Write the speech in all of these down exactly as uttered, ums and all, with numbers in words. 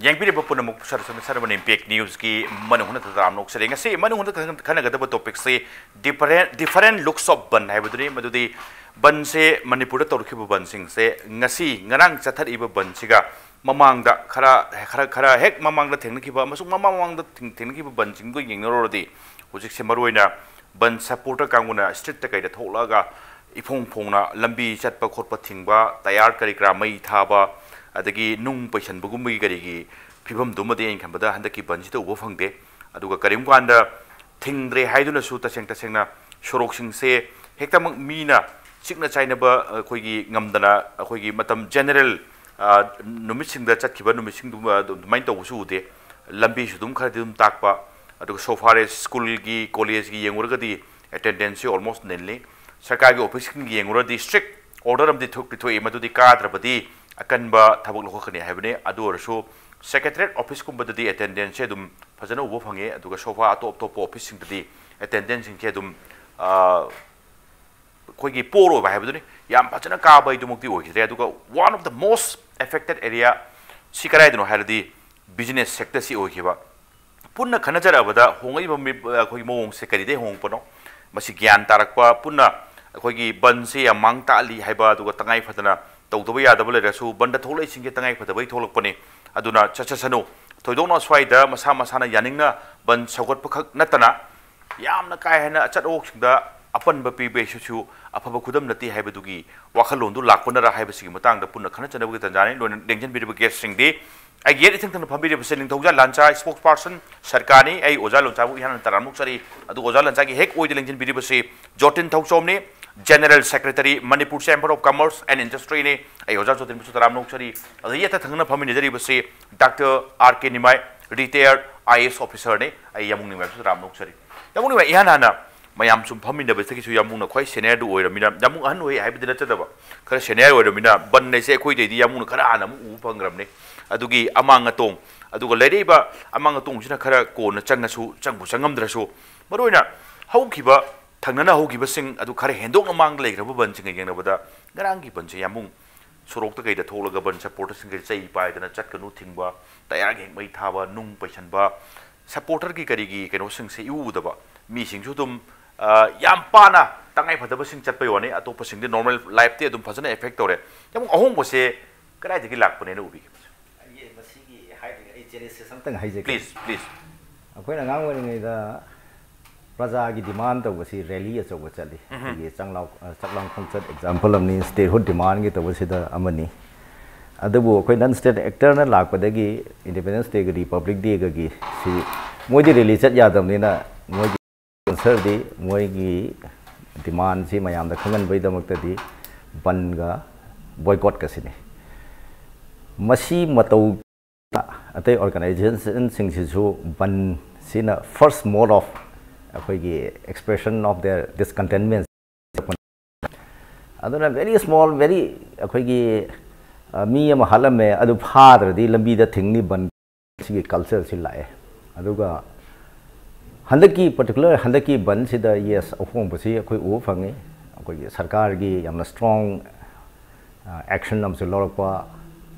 ꯌꯦꯡꯕꯤꯔꯤꯕ ꯄꯨꯝꯅꯃꯛ sir-, sir-, ꯁꯔꯕꯅꯦꯝ ꯄꯦꯛ ꯅ꯭ꯌꯨꯁꯀꯤ ꯃꯅꯨꯡ ꯍꯨꯠꯅ ꯇꯔꯥꯝꯅ ꯑꯣꯛꯆꯔꯤ꯫ ꯉꯁꯤ ꯃꯅꯨꯡ ꯍꯨꯠꯅ ꯈꯟꯅ-, ꯈꯟꯅꯒꯗꯕ ꯇꯣꯄꯤꯛꯁꯤ ꯗꯤꯐꯔꯦꯟ, ꯗꯤꯐꯔꯦꯟ ꯂꯨꯛꯁ ꯑꯣꯐ ꯕꯟ ꯍꯥꯏꯕꯗꯨꯅꯤ꯫ ꯃꯗꯨꯗꯤ ꯕꯟꯁꯦ, ꯃꯅꯤꯄꯨꯔꯗ ꯇꯧꯔꯛꯈꯤꯕ ꯕꯟꯁꯤꯡꯁꯦ ꯉꯁꯤ, ꯉꯔꯥꯡ ꯆꯠꯊꯔꯛꯏꯕ ꯕꯟꯁꯤꯒ ꯃꯃꯥꯡꯗ ꯈꯔ, ꯈꯔ, ꯈꯔ ꯍꯦꯛ ꯃꯃꯥꯡꯗ ꯊꯦꯡꯅꯈꯤꯕ ꯑꯃꯁꯨꯡ ꯃꯃꯥꯡ ꯃꯃꯥꯡꯗ ꯊꯦꯡ-, ꯊꯦꯡꯅꯈꯤꯕ ꯕꯟꯁꯤꯡꯗꯨ ꯌꯦꯡꯅꯔꯨꯔꯗꯤ, ꯍꯧꯖꯤꯛꯁꯦ ꯃꯔꯨꯑꯣꯏꯅ ꯕꯟ ꯁꯄꯣꯔꯇꯔ ꯀꯥꯡꯕꯨꯅ ꯁ꯭ꯇ꯭ꯔꯤꯠꯇ ꯀꯩꯗ ꯊꯣꯛꯂꯛꯑꯒ ꯏꯐꯣꯡ ꯐꯣꯡꯅ ꯂꯝꯕꯤ ꯆꯠꯄ ꯈꯣꯠꯄ ꯊꯤꯡꯕ, ꯇꯌꯥꯔ ꯀꯔꯤ ꯀꯔꯥ ꯃꯩ ꯊꯥꯕ, ꯑꯗꯒꯤ ꯅꯨꯡ ꯄꯩꯁꯟꯕꯒꯨꯝꯕꯒꯤ ꯀꯔꯤꯒꯤ ꯐꯤꯕꯝꯗꯨꯃꯗꯤ ꯑꯩꯅ ꯈꯟꯕꯗ ꯍꯟꯗꯛꯀꯤ ꯕꯟꯁꯤꯗ ꯎꯕ ꯐꯪꯗꯦ꯫ ꯑꯗꯨꯒ ꯀꯔꯤꯒꯨꯝꯕ ꯀꯥꯟꯗ ꯊꯤꯡꯗ꯭ꯔꯦ ꯍꯥꯏꯗꯨꯅꯁꯨ ꯇꯁꯦꯡ ꯇꯁꯦꯡꯅ ꯁꯣꯔꯣꯛꯁꯤꯡꯁꯦ ꯍꯦꯛꯇꯃꯛ ꯃꯤꯅ ꯆꯤꯛꯅ ꯆꯥꯏꯅꯕ, ꯑꯩꯈꯣꯏꯒꯤ ꯉꯝꯗꯅ, ꯑꯩꯈꯣꯏꯒꯤ ꯃꯇꯝ ꯖꯦꯅꯔꯦꯜ, ꯑ, ꯅꯨꯃꯤꯠꯁꯤꯡꯗ ꯆꯠꯈꯤꯕ ꯅꯨꯃꯤꯠꯁꯤꯡꯗꯨꯃ ꯑꯗꯨ-, ꯑꯗꯨꯃꯥꯏꯅ ꯇꯧꯕꯁꯨ ꯎꯗꯦ꯫ ꯂꯝꯕꯤꯁꯨ ꯑꯗꯨꯝ ꯈꯔꯗꯤ ꯑꯗꯨꯝ ꯇꯥꯛꯄ, ꯑꯗꯨꯒ so far as ꯁ꯭ꯀꯨꯜꯒꯤ, ꯀꯣꯂꯦꯖꯀꯤ ꯌꯦꯡꯉꯨꯔꯒꯗꯤ ꯑꯦꯇꯦꯟꯗꯦꯟꯁꯁꯤ ꯑꯣꯜꯃꯣꯁ ꯅꯤꯜꯂꯤ꯫ ꯁꯔꯀꯥꯔꯒꯤ ꯑꯣꯐꯤꯁꯁꯤꯡ ꯌꯦꯡꯉꯨꯔꯗꯤ ꯁ꯭ꯇ꯭ꯔꯤꯛ ꯑꯣꯔꯗꯔ ꯑꯃꯗꯤ ꯊꯣꯛ-, ꯄꯤꯊꯣꯛꯏ, ꯃꯗꯨꯗꯤ ꯀꯥꯗ꯭ꯔꯕꯗꯤ ꯑꯀꯟꯕ ꯊꯕꯛ ꯂꯧꯈꯠꯀꯅꯤ ꯍꯥꯏꯕꯅꯤ꯫ ꯑꯗꯨ ꯑꯣꯏꯔꯁꯨ ꯁꯦꯀ꯭ꯔꯦꯇꯔꯤꯌꯦꯠ ꯑꯣꯐꯤꯁꯀꯨꯝꯕꯗꯗꯤ ꯑꯦꯇꯦꯟꯗꯦꯟꯁꯁꯦ ꯑꯗꯨꯝ ꯐꯖꯅ ꯎꯕ ꯐꯪꯉꯦ, ꯑꯗꯨꯒ so far ꯑꯇꯣꯞ ꯑꯇꯣꯞꯄ ꯑꯣꯐꯤꯁꯁꯤꯡꯗꯗꯤ ꯑꯦꯇꯦꯟꯗꯦꯟꯁꯁꯤꯡꯁꯦ ꯑꯗꯨꯝ, ꯑ, ꯑꯩꯈꯣꯏꯒꯤ ꯄꯣꯔ ꯑꯣꯏꯕ ꯍꯥꯏꯕꯗꯨꯅꯤ, ꯌꯥꯝ ꯐꯖꯅ ꯀꯥꯕ ꯍꯥꯏꯗꯨꯃꯛꯇꯤ ꯑꯣꯏꯈꯤꯗ꯭ꯔꯦ꯫ ꯑꯗꯨꯒ one of the most affected area ꯁꯤ ꯀꯗꯥꯏꯗꯅꯣ ꯍꯥꯏꯔꯗꯤ ꯕꯤꯖꯤꯅꯦꯁ ꯁꯦꯛꯇꯔꯁꯤ ꯑꯣꯏꯈꯤꯕ꯫ ꯄꯨꯟꯅ ꯈꯟꯅꯖꯔꯛꯑꯕꯗ ꯍꯣꯡꯉꯛꯏꯕ ꯃꯤ-, ꯑꯩꯈꯣꯏꯒꯤ ꯃꯑꯣꯡꯁꯦ ꯀꯔꯤꯗꯩ ꯍꯣꯡꯉꯛꯄꯅꯣ? ꯃꯁꯤ ꯒ꯭ꯌꯥꯟ ꯇꯥꯔꯛꯄ, ꯄꯨꯟꯅ ꯑꯩꯈꯣꯏꯒꯤ ꯕꯟꯁꯦ ꯌꯥꯝ ꯃꯥꯡ ꯇꯥꯛꯍꯜꯂꯤ ꯍꯥꯏꯕ, ꯑꯗꯨꯒ ꯇꯉꯥꯏ ꯐꯗꯅ ꯇꯧꯗꯕ ꯌꯥꯗꯕ ꯂꯩꯔꯁꯨ ꯕꯟꯗ ꯊꯣꯛꯂꯛꯏꯁꯤꯡꯁꯦ ꯇꯉꯥꯏ ꯐꯗꯕꯒꯤ ꯊꯣꯛꯂꯛꯄꯅꯤ꯫ ꯑꯗꯨꯅ ꯆꯠꯆꯁꯅꯨ꯫ ꯊꯣꯏꯗꯣꯛꯅ ꯁ꯭ꯋꯥꯏꯗ ꯃꯁꯥ ꯃꯁꯥꯅ ꯌꯥꯅꯤꯡꯅ ꯕꯟ ꯁꯧꯒꯠꯄꯈꯛ ꯅꯠꯇꯅ ꯌꯥꯝꯅ ꯀꯥ ꯍꯦꯟꯅ ꯑꯆꯠ ꯑꯋꯣꯛꯁꯤꯡꯗ ꯑꯄꯟꯕ ꯄꯤꯕ ꯍꯥꯏꯁꯤꯁꯨ ꯑꯐꯕ ꯈꯨꯗꯝ ꯅꯠꯇꯦ ꯍꯥꯏꯕꯗꯨꯒꯤ ꯋꯥꯈꯜꯂꯣꯟꯗꯨ ꯂꯥꯛꯄꯅꯔꯥ ꯍꯥꯏꯕꯁꯤꯒꯤ ꯃꯇꯥꯡꯗ ꯄꯨꯟꯅ ꯈꯟꯅ ꯆꯠꯅꯕꯒꯤ ꯇꯥꯟꯖꯥꯅꯤ꯫ ꯂꯣꯏꯅ ꯂꯦꯡꯁꯤꯟꯕꯤꯔꯤꯕ ꯒꯦꯁꯁꯤꯡꯗꯤ ꯑꯩꯒꯤ ꯌꯦꯠ ꯏꯊꯪ ꯊꯪꯅ ꯐꯝꯕꯤꯔꯤꯕꯁꯦ ꯅꯤꯡꯊꯧꯖꯥ ꯂꯥꯟꯆꯥ, ꯁ꯭ꯄꯣꯛꯁ ꯄꯥꯔꯁꯟ, ꯁꯔꯀꯥꯔꯅꯤ꯫ ꯑꯩ ꯑꯣꯖꯥ ꯂꯣꯟꯆꯥꯕꯨ ꯏꯍꯥꯟ ꯍꯥꯟꯅ ꯇꯔꯥꯝꯅ ꯑꯣꯛꯆꯔꯤ꯫ ꯑꯗꯨꯒ ꯑꯣꯖꯥ ꯂꯥꯟꯆꯥꯒꯤ ꯍꯦꯛ ꯑꯣꯏꯗ ꯂꯦꯡꯁꯤꯟꯕꯤꯔꯤꯕꯁꯤ ꯖꯣꯇꯤꯟ ꯊꯧꯆꯣꯝꯅꯤ, general secretary, Manipur chamber of commerce and ꯏꯟꯗꯁꯇ꯭ꯔꯤꯅꯤ꯫ ꯑꯩ ꯑꯣꯖꯥ ꯖꯣꯇꯤꯟꯕꯨꯁꯨ ꯇꯔꯥꯝꯅ ꯑꯣꯛꯆꯔꯤ꯫ ꯑꯗ ꯌꯦꯠꯇ ꯊꯪꯅꯅ ꯐꯝꯃꯤꯟꯅꯖꯔꯤꯕꯁꯤ doctor R K Nimai, retired I A S ꯑꯣꯐꯤꯁꯔꯅꯤ꯫ ꯑꯩ ꯌꯥꯝꯕꯨꯡ ꯅꯤꯃꯥꯏꯕꯨꯁꯨ ꯇꯔꯥꯝꯅ ꯑꯣꯛꯆꯔꯤ꯫ ꯌꯥꯝꯕꯨꯡ ꯅꯤꯃꯥꯏ, ꯏꯍꯥꯟ ꯍꯥꯟꯅ ꯃꯌꯥꯝ ꯁꯨꯝ ꯐꯝꯃꯤꯟꯅꯕꯁꯤꯗꯒꯤꯁꯨ ꯌꯥꯝꯕꯨꯡꯅ ꯈ꯭ꯋꯥꯏ ꯁꯦꯅꯤꯌꯔꯗꯨ ꯑꯣꯏꯔꯃꯤꯅ, ꯌꯥꯝꯕꯨꯡ ꯑꯍꯟ ꯑꯣꯏ ꯍꯥꯏꯕꯗꯤ ꯅꯠꯆꯗꯕ, ꯈꯔ ꯁꯦꯅꯤꯌꯔ ꯑꯣꯏꯔꯃꯤꯅ ꯕꯟ ꯍꯥꯏꯁꯦ ꯑꯩꯈꯣꯏꯗꯩꯗꯤ ꯌꯥꯝꯕꯨꯡꯅ ꯈꯔ ꯍꯥꯟꯅ ꯑꯃꯨꯛ ꯎꯕ ꯐꯪꯈ꯭ꯔꯕꯅꯤ꯫ ꯑꯗꯨꯒꯤ ꯑꯃꯥꯡ ꯑꯇꯣꯡ, ꯑꯗꯨꯒ ꯂꯩꯔꯛꯏꯕ ꯑꯃꯥꯡ ꯑꯇꯣꯡꯁꯤꯅ ꯈꯔ ꯀꯣꯟꯅ ꯆꯪꯉꯁꯨ, ꯆꯪꯕꯨ ꯆꯪꯉꯝꯗ꯭ꯔꯁꯨ, ꯃꯔꯨꯑꯣꯏꯅ ꯍꯧꯈꯤꯕ, ꯊꯪꯅꯅ ꯍꯧꯈꯤꯕꯁꯤꯡ ꯑꯗꯨ ꯈꯔ ꯍꯦꯟꯗꯣꯛꯅ ꯃꯥꯡꯗ ꯂꯩꯈ꯭ꯔꯕ ꯕꯟꯁꯤꯡꯒ ꯌꯦꯡꯅꯕꯗ ꯉꯔꯥꯡꯒꯤ ꯕꯟꯁꯦ ꯌꯥꯝꯕꯨꯡ ꯁꯣꯔꯣꯛꯇ ꯀꯩꯗ ꯊꯣꯛꯂꯒ ꯕꯟ ꯁꯄꯣꯔꯇꯔꯁꯤꯡꯒ ꯆꯩ ꯄꯥꯏꯗꯅ ꯆꯠꯀꯅꯨ ꯊꯤꯡꯕ, ꯇꯌꯥꯔꯒꯤ ꯍꯦꯛ ꯃꯩ ꯊꯥꯕ, ꯅꯨꯡ ꯄꯩꯁꯟꯕ, ꯁꯄꯣꯔꯇꯔꯒꯤ ꯀꯔꯤꯒꯤ ꯀꯩꯅꯣꯁꯤꯡꯁꯦ ꯏꯎ ꯎꯗꯕ꯫ ꯃꯤꯁꯤꯡꯁꯨ ꯑꯗꯨꯝ, ꯑ, ꯌꯥꯝ ꯄꯥꯅ ꯇꯉꯥꯏ ꯐꯗꯕꯁꯤꯡ ꯆꯠꯄꯩ ꯋꯥꯅꯤ, ꯑꯇꯣꯞꯄꯁꯤꯡꯗꯤ ꯅꯣꯔꯃꯦꯜ ꯂꯥꯏꯐꯇꯤ ꯑꯗꯨꯝ ꯐꯖꯅ ꯑꯦꯐꯦꯛ ꯇꯧꯔꯦ꯫ ꯑꯃꯨꯛ ꯑꯍꯣꯡꯕꯁꯦ ꯀꯗꯥꯏꯗꯒꯤ ꯂꯥꯛꯄꯅꯦꯅ ꯎꯕꯤꯒꯦ? ꯑꯩ ꯃꯁꯤꯒꯤ ꯍꯥꯏꯗ꯭ꯔꯤꯉꯩ ꯑꯩ ꯖꯦꯅꯦꯁꯤꯁ ꯑꯝꯇꯪ ꯍꯥꯏꯖꯒꯦ꯫ Please, please. ꯑꯩꯈꯣꯏꯅ ꯑꯉꯥꯡ ꯑꯣꯏꯔꯤꯉꯩꯗ ꯄ꯭ꯔꯖꯥꯒꯤ ꯗꯤꯃꯥꯟ ꯇꯧꯕꯁꯤ ꯔꯦꯂꯤ ꯑꯆꯧꯕ ꯆꯠꯂꯤ꯫ ꯎꯝ꯫ ꯑꯩꯈꯣꯏꯒꯤ ꯆꯥꯛꯂꯥꯎ-, ꯑ, ꯆꯥꯛꯂꯥꯎ ꯈꯣꯡꯆꯠ ꯑꯦꯛꯖꯥꯝꯄꯜ ꯑꯃꯅꯤ, ꯁ꯭ꯇꯦꯠꯍꯨꯗ ꯗꯤꯃꯥꯟꯒꯤ ꯇꯧꯕꯁꯤꯗ ꯑꯃꯅꯤ꯫ ꯑꯗꯨꯕꯨ ꯑꯩꯈꯣꯏ ꯅꯟ ꯁ꯭ꯇꯦꯠ ꯑꯦꯛꯇꯔꯅ ꯂꯥꯛꯄꯗꯒꯤ ꯏꯟꯗꯤꯄꯦꯟꯗꯦꯟꯁ ꯗꯦꯒ ꯔꯤꯄꯕ꯭ꯂꯤꯛ ꯗꯦꯒꯒꯤ ꯁꯤ ꯃꯣꯏꯗꯤ ꯔꯦꯂꯤ ꯆꯠ ꯌꯥꯗꯕꯅꯤꯅ ꯃꯣꯏꯒꯤ ꯑꯟꯁꯔꯗꯤ ꯃꯣꯏꯒꯤ ꯗꯤꯃꯥꯟꯁꯤ ꯃꯌꯥꯝꯗ ꯈꯪꯍꯟꯕꯒꯤꯗꯃꯛꯇꯗꯤ ꯕꯟꯒ ꯕꯣꯏꯀꯣꯠꯀꯁꯤꯅꯤ꯫ ꯃꯁꯤ ꯃꯇꯧ ꯑꯇꯩ ꯑꯣꯔꯒꯅꯥꯏꯖꯦꯁꯟꯁꯤꯡꯁꯤꯁꯨ ꯕꯟꯁꯤꯅ first mode of ꯑꯩꯈꯣꯏꯒꯤ expression of their discontentment꯫ ꯑꯗꯨꯅ very small, very ꯑꯩꯈꯣꯏꯒꯤ, ꯑ, ꯃꯤ ꯑꯃ ꯍꯥꯠꯂꯝꯃꯦ, ꯑꯗꯨ ꯐꯥꯗ꯭ꯔꯗꯤ ꯂꯝꯕꯤꯗ ꯊꯤꯡꯅꯤ ꯕꯟ꯫ ꯁꯤꯒꯤ ꯀꯜꯆꯔꯁꯤ ꯂꯥꯛꯑꯦ꯫ ꯑꯗꯨꯒ ꯍꯟꯗꯛꯀꯤ, ꯄꯔꯇꯤꯀꯨꯂꯔ ꯍꯟꯗꯛꯀꯤ ꯕꯟꯁꯤꯗ, ꯌꯦꯁ, ꯑꯍꯣꯡꯕꯁꯤ ꯑꯩꯈꯣꯏ ꯎꯕ ꯐꯪꯉꯤ꯫ ꯑꯩꯈꯣꯏꯒꯤ ꯁꯔꯀꯥꯔꯒꯤ ꯌꯥꯝꯅ ꯁ꯭ꯇꯔꯣꯡ, ꯑ, ꯑꯦꯛꯁꯟ ꯑꯃꯁꯨ ꯂꯧꯔꯛꯄ,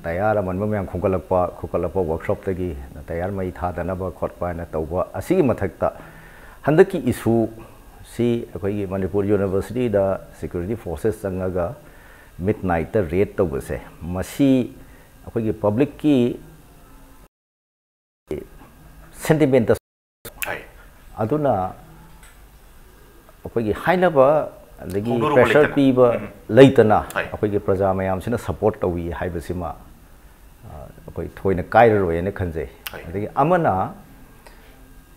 ꯇꯌꯥꯔ ꯑꯃꯟꯕ ꯃꯌꯥꯝ ꯈꯣꯝꯒꯠꯂꯛꯄ, ꯈꯣꯝꯒꯠꯂꯛꯄ ꯋꯥꯔꯛꯁꯣꯞꯇꯒꯤ ꯇꯌꯥꯔ ꯃꯩ ꯊꯥꯗꯅꯕ ꯈꯣꯠꯄ ꯍꯥꯏꯅ ꯇꯧꯕ꯫ ꯑꯁꯤꯒꯤ ꯃꯊꯛꯇ ꯍꯟꯗꯛꯀꯤ ꯏꯁꯨꯁꯤ ꯑꯩꯈꯣꯏꯒꯤ ꯃꯅꯤꯄꯨꯔ ꯌꯨꯅꯤꯚꯔꯁꯤꯇꯤꯗ ꯁꯦꯀ꯭ꯌꯨꯔꯤꯇꯤ ꯐꯣꯔꯁꯦꯁ ꯆꯪꯉꯒ ꯃꯤꯗ ꯅꯥꯏꯠꯇ ꯔꯦꯗ ꯇꯧꯕꯁꯦ, ꯃꯁꯤ ꯑꯩꯈꯣꯏꯒꯤ ꯄꯕ꯭ꯂꯤꯛꯀꯤ ꯁꯦꯟꯇꯤꯃꯦꯟꯇ, ꯍꯣꯏ꯫ ꯑꯗꯨꯅ ꯑꯩꯈꯣꯏꯒꯤ ꯍꯥꯏꯅꯕ ꯑꯗꯒꯤ ꯍꯧꯅꯔꯨꯕ ꯄ꯭ꯔꯦꯁꯔ ꯂꯩꯇꯅ꯫ ꯄꯤꯕ ꯎꯝ꯫ ꯂꯩꯇꯅ ꯍꯣꯏ꯫ ꯑꯩꯈꯣꯏꯒꯤ ꯄ꯭ꯔꯖꯥ ꯃꯌꯥꯝꯁꯤꯅ ꯁꯄꯣꯔꯠ ꯇꯧꯏ ꯍꯥꯏꯕꯁꯤꯃ, ꯑ, ꯑꯩꯈꯣꯏ ꯊꯣꯏꯅ ꯀꯥꯏꯔꯔꯣꯏꯅ ꯈꯟꯖꯩ꯫ ꯍꯣꯏ꯫ ꯑꯗꯒꯤ ꯑꯃꯅ,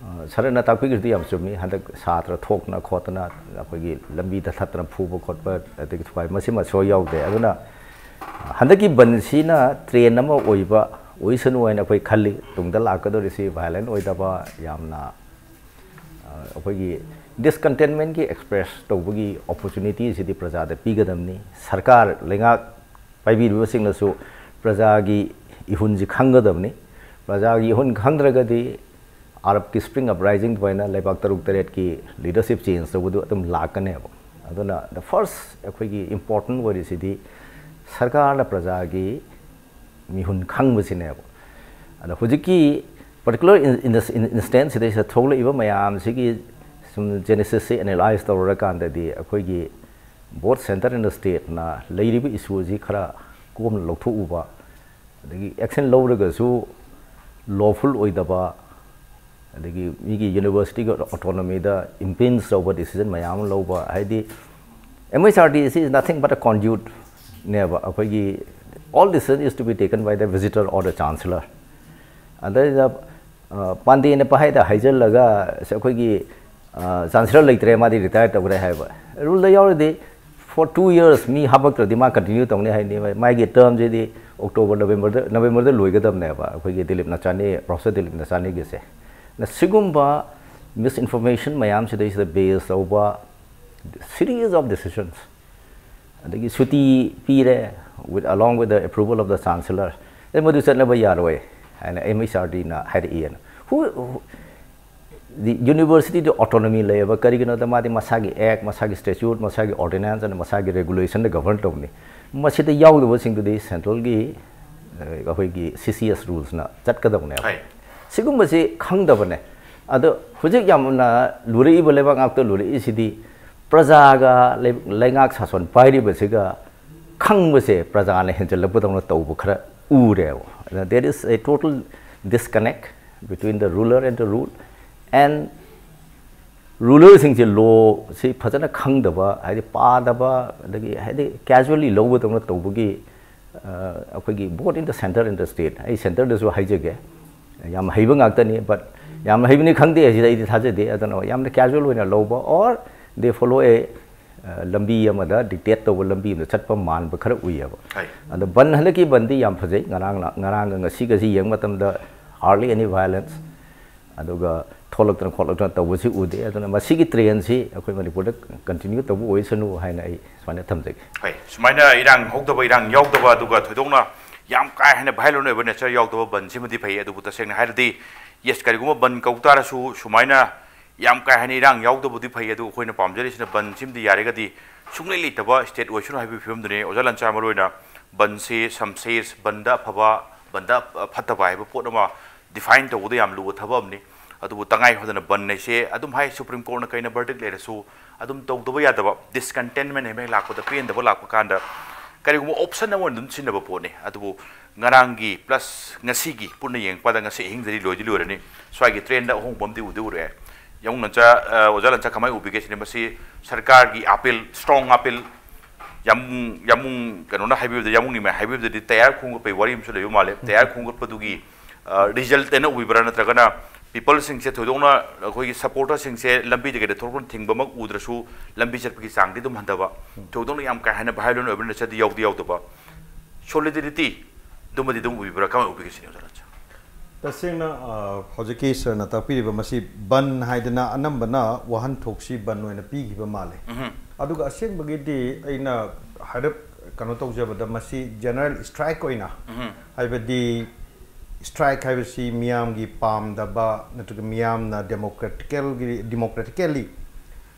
ꯑ, ꯁꯥꯔꯅ ꯇꯥꯛꯄꯤꯈ꯭ꯔꯤꯗꯨ ꯌꯥꯝ ꯆꯨꯝꯃꯤ꯫ ꯍꯟꯗꯛ ꯁꯥꯇ꯭ꯔ ꯊꯣꯛꯇꯅ ꯈꯣꯠꯇꯅ ꯑꯩꯈꯣꯏꯒꯤ ꯂꯝꯕꯤꯗ ꯊꯠꯇꯅ ꯐꯨꯕ ꯈꯣꯠꯄ ꯑꯗꯒꯤ ꯊꯨꯒꯥꯏ, ꯃꯁꯤꯃ ꯁꯣꯏ ꯌꯥꯎꯗꯦ꯫ ꯑꯗꯨꯅ ꯍꯟꯗꯛꯀꯤ ꯕꯟꯁꯤꯅ ꯇ꯭ꯔꯦꯟ ꯑꯃ ꯑꯣꯏꯕ, ꯑꯣꯏꯁꯅꯨ ꯍꯥꯏꯅ ꯑꯩꯈꯣꯏ ꯈꯜꯂꯤ꯫ ꯇꯨꯡꯗ ꯂꯥꯛꯀꯗꯧꯔꯤꯁꯤ ꯚꯥꯏꯂꯦꯟ ꯑꯣꯏꯗꯕ, ꯌꯥꯝꯅ, ꯑ, ꯑꯩꯈꯣꯏꯒꯤ ꯗꯤꯁꯀꯟꯇꯦꯟꯃꯦꯟꯒꯤ ꯑꯦꯛꯁꯄ꯭ꯔꯦꯁ ꯇꯧꯕꯒꯤ ꯑꯣꯄꯣꯔꯆꯨꯅꯤꯇꯤꯁꯤꯗꯤ ꯄ꯭ꯔꯖꯥꯗ ꯄꯤꯒꯗꯕꯅꯤ꯫ ꯁꯔꯀꯥꯔ, ꯂꯩꯉꯥꯛ ꯄꯥꯏꯕꯤꯔꯤꯕꯁꯤꯡꯅꯁꯨ ꯄ꯭ꯔꯖꯥꯒꯤ ꯏꯍꯨꯟꯁꯤ ꯈꯪꯒꯗꯕꯅꯤ꯫ ꯄ꯭ꯔꯖꯥꯒꯤ ꯏꯍꯨꯟ ꯈꯪꯗ꯭ꯔꯒꯗꯤ ꯑꯔꯕꯀꯤ ꯁ꯭ꯄ꯭ꯔꯤꯡ ꯑꯞꯔꯥꯏꯖꯤꯡ ꯑꯗꯨꯃꯥꯏꯅ ꯂꯩꯕꯥꯛ ꯇꯔꯨꯛ ꯇꯔꯦꯠꯀꯤ ꯂꯤꯗꯔꯁꯤꯞ ꯆꯦꯟꯖ ꯇꯧꯕꯗꯨ ꯑꯗꯨꯝ ꯂꯥꯛꯀꯅꯦꯕ꯫ ꯑꯗꯨꯅ the first ꯑꯩꯈꯣꯏꯒꯤ ꯏꯝꯄꯣꯔꯇꯦꯟ ꯑꯣꯏꯔꯤꯁꯤꯗꯤ ꯁꯔꯀꯥꯔꯅ ꯄ꯭ꯔꯖꯥꯒꯤ ꯃꯤꯍꯨꯟ ꯈꯪꯕꯁꯤꯅꯦꯕ꯫ ꯑꯗ ꯍꯧꯖꯤꯛꯀꯤ particular in- in- instance ꯁꯤꯗꯩꯁꯤꯗ ꯊꯣꯛꯂꯛꯏꯕ ꯃꯌꯥꯝꯁꯤꯒꯤ ꯁꯨꯝ genesis ꯁꯤ analyse ꯇꯧꯔꯨꯔꯀꯥꯟꯗꯗꯤ, ꯑꯩꯈꯣꯏꯒꯤ both centre and stateꯅ ꯂꯩꯔꯤꯕ issue ꯁꯤ ꯈꯔ ꯀꯣꯝꯅ ꯂꯧꯊꯣꯛꯎꯕ, ꯑꯗꯒꯤ action ꯂꯧꯔꯒꯁꯨ lawful ꯑꯣꯏꯗꯕ, ꯑꯗꯒꯤ ꯃꯤꯒꯤ universityꯒꯤ autonomyꯗ impinge ꯇꯧꯕ decision ꯃꯌꯥꯝ ꯑꯃ ꯂꯧꯕ, ꯍꯥꯏꯗꯤ, M H R D C is nothing but a conduit ꯅꯦꯕ꯫ ꯑꯩꯈꯣꯏꯒꯤ all decision is to be taken by the visitor or the chancellor꯫ ꯑꯗꯩꯗ, ꯑ, ꯄꯥꯟꯗꯦꯅ ꯄꯍꯥꯏꯗ ꯍꯥꯏꯖꯜꯂꯒ, ꯑꯁ, ꯑꯩꯈꯣꯏꯒꯤ, ꯑ, chancellor ꯂꯩꯇ꯭ꯔꯦ, ꯃꯥꯗꯤ retire ꯇꯧꯈ꯭ꯔꯦ ꯍꯥꯏꯕ꯫ Ruleꯗ ꯌꯥꯎꯔꯗꯤ for two years ꯃꯤ ꯍꯥꯄꯛꯇ꯭ꯔꯗꯤ ꯃꯥ continue ꯇꯧꯅꯤ ꯍꯥꯏꯅꯤ꯫ ꯃꯥꯒꯤ termꯁꯤꯗꯤ Octoberꯗ, Novemberꯗ, Novemberꯗ ꯂꯣꯏꯒꯗꯕꯅꯦꯕ, ꯑꯩꯈꯣꯏꯒꯤ ꯗꯤꯂꯤꯞ ꯅꯆꯥꯅꯤ, Professor ꯗꯤꯂꯤꯞ ꯅꯆꯥꯅꯤꯒꯤꯁꯦ꯫ ꯅ ꯁꯤꯒꯨꯝꯕ misinformation ꯃꯌꯥꯝꯁꯤꯗꯩꯁꯤꯗ base ꯇꯧꯕ series of decisions, ꯑꯗꯒꯤ ꯁꯨꯇꯤ ꯄꯤꯔꯦ, with, along with the approval of the chancellor, ꯑꯦ, ꯃꯗꯨ ꯆꯠꯅꯕ ꯌꯥꯔꯣꯏ ꯍꯥꯏꯅ M H R Dꯅ ꯍꯥꯏꯔꯛꯏꯅ꯫ Who, who, the universityꯗꯤ autonomy ꯂꯩꯌꯦꯕ꯫ ꯀꯔꯤꯒꯤꯅꯣꯗ ꯃꯥꯗꯤ ꯃꯁꯥꯒꯤ act, ꯃꯁꯥꯒꯤ statute, ꯃꯁꯥꯒꯤ ordinance ꯑꯃꯗꯤ ꯃꯁꯥꯒꯤ regulationꯗ govern ꯇꯧꯕꯅꯤ꯫ ꯃꯁꯤꯗ ꯌꯥꯎꯗꯕꯁꯤꯡꯗꯨꯗꯤ centralꯒꯤ, ꯑ, ꯑꯩꯈꯣꯏꯒꯤ C C S rulesꯅ ꯆꯠꯀꯗꯕꯅꯦꯕ꯫ ꯍꯣꯏ꯫ ꯁꯤꯒꯨꯝꯕꯁꯤ ꯈꯪꯗꯕꯅꯦ꯫ ꯑꯗꯣ ꯍꯧꯖꯤꯛ ꯌꯥꯝꯅ ꯂꯨꯔꯛꯏꯕ ꯂꯩꯕꯥꯛ ꯉꯥꯛꯇ ꯂꯨꯔꯛꯏꯁꯤꯗꯤ ꯄ꯭ꯔꯖꯥꯒ ꯂꯩ-, ꯂꯩꯉꯥꯛ ꯁꯥꯁꯣꯟ ꯄꯥꯏꯔꯤꯕꯁꯤꯒ ꯈꯪꯕꯁꯦ ꯄ꯭ꯔꯖꯥꯅ ꯍꯦꯟꯖꯜꯂꯛꯄꯗꯧꯅ ꯇꯧꯕ ꯈꯔ ꯎꯔꯦꯕ꯫ ꯑꯗ there is a total disconnect between the ruler and the rule, and rulerꯁꯤꯡꯁꯦ lawꯁꯤ ꯐꯖꯅ ꯈꯪꯗꯕ, ꯍꯥꯏꯗꯤ ꯄꯥꯗꯕ, ꯑꯗꯒꯤ ꯍꯥꯏꯗꯤ casually ꯂꯧꯕꯗꯧꯅ ꯇꯧꯕꯒꯤ, ꯑ, ꯑꯩꯈꯣꯏꯒꯤ both in the centre and the state, ꯑꯩ centreꯗꯁꯨ ꯍꯥꯏꯖꯒꯦ, ꯌꯥꯝ ꯍꯩꯕ ꯉꯥꯛꯇꯅꯤ, but ꯌꯥꯝ ꯍꯩꯕꯅꯤ ꯈꯪꯗꯦ ꯍꯥꯏꯁꯤꯗ ꯑꯩꯗꯤ ꯊꯥꯖꯗꯦ꯫ ꯑꯗꯨꯅ ꯌꯥꯝꯅ casual ꯑꯣꯏꯅ ꯂꯧꯕ, or they follow a, ꯑ, ꯂꯝꯕꯤ ꯑꯃꯗ dictate ꯇꯧꯕ ꯂꯝꯕꯤ ꯑꯃꯗ ꯆꯠꯄ ꯃꯥꯟꯕ ꯈꯔ ꯎꯏꯌꯦꯕ꯫ ꯍꯣꯏ꯫ ꯑꯗꯣ ꯕꯟ, ꯍꯟꯗꯛꯀꯤ ꯕꯟꯗꯤ ꯌꯥꯝ ꯐꯖꯩ꯫ ꯉꯔꯥꯡꯅ, ꯉꯔꯥꯡꯒ ꯉꯁꯤꯒꯁꯤ ꯌꯦꯡꯕ ꯃꯇꯝꯗ hardly any violence, ꯑꯗꯨꯒ ꯊꯣꯛꯂꯛꯇꯅ ꯈꯣꯠꯂꯛꯇꯅ ꯇꯧꯕꯁꯤ ꯎꯗꯦ꯫ ꯑꯗꯨꯅ ꯃꯁꯤꯒꯤ trendꯁꯤ ꯑꯩꯈꯣꯏ ꯃꯅꯤꯄꯨꯔꯗ continue ꯇꯧꯕ ꯑꯣꯏꯁꯅꯨ ꯍꯥꯏꯅ ꯑꯩ ꯁꯨꯃꯥꯏꯅ ꯊꯝꯖꯒꯦ꯫ ꯍꯣꯏ, ꯁꯨꯃꯥꯏꯅ ꯏꯔꯥꯡ ꯍꯧꯗꯕ, ꯏꯔꯥꯡ ꯌꯥꯎꯗꯕ, ꯑꯗꯨꯒ ꯊꯣꯏꯗꯣꯛꯅ ꯌꯥꯝ ꯀꯥ ꯍꯦꯟꯅ violent ꯑꯣꯏꯕ nature ꯌꯥꯎꯗꯕ ꯕꯟꯁꯤꯃꯗꯤ ꯐꯩ꯫ ꯑꯗꯨꯕꯨ ꯇꯁꯦꯡꯅ ꯍꯥꯏꯔꯗꯤ, yes, ꯀꯔꯤꯒꯨꯝꯕ ꯕꯟ ꯀꯧ ꯇꯥꯔꯁꯨ ꯁꯨꯃꯥꯏꯅ ꯌꯥꯝ ꯀꯥ ꯍꯦꯟꯅ ꯏꯔꯥꯡ ꯌꯥꯎꯗꯕꯗꯤ ꯐꯩ꯫ ꯑꯗꯨ ꯑꯩꯈꯣꯏꯅ ꯄꯥꯝꯖꯔꯤꯁꯤꯅ ꯕꯟꯁꯤꯃꯗꯤ ꯌꯥꯔꯒꯗꯤ ꯁꯨꯡꯂꯩ ꯂꯩꯇꯕ ꯁ꯭ꯇꯦꯠ ꯑꯣꯏꯁꯅꯨ ꯍꯥꯏꯕꯒꯤ ꯐꯤꯕꯝꯗꯨꯅꯤ꯫ ꯑꯣꯖꯥ ꯂꯟꯆꯥ, ꯃꯔꯨꯑꯣꯏꯅ ꯕꯟꯁꯤ ꯁꯝꯁꯦꯁ, ꯕꯟꯗ ꯑꯐꯕ, ꯕꯟꯗ ꯐꯠꯇꯕ ꯍꯥꯏꯕ ꯄꯣꯠ ꯑꯃ ꯗꯤꯐꯥꯏꯟ ꯇꯧꯕꯗ ꯌꯥꯝ ꯂꯨꯕ ꯊꯕꯛ ꯑꯃꯅꯤ꯫ ꯑꯗꯨꯕꯨ ꯇꯉꯥꯏ ꯐꯗꯅ ꯕꯟ ꯍꯥꯏꯁꯦ ꯑꯗꯨꯝ ꯍꯥꯏ, ꯁꯨꯄ꯭ꯔꯤꯝ ꯀꯣꯔꯠꯅ ꯀꯩꯅ ꯕꯔꯗꯤꯛ ꯂꯩꯔꯁꯨ ꯑꯗꯨꯝ ꯇꯧꯗꯕ ꯌꯥꯗꯕ, ꯗꯤꯁꯀꯟꯇꯦꯟꯃꯦꯟ ꯍꯥꯏꯕ ꯍꯦꯛ ꯂꯥꯛꯄꯗ, ꯄꯦꯟꯗꯕ ꯂꯥꯛꯄ ꯀꯥꯟꯗ ꯀꯔꯤꯒꯨꯝꯕ ꯑꯣꯞꯁꯟ ꯑꯃ ꯑꯣꯏꯅ ꯑꯗꯨꯝ ꯁꯤꯖꯤꯟꯅꯕ ꯄꯣꯠꯅꯤ꯫ ꯑꯗꯨꯕꯨ ꯉꯔꯥꯡꯒꯤ ꯄ꯭ꯂꯁ ꯉꯁꯤꯒꯤ ꯄꯨꯟꯅ ꯌꯦꯡꯉꯛꯄꯗ ꯉꯁꯤ ꯑꯍꯤꯡꯗꯗꯤ ꯂꯣꯏꯗꯤ ꯂꯣꯏꯔꯅꯤ꯫ ꯁ꯭ꯋꯥꯏꯒꯤ ꯇ꯭ꯔꯦꯟꯗ ꯑꯍꯣꯡꯕ ꯑꯃꯗꯤ ꯎꯗꯤ ꯎꯔꯛꯑꯦ꯫ ꯌꯥꯝꯕꯨꯡ ꯂꯟꯆꯥ, ꯑ, ꯑꯣꯖꯥ ꯂꯟꯆꯥ ꯀꯃꯥꯏꯅ ꯎꯕꯤꯒꯦ ꯁꯤꯅꯤ? ꯃꯁꯤ ꯁꯔꯀꯥꯔꯒꯤ ꯑꯥꯄꯤꯜ, ꯁ꯭ꯇꯔꯣꯡ ꯑꯥꯄꯤꯜ, ꯌꯥꯝꯕꯨꯡ, ꯌꯥꯝꯕꯨꯡ ꯀꯩꯅꯣꯅ ꯍꯥꯏꯕꯤꯕꯗ, ꯌꯥꯝꯕꯨꯡ ꯅꯤꯃꯥꯏ ꯍꯥꯏꯕꯤꯕꯗꯗꯤ ꯇꯌꯥꯔ ꯈꯣꯡꯒꯠꯄꯒꯤ ꯋꯥꯔꯤ ꯑꯃꯁꯨ ꯂꯩꯕ ꯃꯥꯜꯂꯦ꯫ ꯇꯌꯥꯔ ꯈꯣꯡꯒꯠꯄꯗꯨꯒꯤ, ꯑ, ꯔꯤꯖꯜꯠ ꯑꯅ ꯎꯕꯤꯕ꯭ꯔꯥ, ꯅꯠꯇ꯭ꯔꯒꯅ ꯄꯤꯄꯜꯁꯤꯡꯁꯦ, ꯊꯣꯏꯗꯣꯛꯅ ꯑꯩꯈꯣꯏꯒꯤ ꯁꯄꯣꯔꯇꯔꯁꯤꯡꯁꯦ ꯂꯝꯕꯤꯗ ꯀꯩꯗ ꯊꯣꯛꯂꯛꯄ ꯊꯤꯡꯕꯃꯛ ꯎꯗ꯭ꯔꯁꯨ ꯂꯝꯕꯤ ꯆꯠꯄꯒꯤ ꯆꯥꯡꯗꯤ ꯑꯗꯨꯝ ꯍꯟꯊꯕ, ꯊꯣꯏꯗꯣꯛꯅ ꯌꯥꯝ ꯀꯥ ꯍꯦꯟꯅ ꯚꯥꯏꯑꯣꯂꯦꯟ ꯑꯣꯏꯕ ꯅꯦꯆꯔꯗꯤ ꯌꯥꯎꯗꯤ ꯌꯥꯎꯗꯕ, ꯁꯣꯂꯤꯗꯔꯤꯇꯤ ꯑꯗꯨꯃꯗꯤ ꯑꯗꯨꯝ ꯎꯕꯤꯕ꯭ꯔꯥ? ꯀꯃꯥꯏꯅ ꯎꯕꯤꯒꯦ ꯁꯤꯅꯤ, ꯑꯣꯖꯥ ꯂꯟꯆꯥ? ꯇꯁꯦꯡꯅ, ꯑ, ꯍꯧꯖꯤꯛꯀꯤ ꯁꯔꯅ ꯇꯥꯛꯄꯤꯔꯤꯕ ꯃꯁꯤ ꯕꯟ ꯍꯥꯏꯗꯅ ꯑꯅꯝꯕꯅ ꯋꯥꯍꯟꯊꯣꯛꯁꯤ ꯕꯟ ꯑꯣꯏꯅ ꯄꯤꯈꯤꯕ ꯃꯥꯜꯂꯦ꯫ ꯑꯗꯨꯒ ꯑꯁꯦꯡꯕꯒꯤꯗꯤ ꯑꯩꯅ ꯍꯥꯏꯔꯞ ꯀꯩꯅꯣ ꯇꯧꯖꯕꯗ, ꯃꯁꯤ ꯖꯦꯅꯔꯦꯜ ꯁ꯭ꯇ꯭ꯔꯥꯏꯛ ꯑꯣꯏꯅ, ꯍꯥꯏꯕꯗꯤ ꯁ꯭ꯇ꯭ꯔꯥꯏꯛ ꯍꯥꯏꯕꯁꯤ ꯃꯤꯌꯥꯝꯒꯤ ꯄꯥꯝꯗꯕ ꯅꯠꯇ꯭ꯔꯒ ꯃꯤꯌꯥꯝꯅ ꯗꯦꯃꯣꯀ꯭ꯔꯦꯇꯤꯀꯦꯜꯒꯤ, ꯗꯤꯃꯣꯀ꯭ꯔꯦꯇꯤꯀꯦꯜꯂꯤ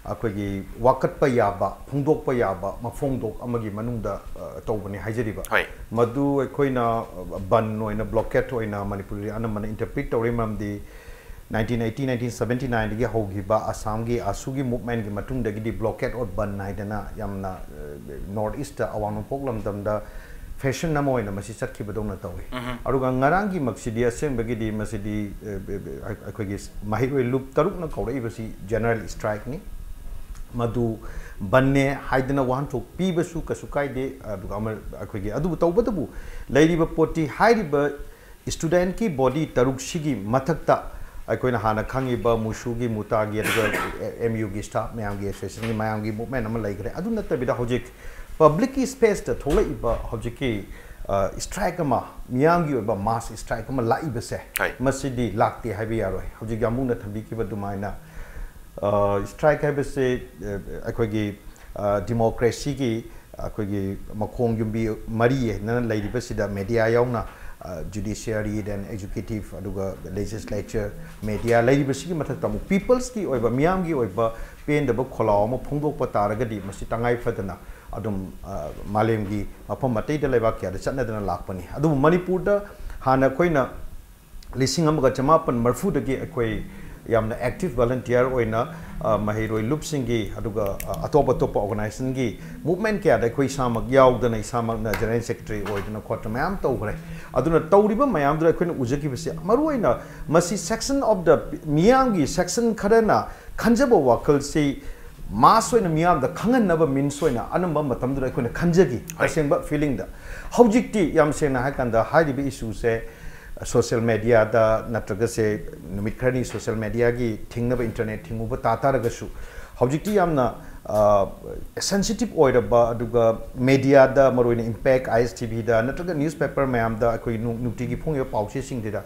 ꯑꯩꯈꯣꯏꯒꯤ ꯋꯥꯀꯠꯄ ꯌꯥꯕ, ꯐꯣꯡꯗꯣꯛꯄ ꯌꯥꯕ ꯃꯐꯣꯡꯗꯣꯛ ꯑꯃꯒꯤ ꯃꯅꯨꯡꯗ, ꯑ, ꯇꯧꯕꯅꯤ ꯍꯥꯏꯖꯔꯤꯕ꯫ ꯍꯣꯏ꯫ ꯃꯗꯨ ꯑꯩꯈꯣꯏꯅ, ꯑ, ꯕꯟ ꯑꯣꯏꯅ, ꯕ꯭ꯂꯣꯀꯦꯠ ꯑꯣꯏꯅ ꯃꯅꯤꯄꯨꯔꯗꯗꯤ ꯑꯅꯝꯕꯅ ꯏꯟꯇꯔꯄ꯭ꯔꯤꯠ ꯇꯧꯔꯤ, ꯃꯔꯝꯗꯤ ꯅꯥꯏꯟꯇꯤꯟ ꯑꯩꯠꯇꯤ, ꯅꯥꯏꯟꯇꯤꯟ ꯁꯕꯦꯟꯇꯤ ꯅꯥꯏꯟꯗꯒꯤ ꯍꯧꯈꯤꯕ ꯑꯁꯥꯝꯒꯤ ꯑꯥꯁꯨꯒꯤ ꯃꯨꯚꯃꯦꯟꯒꯤ ꯃꯇꯨꯡꯗꯒꯤꯗꯤ ꯕ꯭ꯂꯣꯀꯦꯠ ꯑꯣꯔ ꯕꯟ ꯍꯥꯏꯗꯅ ꯌꯥꯝꯅ, ꯑ, ꯅꯣꯔꯠ ꯏꯁꯇ, ꯑꯋꯥꯡ ꯅꯣꯡꯄꯣꯛ ꯂꯝꯗꯝꯗ ꯐꯦꯁꯟ ꯑꯃ ꯑꯣꯏꯅ ꯃꯁꯤ ꯆꯠꯈꯤꯕꯗꯧꯅ ꯇꯧꯏ꯫ ꯑꯗꯨꯒ ꯉꯔꯥꯡꯒꯤꯃꯛꯁꯤꯗꯤ ꯑꯁꯦꯡꯕꯒꯤ ꯃꯁꯤꯗꯤ, ꯑ, ꯑ, ꯑ, ꯑꯩꯈꯣꯏꯒꯤ ꯃꯍꯩꯔꯣꯏ ꯂꯨꯞ ꯇꯔꯨꯛꯅ ꯀꯧꯔꯛꯏꯕꯁꯤ ꯖꯦꯅꯔꯦꯜ ꯁ꯭ꯇ꯭ꯔꯥꯏꯛꯅꯤ꯫ ꯃꯗꯨ ꯕꯟꯅꯦ ꯍꯥꯏꯗꯅ ꯋꯥꯍꯟꯊꯣꯛ ꯄꯤꯕꯁꯨ ꯀꯩꯁꯨ ꯀꯥꯏꯗꯦ꯫ ꯑꯗꯨꯒ ꯑꯃ ꯑꯩꯈꯣꯏꯒꯤ, ꯑꯗꯨꯕꯨ ꯇꯧꯕꯇꯕꯨ ꯂꯩꯔꯤꯕ ꯄꯣꯠꯇꯤ ꯍꯥꯏꯔꯤꯕ ꯁ꯭ꯇꯨꯗꯦꯟꯠꯀꯤ ꯕꯣꯗꯤ ꯇꯔꯨꯛꯁꯤꯒꯤ ꯃꯊꯛꯇ ꯑꯩꯈꯣꯏꯅ ꯍꯥꯟꯅ ꯈꯪꯉꯤꯕ ꯃꯨꯁꯨꯒꯤ, ꯃꯨꯇꯥꯒꯤ, ꯑꯗꯨꯒ ꯑꯦꯝ ꯌꯨꯒꯤ ꯁ꯭ꯇꯥꯐ ꯃꯌꯥꯝꯒꯤ ꯑꯦꯁꯣꯁꯤꯌꯦꯁꯟꯒꯤ ꯃꯌꯥꯝꯒꯤ ꯃꯨꯚꯃꯦꯟ ꯑꯃ ꯂꯩꯈ꯭ꯔꯦ꯫ ꯑꯗꯨ ꯅꯠꯇꯕꯤꯗ ꯍꯧꯖꯤꯛ ꯄꯕ꯭ꯂꯤꯛꯀꯤ ꯁ꯭ꯄꯦꯁꯇ ꯊꯣꯛꯂꯛꯏꯕ ꯍꯧꯖꯤꯛꯀꯤ, ꯑ, ꯁ꯭ꯇ꯭ꯔꯥꯏꯛ ꯑꯃ, ꯃꯤꯌꯥꯝꯒꯤ ꯑꯣꯏꯕ ꯃꯥꯁ ꯁ꯭ꯇ꯭ꯔꯥꯏꯛ ꯑꯃ ꯂꯥꯛꯏꯕꯁꯦ, ꯍꯣꯏ꯫ ꯃꯁꯤꯗꯤ ꯂꯥꯛꯇꯦ ꯍꯥꯏꯕ ꯌꯥꯔꯣꯏ꯫ ꯍꯧꯖꯤꯛ ꯌꯥꯝꯕꯨꯡꯅ ꯊꯝꯕꯤꯈꯤꯕ ꯑꯗꯨꯃꯥꯏꯅ, ꯑ, ꯁ꯭ꯇ꯭ꯔꯥꯏꯛ ꯍꯥꯏꯕꯁꯦ, ꯑ, ꯑꯩꯈꯣꯏꯒꯤ, ꯑ, ꯗꯤꯃꯣꯀ꯭ꯔꯦꯁꯤꯒꯤ ꯑꯩꯈꯣꯏꯒꯤ ꯃꯈꯣꯡ ꯌꯨꯝꯕꯤ ꯃꯔꯤ ꯍꯥꯏꯅ ꯂꯩꯔꯤꯕꯁꯤꯗ ꯃꯦꯗꯤꯌꯥ ꯌꯥꯎꯅ, ꯑ, ꯖꯨꯗꯤꯁꯤꯌꯔꯤ, then ꯑꯦꯛꯖꯤꯀ꯭ꯌꯨꯇꯤꯚ, ꯑꯗꯨꯒ ꯂꯦꯖꯤꯁꯂꯦꯆꯔ, ꯃꯦꯗꯤꯌꯥ ꯂꯩꯔꯤꯕꯁꯤꯒꯤ ꯃꯊꯛꯇ ꯑꯃꯨꯛ ꯄꯤꯄꯜꯁꯀꯤ ꯑꯣꯏꯕ, ꯃꯤꯌꯥꯝꯒꯤ ꯑꯣꯏꯕ ꯄꯦꯟꯗꯕ ꯈꯣꯜꯂꯥꯎ ꯑꯃ ꯐꯣꯡꯗꯣꯛꯄ ꯇꯥꯔꯒꯗꯤ ꯃꯁꯤ ꯇꯉꯥꯏ ꯐꯗꯅ ꯑꯗꯨꯝ ꯃꯥꯂꯦꯝꯒꯤ ꯃꯐꯝ ꯑꯇꯩꯗ ꯂꯩꯕꯥꯛ ꯀꯌꯥꯗ ꯆꯠꯅꯗꯅ ꯂꯥꯛꯄꯅꯤ꯫ ꯑꯗꯨꯕꯨ ꯃꯅꯤꯄꯨꯔꯗ ꯍꯥꯟꯅ ꯑꯩꯈꯣꯏꯅ ꯂꯤꯁꯤꯡ ꯑꯃꯒ ꯆꯃꯥꯄꯟ ꯃꯔꯤꯐꯨꯗꯒꯤ ꯑꯩꯈꯣꯏ ꯌꯥꯝꯅ active volunteer ꯑꯣꯏꯅ ꯃꯍꯩꯔꯣꯏ ꯂꯨꯞꯁꯤꯡꯒꯤ ꯑꯗꯨꯒ ꯑꯇꯣꯞ ꯑꯇꯣꯞꯄ organizationꯒꯤ movement ꯀꯌꯥꯗ ꯑꯩꯈꯣꯏ ꯏꯁꯥꯃꯛ ꯌꯥꯎꯗꯅ ꯏꯁꯥꯃꯛꯅ general secretary ꯑꯣꯏꯗꯅ ꯈꯣꯠꯇꯅ ꯃꯌꯥꯝ ꯇꯧꯈ꯭ꯔꯦ꯫ ꯑꯗꯨꯅ ꯇꯧꯔꯤꯕ ꯃꯌꯥꯝꯗꯨꯗ ꯑꯩꯈꯣꯏꯅ ꯎꯖꯈꯤꯕꯁꯦ ꯃꯔꯨꯑꯣꯏꯅ ꯃꯁꯤ section of the ꯃꯤꯌꯥꯝꯒꯤ section ꯈꯔꯅ ꯈꯟꯖꯕ ꯋꯥꯈꯜꯁꯤ mass ꯑꯣꯏꯅ ꯃꯤꯌꯥꯝꯗ ꯈꯪꯍꯟꯅꯕ means ꯑꯣꯏꯅ ꯑꯅꯝꯕ ꯃꯇꯝꯗꯨꯗ ꯑꯩꯈꯣꯏꯅ ꯈꯟꯖꯈꯤ꯫ ꯇꯁꯦꯡꯕ feelingꯗ꯫ ꯍꯧꯖꯤꯛꯇꯤ ꯌꯥꯝ ꯁꯦꯡꯅ ꯍꯥꯏ ꯀꯥꯟꯗ ꯍꯥꯏꯔꯤꯕ issueꯁꯦ social mediaꯗ ꯅꯠꯇ꯭ꯔꯒꯁꯦ ꯅꯨꯃꯤꯠ ꯈꯔꯅꯤ social mediaꯒꯤ ꯊꯤꯡꯅꯕ internet ꯊꯤꯡꯉꯨꯕ ꯇꯥ ꯇꯥꯔꯒꯁꯨ ꯍꯧꯖꯤꯛꯇꯤ ꯌꯥꯝꯅ sensitive ꯑꯣꯏꯔꯕ ꯑꯗꯨꯒ mediaꯗ ꯃꯔꯨꯑꯣꯏꯅ Impact, ISTVꯗ ꯅꯠꯇ꯭ꯔꯒ newspaper ꯃꯌꯥꯝꯗ ꯑꯩꯈꯣꯏ ꯅꯨꯡꯇꯤꯒꯤ ꯐꯣꯡꯉꯤꯕ ꯄꯥꯎꯆꯦꯁꯤꯡꯁꯤꯗ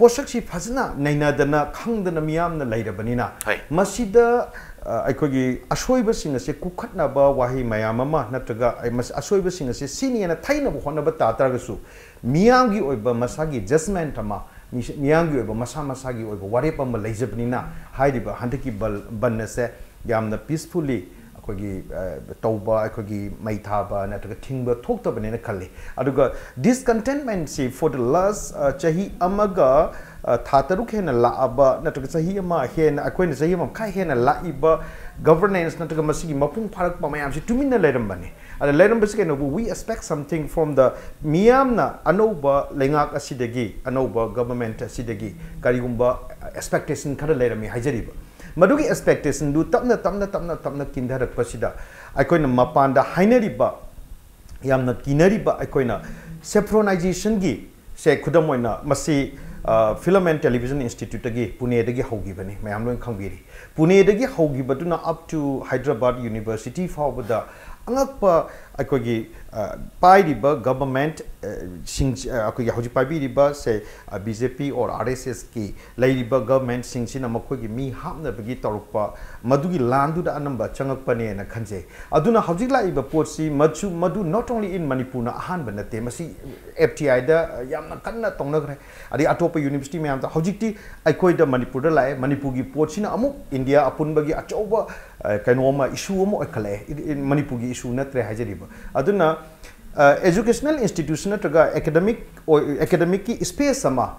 ꯄꯣꯠꯁꯛꯁꯤ ꯐꯖꯅ ꯅꯩꯅꯗꯅ ꯈꯪꯗꯅ ꯃꯤꯌꯥꯝꯅ ꯂꯩꯔꯕꯅꯤꯅ ꯃꯁꯤꯗ ꯑꯩꯈꯣꯏꯒꯤ ꯑꯁꯣꯏꯕꯁꯤꯡ ꯑꯁꯦ ꯀꯨꯞꯈꯠꯅꯕ ꯋꯥꯍꯩ ꯃꯌꯥꯝ ꯑꯃ ꯅꯠꯇ꯭ꯔꯒ ꯑꯁꯣꯏꯕꯁꯤꯡ ꯑꯁꯦ ꯁꯤꯅꯤꯅ ꯊꯩꯅꯕ ꯍꯣꯠꯅꯕ ꯇꯥ ꯇꯥꯔꯒꯁꯨ ꯃꯤꯌꯥꯝꯒꯤ ꯑꯣꯏꯕ ꯃꯁꯥꯒꯤ judgement ꯑꯃ ꯃꯤꯌꯥꯝꯒꯤ ꯑꯣꯏꯕ ꯃꯁꯥ ꯃꯁꯥꯒꯤ ꯑꯣꯏꯕ ꯋꯥꯔꯦꯞ ꯑꯃ ꯂꯩꯖꯕꯅꯤꯅ ꯍꯥꯏꯔꯤꯕ ꯍꯟꯗꯛꯀꯤ ꯕꯟ ꯑꯁꯦ ꯌꯥꯝꯅ peacefully ꯑꯩꯈꯣꯏꯒꯤ ꯇꯧꯕ ꯑꯩꯈꯣꯏꯒꯤ ꯃꯩ ꯊꯥꯕ ꯅꯠꯇ꯭ꯔꯒ ꯊꯤꯡꯕ ꯊꯣꯛꯇꯕꯅꯦꯅ ꯈꯜꯂꯤ꯫ ꯑꯗꯨꯒ discontentmentꯁꯤ for the last ꯆꯍꯤ ꯑꯃꯒ ꯊꯥ ꯇꯔꯨꯛ ꯍꯦꯟꯅ ꯂꯥꯛꯑꯕ ꯅꯠꯇ꯭ꯔꯒ ꯆꯍꯤ ꯑꯃ ꯍꯦꯟꯅ ꯑꯩꯈꯣꯏꯅ ꯆꯍꯤ ꯑꯃ ꯃꯈꯥꯏ ꯍꯦꯟꯅ ꯂꯥꯛꯏꯕ governance ꯅꯠꯇ꯭ꯔꯒ ꯃꯁꯤꯒꯤ ꯃꯄꯨꯡ ꯐꯥꯔꯛꯄ ꯃꯌꯥꯝꯁꯤ ꯇꯨꯃꯤꯟꯅ ꯂꯩꯔꯝꯕꯅꯤ꯫ ꯑꯗ ꯂꯩꯔꯝꯕꯁꯤ ꯀꯩꯅꯣꯕꯨ we expect something from the ꯃꯤꯌꯥꯝꯅ ꯑꯅꯧꯕ ꯂꯩꯉꯥꯛ ꯑꯁꯤꯗꯒꯤ ꯑꯅꯧꯕ government ꯑꯁꯤꯗꯒꯤ ꯀꯔꯤꯒꯨꯝꯕ expectation ꯈꯔ ꯂꯩꯔꯝꯃꯤ ꯍꯥꯏꯖꯔꯤꯕ ꯃꯗꯨꯒꯤ expectationꯗꯨ ꯇꯞꯅ ꯇꯞꯅ ꯇꯞꯅ ꯇꯞꯅ ꯀꯤꯟꯊꯔꯛꯄꯁꯤꯗ ꯑꯩꯈꯣꯏꯅ ꯃꯄꯥꯟꯗ ꯍꯥꯏꯅꯔꯤꯕ ꯌꯥꯝꯅ ꯀꯤꯅꯔꯤꯕ ꯑꯩꯈꯣꯏꯅ saffronizationꯒꯤ ꯁꯦ ꯈꯨꯗꯝ ꯑꯣꯏꯅ ꯃꯁꯤ Film and Television Instituteꯇꯒꯤ ꯄꯨꯅꯦꯗꯒꯤ ꯍꯧꯈꯤꯕꯅꯤ ꯃꯌꯥꯝ ꯂꯣꯏꯅ ꯈꯪꯕꯤꯔꯤ꯫ ꯄꯨꯅꯦꯗꯒꯤ ꯍꯧꯈꯤꯕꯗꯨꯅ up to Hyderabad University ꯐꯥꯎꯕꯗ ꯑꯉꯛꯄ ꯑꯩꯈꯣꯏꯒꯤ ꯑ, ꯄꯥꯏꯔꯤꯕ ꯒꯚꯔꯟꯃꯦꯟꯠ, ꯑ, ꯁꯤꯡ, ꯑ, ꯑꯩꯈꯣꯏꯒꯤ ꯍꯧꯖꯤꯛ ꯄꯥꯏꯕꯤꯔꯤꯕ, ꯁꯦ, ꯑ, B J P or R S ꯑꯦꯁꯀꯤ ꯂꯩꯔꯤꯕ ꯒꯚꯔꯟꯃꯦꯟꯠꯁꯤꯡꯁꯤꯅ ꯃꯈꯣꯏꯒꯤ ꯃꯤ ꯍꯥꯞꯅꯕꯒꯤ ꯇꯧꯔꯛꯄ ꯃꯗꯨꯒꯤ ꯂꯥꯟꯗꯨꯗ ꯑꯅꯝꯕ ꯆꯪꯉꯛꯄꯅꯦꯅ ꯈꯟꯖꯩ꯫ ꯑꯗꯨꯅ ꯍꯧꯖꯤꯛ ꯂꯥꯛꯏꯕ ꯄꯣꯠꯁꯤ ꯃꯆꯨ, ꯃꯗꯨ not only in ꯃꯅꯤꯄꯨꯔꯅ ꯑꯍꯥꯟꯕ ꯅꯠꯇꯦ, ꯃꯁꯤ ꯑꯦꯐ ꯇꯤ ꯑꯥꯏꯗ ꯌꯥꯝꯅ ꯀꯟꯅ ꯇꯧꯅꯈ꯭ꯔꯦ꯫ ꯑꯗꯩ ꯑꯇꯣꯞꯄ ꯌꯨꯅꯤꯚꯔꯁꯤꯇꯤ ꯃꯌꯥꯝꯗ ꯍꯧꯖꯤꯛꯇꯤ ꯑꯩꯈꯣꯏꯗ ꯃꯅꯤꯄꯨꯔꯗ ꯂꯥꯛꯑꯦ, ꯃꯅꯤꯄꯨꯔꯒꯤ ꯄꯣꯠꯁꯤꯅ ꯑꯃꯨꯛ ꯏꯟꯗꯤꯌꯥ ꯑꯄꯨꯟꯕꯒꯤ ꯑꯆꯧꯕ, ꯑ, ꯀꯩꯅꯣ ꯑꯃ, ꯏꯁꯨ ꯑꯃ ꯑꯣꯏꯈꯠꯂꯛꯑꯦ꯫ ꯏ-, ꯏ-, ꯃꯅꯤꯄꯨꯔꯒꯤ ꯏꯁꯨ ꯅꯠꯇ꯭ꯔꯦ ꯍꯥꯏꯖꯔꯤꯕ꯫ ꯑꯗꯨꯅ, ꯑ, educational institution ꯅꯠꯇ꯭ꯔꯒ academic ꯑꯣꯏ-, academic ꯀꯤ space ꯑꯃ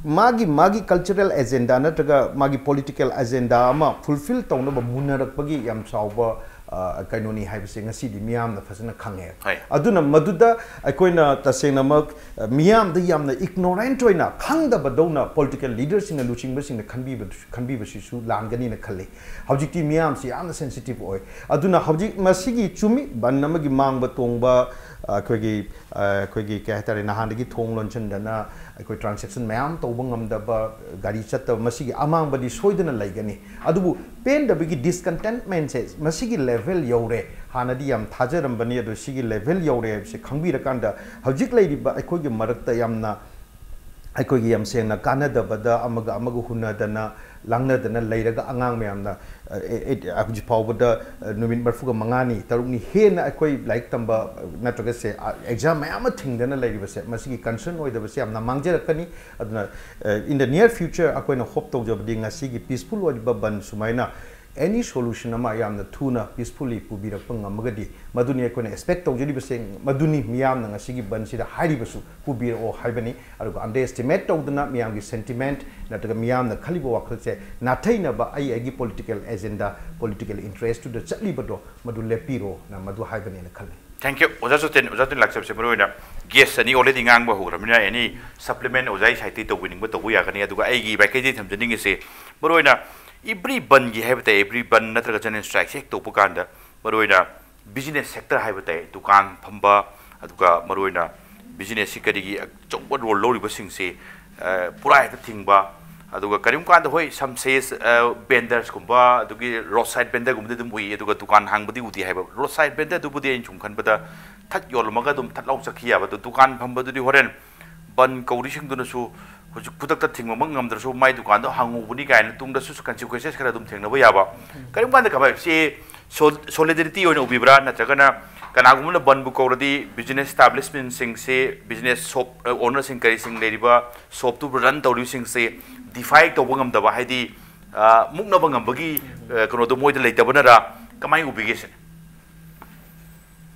ꯃꯥꯒꯤ, ꯃꯥꯒꯤ cultural agenda ꯅꯠꯇ꯭ꯔꯒ ꯃꯥꯒꯤ political agenda ꯑꯃ fulfil ꯇꯧꯅꯕ ꯃꯨꯟꯅꯔꯛꯄꯒꯤ ꯌꯥꯝ ꯆꯥꯎꯕ, ꯑ, ꯀꯩꯅꯣꯅꯤ ꯍꯥꯏꯕꯁꯦ ꯉꯁꯤꯗꯤ ꯃꯤꯌꯥꯝꯅ ꯐꯖꯅ ꯈꯪꯉꯦ꯫ ꯍꯣꯏ꯫ ꯑꯗꯨꯅ ꯃꯗꯨꯗ ꯑꯩꯈꯣꯏꯅ ꯇꯁꯦꯡꯅꯃꯛ, ꯑ, ꯃꯤꯌꯥꯝꯗ ꯌꯥꯝꯅ ignorant ꯑꯣꯏꯅ ꯈꯪꯗꯕꯗꯧꯅ political leader ꯁꯤꯡꯅ, ꯂꯨꯆꯤꯡꯕꯁꯤꯡꯅ ꯈꯟꯕꯤꯕ, ꯈꯟꯕꯤꯕꯁꯤꯁꯨ ꯂꯥꯟꯒꯅꯤꯅ ꯈꯜꯂꯤ꯫ ꯍꯧꯖꯤꯛꯇꯤ ꯃꯤꯌꯥꯝꯁꯤ ꯌꯥꯝꯅ sensitive ꯑꯣꯏ꯫ ꯑꯗꯨꯅ ꯍꯧꯖꯤꯛ ꯃꯁꯤꯒꯤ ꯆꯨꯝꯃꯤ ꯕꯟ ꯑꯃꯒꯤ ꯃꯥꯡꯕ ꯇꯣꯡꯕ, ꯑ, ꯑꯩꯈꯣꯏꯒꯤ, ꯑ, ꯑꯩꯈꯣꯏꯒꯤ ꯀꯩ ꯍꯥꯏꯇꯥꯔꯦ, ꯅꯍꯥꯟꯗꯒꯤ ꯊꯣꯡ ꯂꯣꯟꯁꯤꯟꯗꯅ ꯑꯩꯈꯣꯏ transaction ꯃꯌꯥꯝ ꯇꯧꯕ ꯉꯝꯗꯕ, ꯒꯥꯔꯤ ꯆꯠꯇꯕ, ꯃꯁꯤꯒꯤ ꯑꯃꯥꯡꯕꯗꯤ ꯁꯣꯏꯗꯅ ꯂꯩꯒꯅꯤ꯫ ꯑꯗꯨꯕꯨ ꯄꯦꯟꯗꯕꯒꯤ discontentment ꯁꯦ ꯃꯁꯤꯒꯤ level ꯌꯧꯔꯦ꯫ ꯍꯥꯟꯅꯗꯤ ꯌꯥꯝ ꯊꯥꯖꯔꯝꯕꯅꯤ, ꯑꯗꯣ ꯁꯤꯒꯤ level ꯌꯧꯔꯦ ꯍꯥꯏꯕꯁꯦ ꯈꯪꯕꯤꯔꯀꯥꯟꯗ ꯍꯧꯖꯤꯛ ꯂꯩꯔꯤꯕ ꯑꯩꯈꯣꯏꯒꯤ ꯃꯔꯛꯇ ꯌꯥꯝꯅ ꯑꯩꯈꯣꯏꯒꯤ ꯌꯥꯝ ꯁꯦꯡꯅ ꯀꯥꯟꯅꯗꯕꯗ ꯑꯃꯒ ꯑꯃꯒ ꯍꯨꯟꯅꯗꯅ ꯂꯥꯡꯅꯗꯅ ꯂꯩꯔꯒ ꯑꯉꯥꯡ ꯃꯌꯥꯝꯅ, ꯑ, ꯑꯦ, ꯑꯦ, ꯍꯧꯖꯤꯛ ꯐꯥꯎꯕꯗ, ꯑ, ꯅꯨꯃꯤꯠ ꯃꯔꯤꯐꯨꯒ ꯃꯉꯥꯅꯤ, ꯇꯔꯨꯛꯅꯤ ꯍꯦꯟꯅ ꯑꯩꯈꯣꯏ ꯂꯥꯏꯔꯤꯛ ꯇꯝꯕ, ꯑ, ꯅꯠꯇ꯭ꯔꯒ ꯁꯦ, ꯑ, exam ꯃꯌꯥꯝ ꯑꯃ ꯊꯤꯡꯗꯅ ꯂꯩꯔꯤꯕꯁꯦ, ꯃꯁꯤꯒꯤ concern ꯑꯣꯏꯗꯕꯁꯦ ꯌꯥꯝꯅ ꯃꯥꯡꯖꯔꯛꯀꯅꯤ꯫ ꯑꯗꯨꯅ, ꯑ, in the near future ꯑꯩꯈꯣꯏꯅ hope ꯇꯧꯖꯕꯗꯤ ꯉꯁꯤꯒꯤ peaceful ꯑꯣꯏꯔꯤꯕ ꯕꯟ ꯁꯨꯃꯥꯏꯅ any solution ꯑꯃ ꯌꯥꯝꯅ ꯊꯨꯅ peacefully ꯄꯨꯕꯤꯔꯛꯄ ꯉꯝꯃꯒꯗꯤ ꯃꯗꯨꯅꯤ ꯑꯩꯈꯣꯏꯅ expect ꯇꯧꯖꯔꯤꯕꯁꯦ, ꯃꯗꯨꯅꯤ ꯃꯤꯌꯥꯝꯅ ꯉꯁꯤꯒꯤ ꯕꯟꯁꯤꯗ ꯍꯥꯏꯔꯤꯕꯁꯨ ꯄꯨꯕꯤꯔꯛꯑꯣ ꯍꯥꯏꯕꯅꯤ꯫ ꯑꯗꯨꯒ underestimate ꯇꯧꯗꯅ ꯃꯤꯌꯥꯝꯒꯤ sentiment ꯅꯠꯇ꯭ꯔꯒ ꯃꯤꯌꯥꯝꯅ ꯈꯜꯂꯤꯕ ꯋꯥꯈꯜꯁꯦ ꯅꯥꯊꯩꯅꯕ ꯑꯩ ꯑꯩꯒꯤ political agenda, political interest ꯇꯨꯗ ꯆꯠꯂꯤꯕꯗꯣ ꯃꯗꯨ ꯂꯦꯞꯄꯤꯔꯣꯅ ꯃꯗꯨ ꯍꯥꯏꯕꯅꯦꯅ ꯈꯜꯂꯤ꯫ Thank you꯫ ꯑꯣꯖꯥ ꯖꯣꯇꯦꯟ, ꯑꯣꯖꯥ ꯖꯣꯇꯦꯟ ꯂꯥꯛꯆꯕꯁꯦ ꯃꯔꯨꯑꯣꯏꯅ guest ꯑꯅꯤ already ꯉꯥꯡꯕ ꯍꯧꯈ꯭ꯔꯕꯅꯤꯅ any supplement ꯑꯣꯖꯥꯒꯤ side ꯇꯒꯤ ꯇꯧꯕꯤꯅꯤꯡꯕ ꯇꯧꯕ ꯌꯥꯒꯅꯤ꯫ ꯑꯗꯨꯒ ꯑꯩꯒꯤ ꯃꯥꯏꯀꯩꯗꯒꯤ ꯊꯝꯖꯅꯤꯡꯉꯤꯁꯦ ꯃꯔꯨꯑꯣꯏꯅ every ꯕꯟꯒꯤ ꯍꯥꯏꯕ ꯇꯥꯏ, every ꯕꯟ ꯅꯠꯇ꯭ꯔꯒ general strike ꯁꯦ ꯍꯦꯛ ꯇꯧꯕ ꯀꯥꯟꯗ ꯃꯔꯨꯑꯣꯏꯅ business sector ꯍꯥꯏꯕ ꯇꯥꯏ, ꯗꯨꯀꯥꯟ ꯐꯝꯕ, ꯑꯗꯨꯒ ꯃꯔꯨꯑꯣꯏꯅ business ꯁꯤ ꯀꯔꯤꯒꯤ ꯑꯆꯧꯕ role ꯂꯧꯔꯤꯕꯁꯤꯡꯁꯤ, ꯑ, ꯄꯨꯔꯥ ꯍꯦꯛꯇ ꯊꯤꯡꯕ, ꯑꯗꯨꯒ ꯀꯔꯤꯒꯨꯝꯕ ꯀꯥꯟꯗ ꯍꯣꯏ some says, ꯑ, vendors ꯀꯨꯝꯕ, ꯑꯗꯨꯒꯤ road side vendor ꯒꯨꯝꯕꯗꯤ ꯑꯗꯨꯝ ꯎꯏ, ꯑꯗꯨꯒ ꯗꯨꯀꯥꯟ ꯍꯥꯡꯕꯗꯤ ꯎꯗꯦ ꯍꯥꯏꯕ꯫ Road side vendor ꯗꯨꯕꯨꯗꯤ ꯑꯩꯅ ꯁꯨꯝ ꯈꯟꯕꯗ ꯊꯠ ꯌꯣꯜꯂꯝꯃꯒ ꯑꯗꯨꯝ ꯊꯠ ꯂꯥꯎ ꯆꯠꯈꯤ ꯌꯥꯕ꯫ ꯑꯗꯣ ꯗꯨꯀꯥꯟ ꯐꯝꯕꯗꯨꯗꯤ ꯍꯣꯔꯦꯟ ꯕꯟ ꯀꯧꯔꯤꯁꯤꯡꯗꯨꯅꯁꯨ ꯍꯧꯖꯤꯛ ꯈꯨꯗꯛꯇ ꯊꯤꯡꯕꯃꯛ ꯉꯝꯗ꯭ꯔꯁꯨ ꯃꯥꯏ ꯗꯨꯀꯥꯟꯗꯣ ꯍꯥꯡꯍꯧꯕꯅꯤ ꯀꯥꯏꯅ ꯇꯨꯡꯗꯁꯨ consequences ꯈꯔ ꯑꯗꯨꯝ ꯊꯦꯡꯅꯕ ꯌꯥꯕ꯫ ꯀꯔꯤꯒꯨꯝꯕ ꯀꯥꯟꯗ ꯀꯃꯥꯏ ꯁꯤ solidarity ꯑꯣꯏꯅ ꯎꯕꯤꯕ꯭ꯔꯥ, ꯅꯠꯇ꯭ꯔꯒꯅ ꯀꯅꯥꯒꯨꯝꯕꯅ ꯕꯟꯕꯨ ꯀꯧꯔꯗꯤ business establishment ꯁꯤꯡꯁꯦ, business shop owner ꯁꯤꯡ ꯀꯔꯤꯁꯤꯡ ꯂꯩꯔꯤꯕ shop ꯇꯨꯕꯨ run ꯇꯧꯔꯤꯕꯁꯤꯡꯁꯦ defy ꯇꯧꯕ ꯉꯝꯗꯕ, ꯍꯥꯏꯗꯤ ꯃꯨꯛꯅꯕ ꯉꯝꯕꯒꯤ ꯀꯩꯅꯣꯗꯣ ꯃꯣꯏꯗ ꯂꯩꯇꯕꯅꯔ, ꯀꯃꯥꯏꯅ ꯎꯕꯤꯒꯦ ꯁꯤꯅꯤ?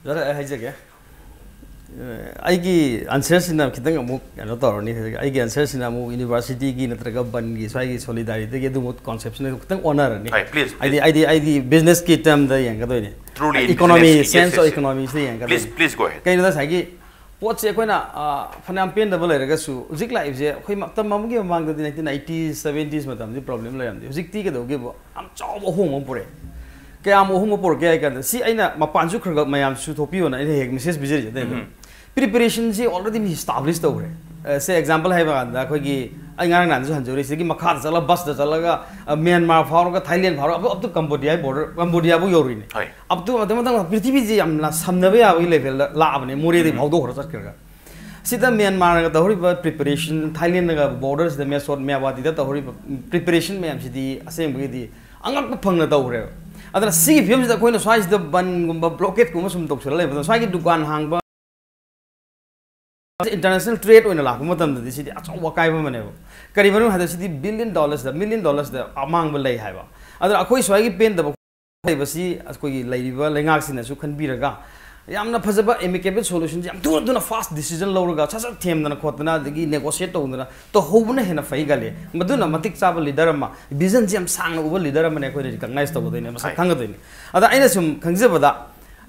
ꯕ꯭ꯔꯗꯔ, ꯑꯩ ꯍꯥꯏꯖꯒꯦ꯫ ꯑꯩꯒꯤ answer ꯁꯤꯅ ꯈꯤꯇꯪ ꯑꯃꯨꯛ ꯀꯩꯅꯣ ꯇꯧꯔꯅꯤ꯫ ꯑꯩꯒꯤ answer ꯁꯤꯅ ꯑꯃꯨꯛ university ꯒꯤ ꯅꯠꯇ꯭ꯔꯒ ꯕꯟꯒꯤ ꯁ꯭ꯋꯥꯏꯒꯤ solidarity ꯒꯤ ꯑꯗꯨꯒꯨꯝꯕ concept ꯁꯤꯅ ꯈꯤꯇꯪ ꯑꯣꯟꯅꯔꯅꯤ꯫ ꯍꯣꯏ, please, ꯍꯥꯏꯗꯤ ꯑꯩꯗꯤ ꯑꯩꯗꯤ business ꯀꯤ term the ꯌꯦꯡꯒꯗꯣꯏꯅꯤ꯫ Truly in Economy, business ꯀꯤ, yes, sense of yes, yes. Economy ꯁꯤꯗ Please, ꯌꯦꯡꯒꯗꯣꯏꯅꯤ꯫ Please go ahead. ꯀꯩꯅꯣꯗ ꯉꯁꯥꯏꯒꯤ ꯄꯣꯠꯁꯦ ꯑꯩꯈꯣꯏꯅ ꯐꯅꯌꯥꯝ ꯄꯦꯟꯗꯕ ꯂꯩꯔꯒꯁꯨ ꯍꯧꯖꯤꯛ ꯂꯥꯛꯏꯕꯁꯦ ꯑꯩꯈꯣꯏ ꯃꯇꯝ ꯑꯃꯒꯤ ꯃꯃꯥꯡꯗꯗꯤ nineteen eighties, seventies ꯃꯇꯝꯗꯤ problem ꯂꯩꯔꯝꯗꯦ꯫ ꯍꯧꯖꯤꯛꯇꯤ ꯀꯩꯗꯧꯒꯦꯕꯨ ꯌꯥꯝ ꯆꯥꯎꯕ ꯑꯍꯣꯡꯕ ꯑꯃ ꯄꯨꯔꯛꯑꯦ꯫ ꯀꯌꯥꯝ ꯑꯍꯣꯡꯕ ꯄꯨꯔꯛꯀꯦ ꯍꯥꯏ ꯀꯥꯟꯗ ꯁꯤ ꯑꯩꯅ ꯃꯄꯥꯟꯁꯨ ꯈꯔ ꯈꯔ ꯃꯌꯥꯝꯁꯨ ꯊꯣꯛꯄꯤꯌꯣꯅ ꯑꯩꯅ ꯍꯦꯛ message ꯄꯤꯖꯔꯤꯁꯦ ꯑꯇꯩ preparation ꯁꯤ already ꯃꯤ establish ꯇꯧꯈ꯭ꯔꯦ꯫ ꯁꯦ example ꯍꯥꯏꯕ ꯀꯥꯟꯗ ꯑꯩꯈꯣꯏꯒꯤ ꯑꯩ ꯉꯔꯥꯡ ꯅꯍꯥꯟꯁꯨ ꯍꯟꯖꯧꯔꯤ ꯁꯤꯗꯒꯤ ꯃꯈꯥꯗ ꯆꯠꯂꯒ bus ꯇ ꯆꯠꯂꯒ ꯃ꯭ꯌꯥꯟꯃꯥꯔ ꯐꯥꯎꯔꯒ ꯊꯥꯏꯂꯦꯟ ꯐꯥꯎꯔꯒ up to Cambodia border, Cambodia ꯐꯥꯎ ꯌꯧꯔꯤꯅꯦ꯫ ꯍꯣꯏ꯫ Up to ꯑꯗꯨ ꯃꯇꯪ ꯄ꯭ꯔꯤꯊꯤꯕꯤꯁꯦ ꯌꯥꯝꯅ ꯁꯝꯅꯕ ꯌꯥꯕꯒꯤ level ꯗ ꯂꯥꯛꯑꯕꯅꯦ ꯃꯣꯔꯦꯗꯒꯤ ꯐꯥꯎꯗꯣꯛꯈ꯭ꯔ ꯆꯠꯈ꯭ꯔꯒ꯫ ꯁꯤꯗ ꯃ꯭ꯌꯥꯟꯃꯥꯔꯒ ꯇꯧꯍꯧꯔꯤꯕ preparation, ꯊꯥꯏꯂꯦꯟꯗꯒ border ꯁꯤꯗ ꯃꯦꯁꯣꯠ ꯃ꯭ꯌꯥꯕꯥꯇꯤꯗ ꯇꯧꯍꯧꯔꯤꯕ preparation ꯃꯌꯥꯝꯁꯤꯗꯤ ꯑꯁꯦꯡꯕꯒꯤꯗꯤ ꯑꯉꯛꯄ ꯐꯪꯅ ꯇꯧꯈ꯭ꯔꯦꯕ꯫ ꯑꯗꯨꯅ ꯁꯤꯒꯤ ꯐꯤꯕꯝꯁꯤꯗ ꯑꯩꯈꯣꯏꯅ ꯁ꯭ꯋꯥꯏꯁꯤꯗ ꯕꯟꯒꯨꯝꯕ blockade ꯀꯨꯝꯕ ꯁꯨꯝ ꯇꯧꯁꯜꯂ ꯂꯩꯕꯗ ꯁ꯭ꯋꯥꯏꯒꯤ ꯗꯨꯀꯥꯟ ꯍꯥꯡꯕ international trade ꯑꯣꯏꯅ ꯂꯥꯛꯄ ꯃꯇꯝꯗꯗꯤ ꯁꯤꯗꯤ ꯑꯆꯧꯕ ꯑꯀꯥꯏꯕ ꯑꯃꯅꯦꯕ꯫ ꯀꯔꯤ ꯃꯔꯝ ꯍꯥꯏꯗ ꯁꯤꯗꯤ billion dollars ꯗ, million dollars ꯗ ꯑꯃꯥꯡꯕ ꯂꯩ ꯍꯥꯏꯕ꯫ ꯑꯗꯨꯅ ꯑꯩꯈꯣꯏ ꯁ꯭ꯋꯥꯏꯒꯤ ꯄꯦꯟꯗꯕ ꯂꯩꯕꯁꯤ ꯑꯩꯈꯣꯏꯒꯤ ꯂꯩꯔꯤꯕ ꯂꯩꯉꯥꯛꯁꯤꯅꯁꯨ ꯈꯟꯕꯤꯔꯒ ꯌꯥꯝꯅ ꯐꯖꯕ amicable solution ꯁꯤ ꯌꯥꯝ ꯊꯨꯅ ꯊꯨꯅ fast decision ꯂꯧꯔꯒ ꯁꯠ ꯁꯠ ꯊꯦꯝꯗꯅ ꯈꯣꯠꯇꯅ ꯑꯗꯒꯤ negotiate ꯇꯧꯗꯅ ꯇꯧꯍꯧꯕꯅ ꯍꯦꯟꯅ ꯐꯩ ꯈꯜꯂꯤ꯫ ꯃꯗꯨꯅ ꯃꯇꯤꯛ ꯆꯥꯕ leader ꯑꯃ, vision ꯁꯤ ꯌꯥꯝ ꯁꯥꯡꯅ ꯎꯕ leader ꯑꯃꯅ ꯑꯩꯈꯣꯏꯅ recognize ꯇꯧꯒꯗꯣꯏꯅꯦ, ꯃꯁꯛ ꯍꯣꯏ꯫ ꯈꯪꯒꯗꯣꯏꯅꯦ꯫ ꯑꯗ ꯑꯩꯅ ꯁꯨꯝ ꯈꯪꯖꯕꯗ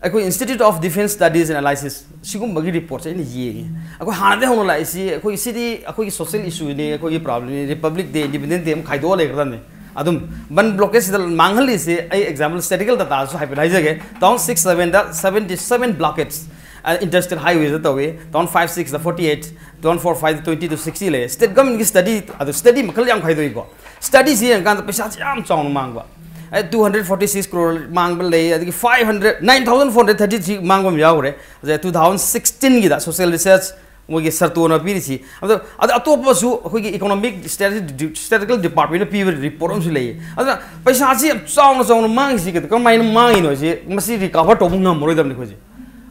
ꯑꯩꯈꯣꯏ Institute of Defence Studies and Analysis ꯁꯤꯒꯨꯝꯕꯒꯤ report ꯁꯦ ꯑꯩꯅ ꯌꯦꯡꯉꯤ꯫ ꯑꯩꯈꯣꯏ ꯍꯥꯟꯅꯗꯒꯤ ꯍꯧꯅ ꯂꯥꯛꯏꯁꯤ ꯑꯩꯈꯣꯏ ꯁꯤꯗꯤ ꯑꯩꯈꯣꯏꯒꯤ social issue ꯅꯤ, ꯑꯩꯈꯣꯏꯒꯤ problem ꯅꯤ, Republic Day, Independence Day ꯑꯃ ꯈꯥꯏꯗꯣꯛꯑ ꯂꯩꯒꯗꯕꯅꯤ꯫ ꯑꯗꯨꯝ ꯕꯟ blockade ꯁꯤꯗ ꯃꯥꯡꯍꯜꯂꯤꯁꯦ ꯑꯩ example statistical data ꯁꯨ ꯍꯥꯏꯐꯦꯠ ꯍꯥꯏꯖꯒꯦ꯫ Two thousand six seven ꯗ seventy seven blockades, ꯑ, interstate highways ꯇ ꯇꯧꯏ꯫ Two thousand five six the forty eight, two thousand four five the twenty to sixty ꯂꯩ꯫ State government ꯀꯤ study, ꯑꯗꯨ study ꯃꯈꯜ ꯌꯥꯝ ꯈꯥꯏꯗꯣꯛꯏꯀꯣ꯫ Study ꯁꯤ ꯌꯦꯡꯉꯀꯥꯟꯗ ꯄꯩꯁꯥꯁꯤ ꯌꯥꯝ ꯆꯥꯎꯅ ꯃꯥꯡꯕ꯫ ꯑꯩ two hundred forty six crore ꯃꯥꯡꯕ ꯂꯩ, ꯑꯗꯒꯤ five hundred, nine thousand four hundred thirty three ꯃꯥꯡꯕ ꯑꯃ ꯌꯥꯎꯈ꯭ꯔꯦ꯫ ꯑꯗ two thousand sixteen ꯒꯤꯗ social research ꯃꯣꯏꯒꯤ ꯁꯔꯇꯣꯅ ꯄꯤꯔꯤꯁꯤ꯫ ꯑꯗꯣ ꯑꯗ ꯑꯇꯣꯞꯄꯁꯨ ꯑꯩꯈꯣꯏꯒꯤ economic statistical department ꯅ ꯄꯤꯕ report ꯑꯃꯁꯨ ꯂꯩꯌꯦ꯫ ꯑꯗꯨꯅ ꯄꯩꯁꯥꯁꯤ ꯌꯥꯝ ꯆꯥꯎꯅ ꯆꯥꯎꯅ ꯃꯥꯡꯉꯤꯁꯤ ꯀꯩꯗꯧ-, ꯀꯔꯝꯍꯥꯏꯅ ꯃꯥꯡꯉꯤꯅꯣ ꯍꯥꯏꯁꯦ? ꯃꯁꯤ recover ꯇꯧꯕ ꯉꯝꯃꯔꯣꯏꯗꯕꯅꯤ ꯑꯩꯈꯣꯏꯁꯦ꯫